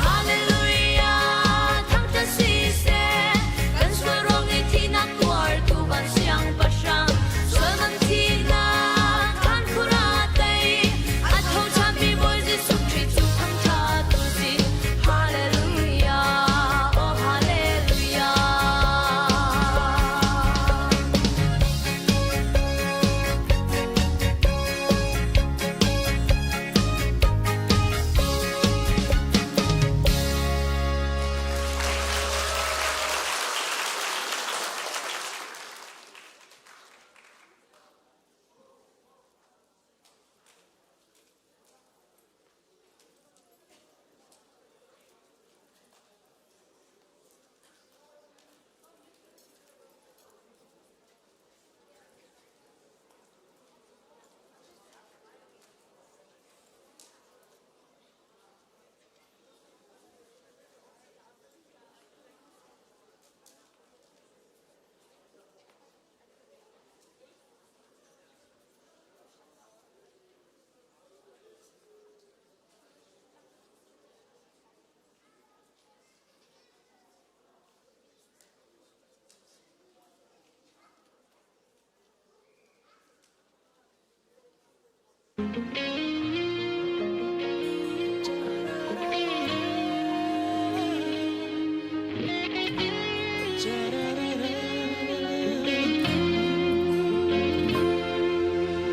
Hallelujah, thangṭhat siseh, kan sual ruang i thihnak tuartu van siangpahrang, sual man thihnak thlan khur ah tei, a tho ṭhanmi Bawi Jesuh Khrih cu thangṭhat u sih. Hallelujah, oh hallelujah.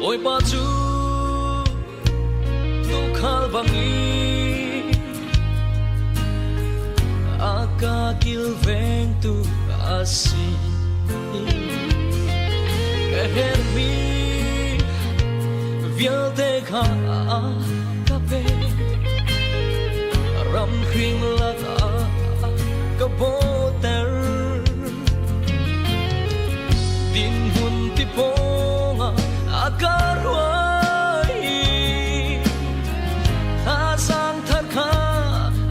Bawipa cu tuukhal bangin a ka kilvengtu a si. Ka herhmi vialte kha a ka pek. Ramhring lakah ka bawter. Dinhmun ti pawngah a ka hruai. Thazaang thar kha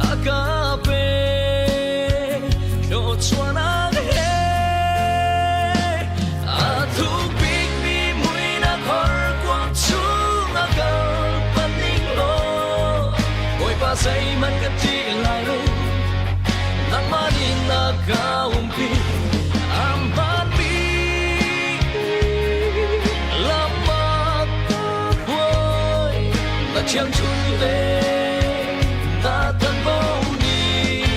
a ka pek. Thluachuahnak he a thuk bikmi muihnak horkuang chung a kal paning law Bawipa zeihmanh ka ṭih lai lo. Nangmah nih na ka umpi. Amahmi lam ah ka hruai. Na thiangṭhunh le na tanbo nih.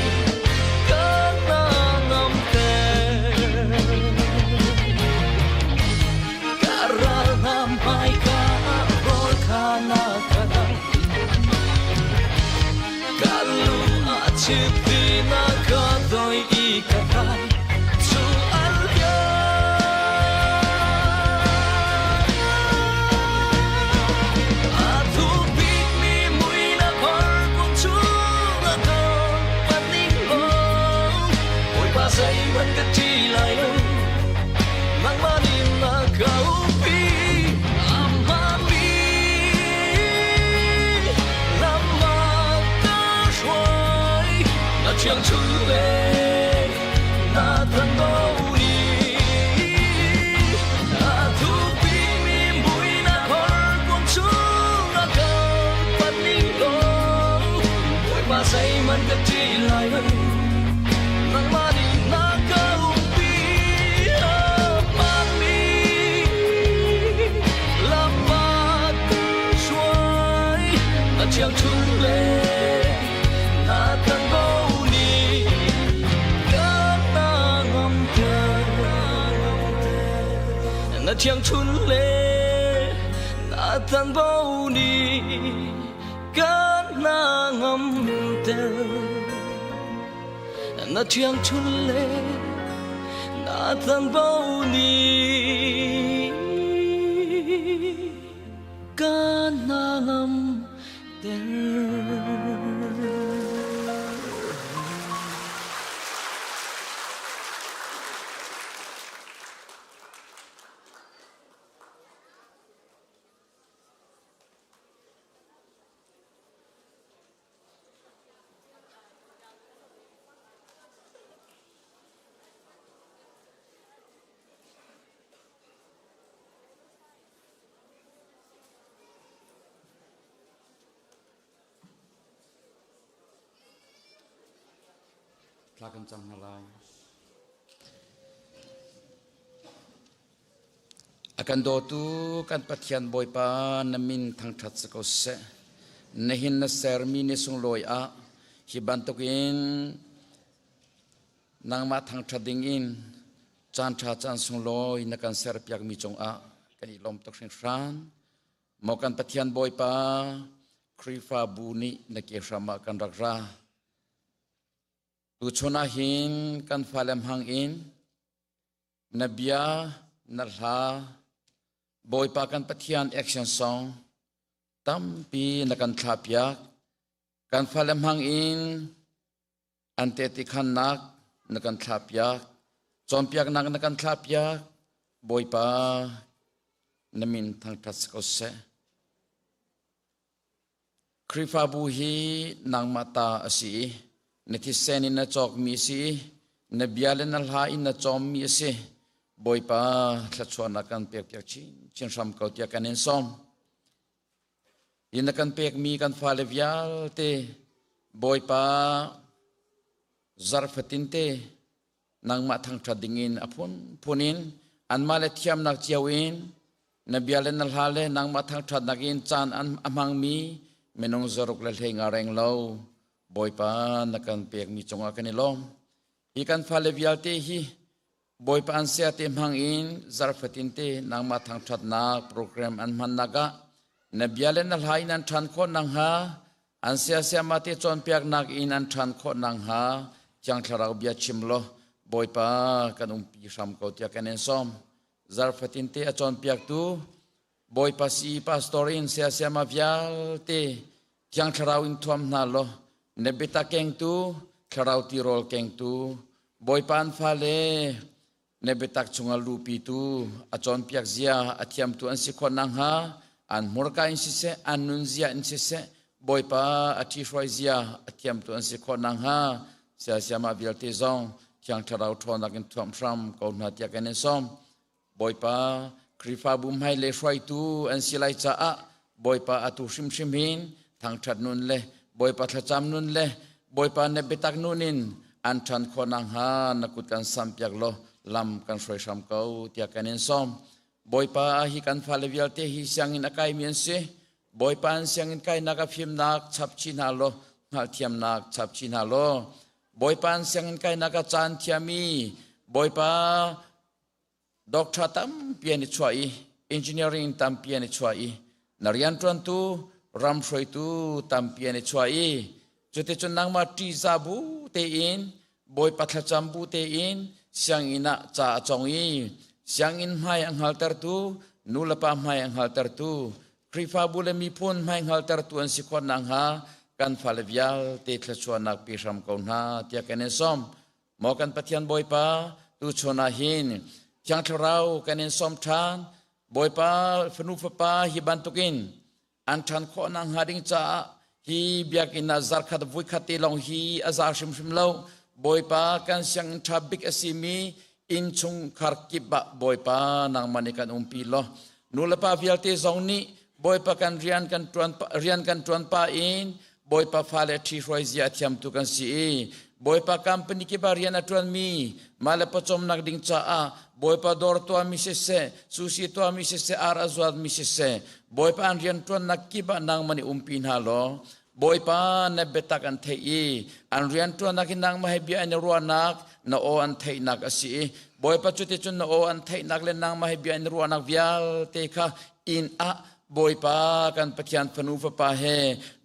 Vì na ka doi i ka kai chu al A thu bik mi mui na khor kong chu na ka paning lo Oi pa sai man ka chi lai lo Nang ma ni na ka upi Ama mi Lama ka shuai Na chiang chu le Na tan bo ni A thu bi mi mui na khor kong chu na ka paning lo Oi pa sai man ka chi lai lo Nang ma ni na ka upi Ama mi Lama ka shuai Na chiang chu le Na tan bo ni Ka na ngam te Na chiang chun le Na tan bo ni Ka na ngam te Na thiang chun le Na tan bo ni Ka na ngam ter. Thla kan cam hna lai. A kan dawtu kan Pathian Bawipa na min thangṭhat si ko seh. Nihin na sermi ni sunglawi ah hi bantukin nangmah thangṭhat dingin caanṭha caan sunglawi na kan serpiakmi cungah kan i lawm tuk hringhran. Maw kan Pathian Bawipa, Khrihfabu nih na ke hram ah kan rak ra. Tuchun ah hin kan fale hmang in na bia, na hla, Bawipa kan Pathian action song tampi na kan thlahpiak. Kan fale hmang in an tehte khannak na kan thlahpiak. Cawnpiaknak na kan thlahpiak. Bawipa na min thangṭhat si ko seh. Khrihfabu hi nangmah ta a si i na thisen in na cawkmi a si i na bia le na hla in na cawmmi a si. Bawipa thluachuahnak kan pekpiak chinchin hram ko tiah kan in sawm. Hi na kan pekmi kan fale vialte Bawipa zarh fatinte nangmah thangṭhat dingin a phunphun in anmah le thiamnak cio in na bia le na hla le nangmah thangṭhatnak in caan an a hmangmi minung zaruk le hlei nga reng lo Bawipa na kan pekmi cungah kan i lawm. Hi kan fale vialte hi Bawipa an sia te hmang in zarhfatin te nangmah thangṭhatnak program an hmannak ah na bia le na hla in an ṭhan khawh nakhnga an siasiama te cawnpiaknak in an ṭhan khawh nakhnga Thiang Thlarau bia chim law Bawipa kan umpi hram ko tiah kan in sawm. Zarhfatin te a cawnpiaktu Bawipa si pastor in siasiama vialte Thiang Thlarau in thuam hna law na biatak kengtu Thlarau tirawl kengtu Bawipa an fale na biatak chungah luhpitu a cawnpiak zia a thiamtu an si khawh nakhnga an hmurka in siseh an nunzia in siseh Bawipa a ṭhihruai zia a thiamtu an si khawh nakhnga siasiamah vialte zong Thiang Thlarau ṭhawnnak in thuamh hram ko hna tiah kan in sawm. Bawipa Khrihfabu hmailei hruaitu an si lai caah Bawipa atu hrimhrim hin thangṭhat nun le Bawipa thlacam nun le Bawipa na biatak nun in an ṭhan khawh nakhnga na kut kan sampiak law lam kan hruai hram ko tiah kan in sawm. Bawipa hi kan fale vialte hi sianginn a kaimi an si. Bawipa an sianginn kainak a fimnak chap chih hna law hngalhthiamnak chap chih hna law Bawipa an sianginn kainak a caan thiami Bawipa Doctor tampi an i chuah i engineering tampi an i chuah i na rianṭuantu ram hruaitu tampi an i chuah i cuticun nangmah ṭihzah bu tein Bawipa thlacam bu tein sianginn ah ca a cawng i sianginn hmai a hngaltertu nulepa hmai a hngaltertu Khrihfabu le miphun hmai hngaltertu an si khawh nakhnga kan fale vialte thluachuahnak pi hram ko hna tiah kan in sawm. Maw kan Pathian Bawipa, tuchun ah hin Thiang Thlarau kan in sawm ṭhan. Bawipa fanu fapa hi bantukin an ṭhan khawh nakhnga ding caah hi biakinn ah zarkhat vuikhat te lawng hi a za hrimhrim lo. Bawipa kan sianginn ṭha bik a simi innchungkhar kip ah Bawipa nangmah nih kan umpi law nulepa vialte zong nih Bawipa kan rian kan ṭuan rian kan ṭuan pah in Bawipa fale ṭhihruai zia a thiamtu kan si i Bawipa company kip ah rian a ṭuanmi mah le pawcawmnak ding caah Bawipa dawr tuahmi siseh, sushi tuahmi siseh, ar a zuatmi siseh, Bawipa an rian ṭuannak kip ah nangmah nih umpi hna law Bawipa na biatak an theih i an rian ṭuannak hi nangmah he bia an i ruahnak na aw an theihnak a si i Bawipa cuticun na aw an theihnak le nangmah he bia an i ruahnak vialte kha inn ah Bawipa kan Pathian fanu fapa he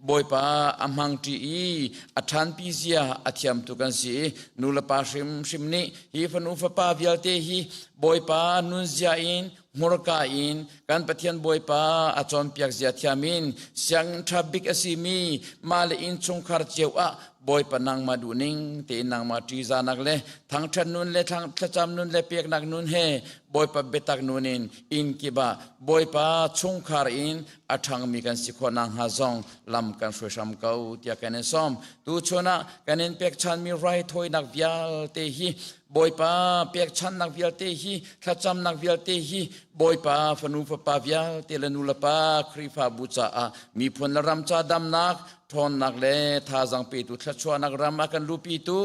Bawipa a hmangṭi i a ṭhanpi zia a thiamtu kan si i nu le pa hrimhrim nih hi fanu fapa vialte hi Bawipa nunzia in hmurka in kan Pathian Bawipa a cawnpiak zia thiam in sianginn ṭha bik a simi mah le innchungkhar cio ah Bawipa nangmah duhning tein nangmah ṭihzahnak le thangṭhat nun le thlacam nun le peknak nun he Bawipa biatak nun in inn kip ah Bawipa chungkhar in a ṭhangmi kan si khawh nakhnga zong lam kan hruai hram ko tiah kan in sawm. Tuchun ah kan in pekchanmi raithawinak vialte hi Bawipa pekchannak vialte hi thlacamnak vialte hi Bawipa fanu fapa vialte le nu le pa Khrihfabu caah miphun le ram ca damnak ṭhawnnak le thazaang petu thluachuahnak ram a kan luhpitu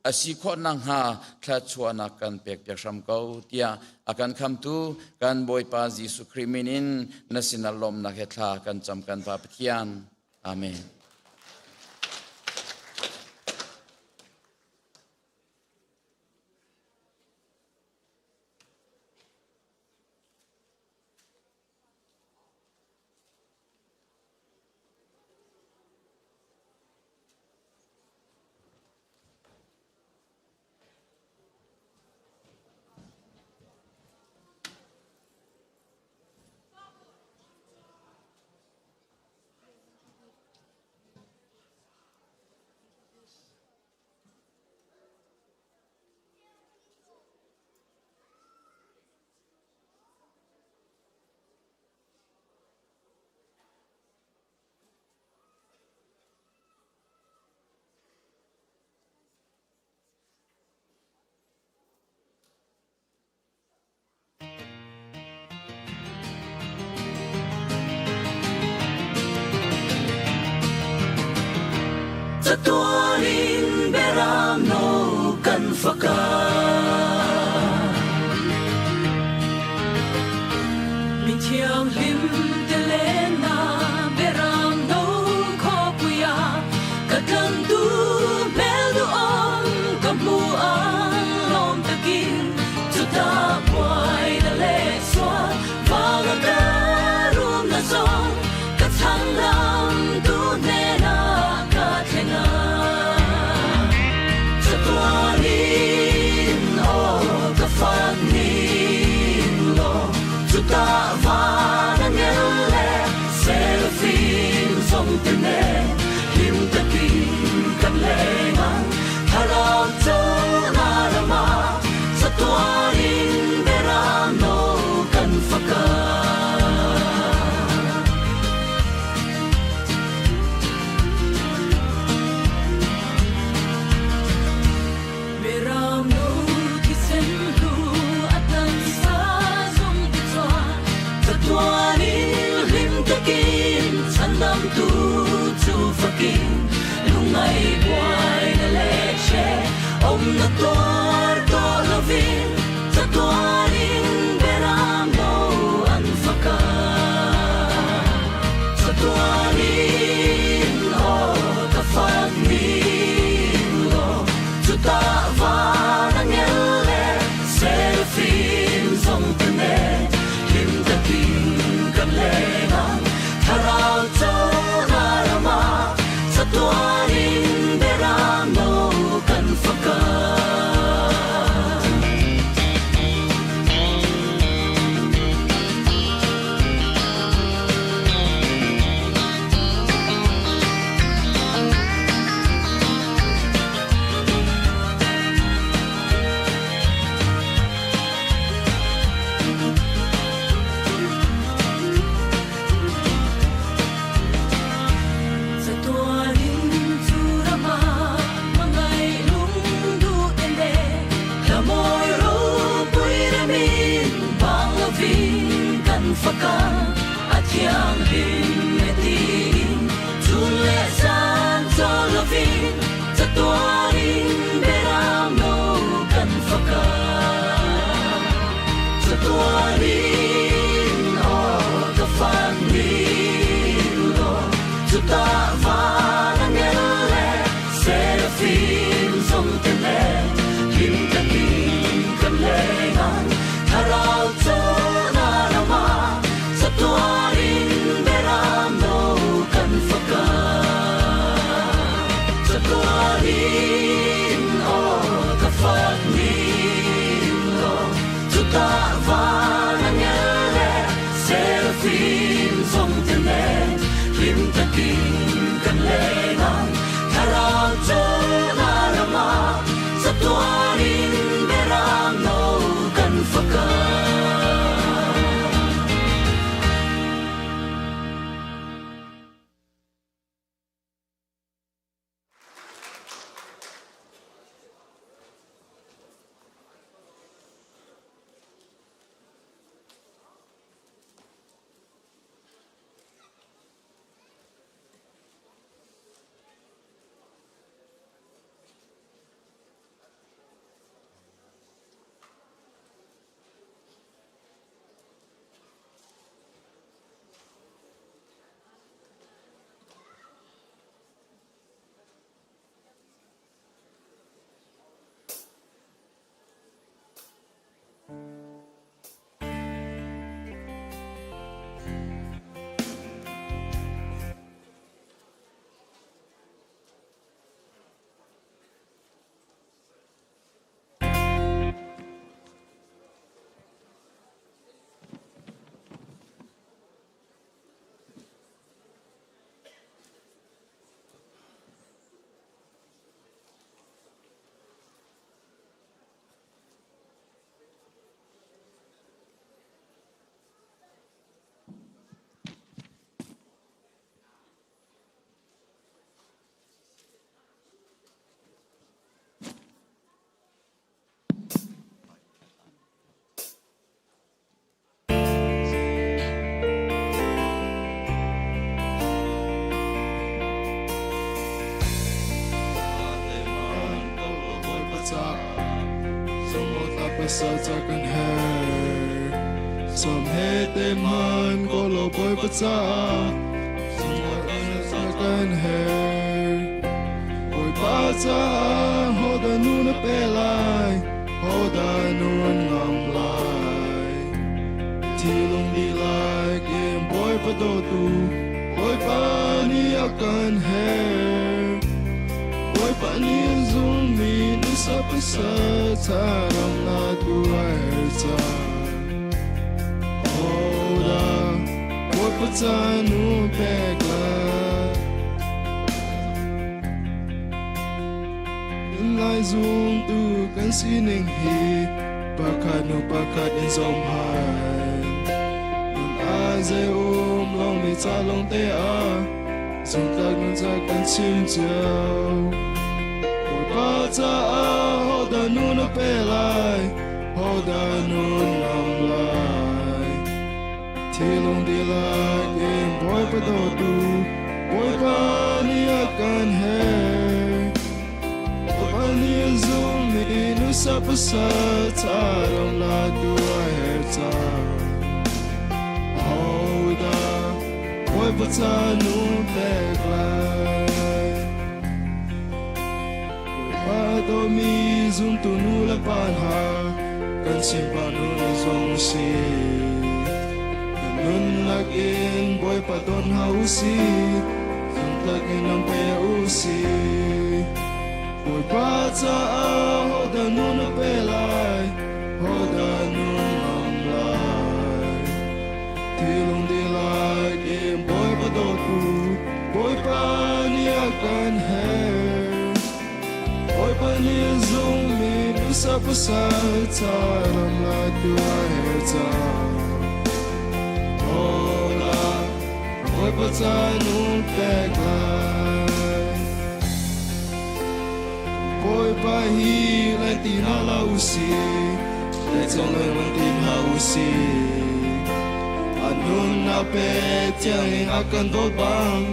a si khawh nakhnga thluachuahnak kan pekpiak hram ko tiah a kan khamtu kan Bawipa Jesuh Khrih min in na sinah lawmnak he thla kan cam kan Pa Pathian. Amen. Chatuanin beram no kan faka Min thianghlim te len na beram no khaw-puia ka tlantu hmel duhawm ka hmu ang lawm takin chuta buai na le sual vanga ka rum na zawng ka changdam tu hnenah ka thleng ang chatuanin aw ka fak ning law chuta van angel le seraphim zong te nen him takin kan leng ang thlarau chona rama chatuanin beram no kan faka Beram no thisen hlu a taksa zum ti chuan chatuanin hlim takin chhandamtu chu fakin lungngai buai na le che om na tuar to lovin chatuanin beram no an faka chatuanin aw ka fak ning law chuta van angel le seraphim zong te nen him takin kan leng ang thlarau chona rama chatuanin beram no kan pasal ca kan herh. Som he te man ko lo Bawipa caah ca kan herh. Bawipa caah hodah nu na pe lai, hodah nun ngam lai. Thilung dihlak in Bawipa dawtu, Bawipa nih a kan herh. Bawipa nih zummi nusa pasal tharam na tu a herh cang. Hodah Bawipa ca nu pek lai. Lai zumtu kan sining hi pakhat hnu pakhat in zom hai. Nun a zei um long mi ca long te ah zumtlak nun ca kan chim cio. Bawipa caah hodah nu na pe lai, hodah nun nam lai. Thilung dihlak in Bawipa dawtu, Bawipa nih a kan herh. Bawipa nih a zummi nusa pasal ca ram latu a herh cang. Hodah Bawipa ca nu pek lai? Bawipa dawmi zumtu nu le pa hna, kan simpa nu zong si. Kan nunnak in Bawipa don hna u si, zumtlak in lam pe u si. Bawipa caah hodah nun a pe lai, hodah nun ngam lai. Thilung dihlak in Bawipa dawtu, Bawipa nih a kan herh. Bawipa nih a zummi nusa pasal ca ram latu a herh cang. Hola, Bawipa ca nun pek lai. Bawipa hi lai ti hna la u si, lai cong lengmang ti hna u si. A nunnak pe tiang in a kan dawt bang,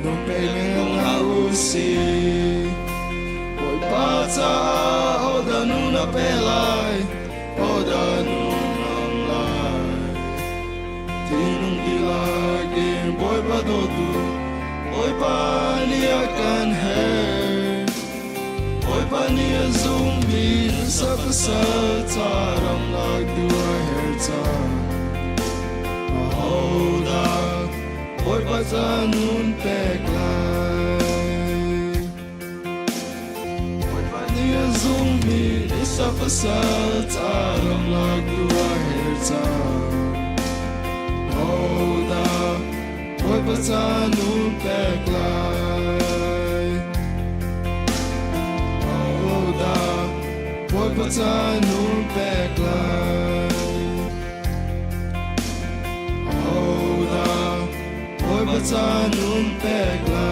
nun pe lengmang hna u si. Bawipa caah hodah nun a pe lai, hodah nun ngam lai. Thinlung dihlak in Bawipa dawtu, Bawipa nih a kan herh. Bawipa nih a zummi nusa pasal ca ramlak tu a herh cang. Ahodah Bawipa ca nun pek lai? Bawipa nih a zummi nusa pasal ca ramlak tu a herh cang. Hodah Bawipa ca nun pek lai? Hodah Bawipa ca nun pek lai? Hodah Bawipa ca nun pek lai?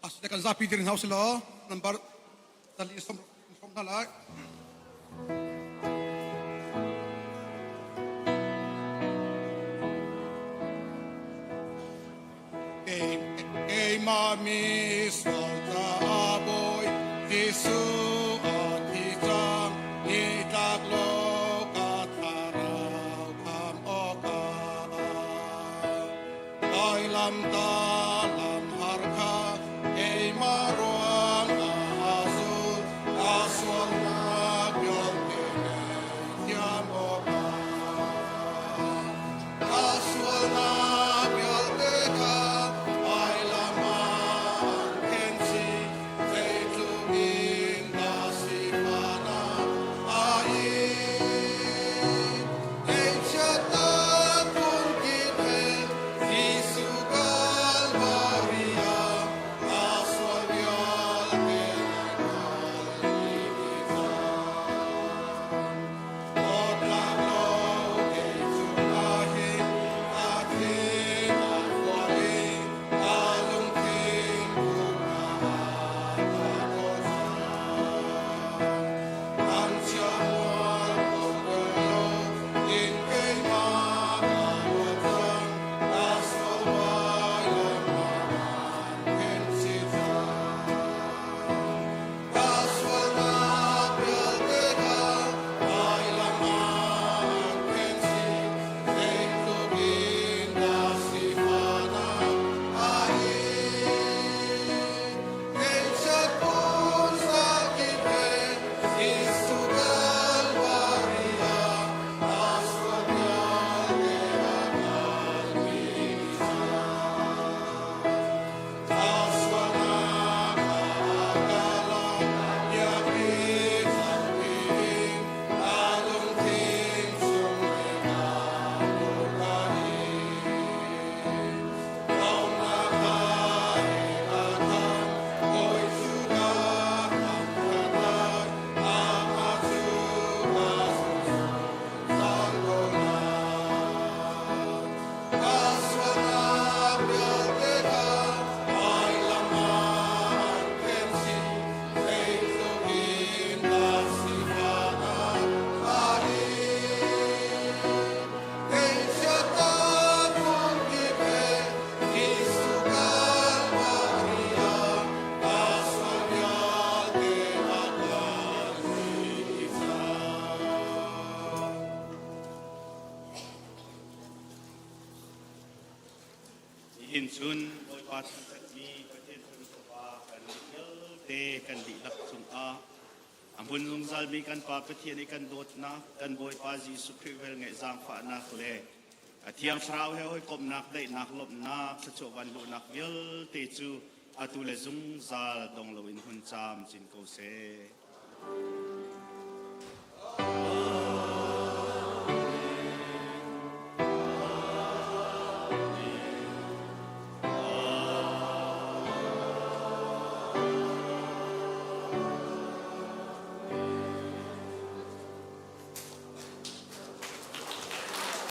Asle kan zapi dir hna usih law number tali som som hna lai. Keimah mi sual caah Bawi Jesuh a thi cang, ni tlak lo ka thlarau kham awkah. Vailam ta lam har kha keimah ruangah a zul, ka sualnak vialte ngaihthiam awkah. Ka sualnak vialte kha vailam ah an khenchih, zeitluk in dah sifahnak a in. Ngeihchiatnak phun-kip he Jesuh Kalvari ah ka sual vialte nai hngal. Ka sualnak vialte kha vailam ah an khenchih, zeitluk in dah sifahnak a in. Ngeihchiat phun zakip he Jesuh Kalvari ah ka sual vialte a kalpi cang. Nihin cun Bawipa thangṭhatmi Pathian Fanu Fapa kan vialte kan dihlak cungah a hmun zungzalmi kan Pa Pathian i kan dawtnak, kan Bawipa Jesuh Khrih velngeih zaangfahnak le a Thiang Thlarau he hawikomhnak, daihnak, lawmhnak, thluachuah vanluhnak vialte cu atu le zungzal dong loin hun caam cin ko seh.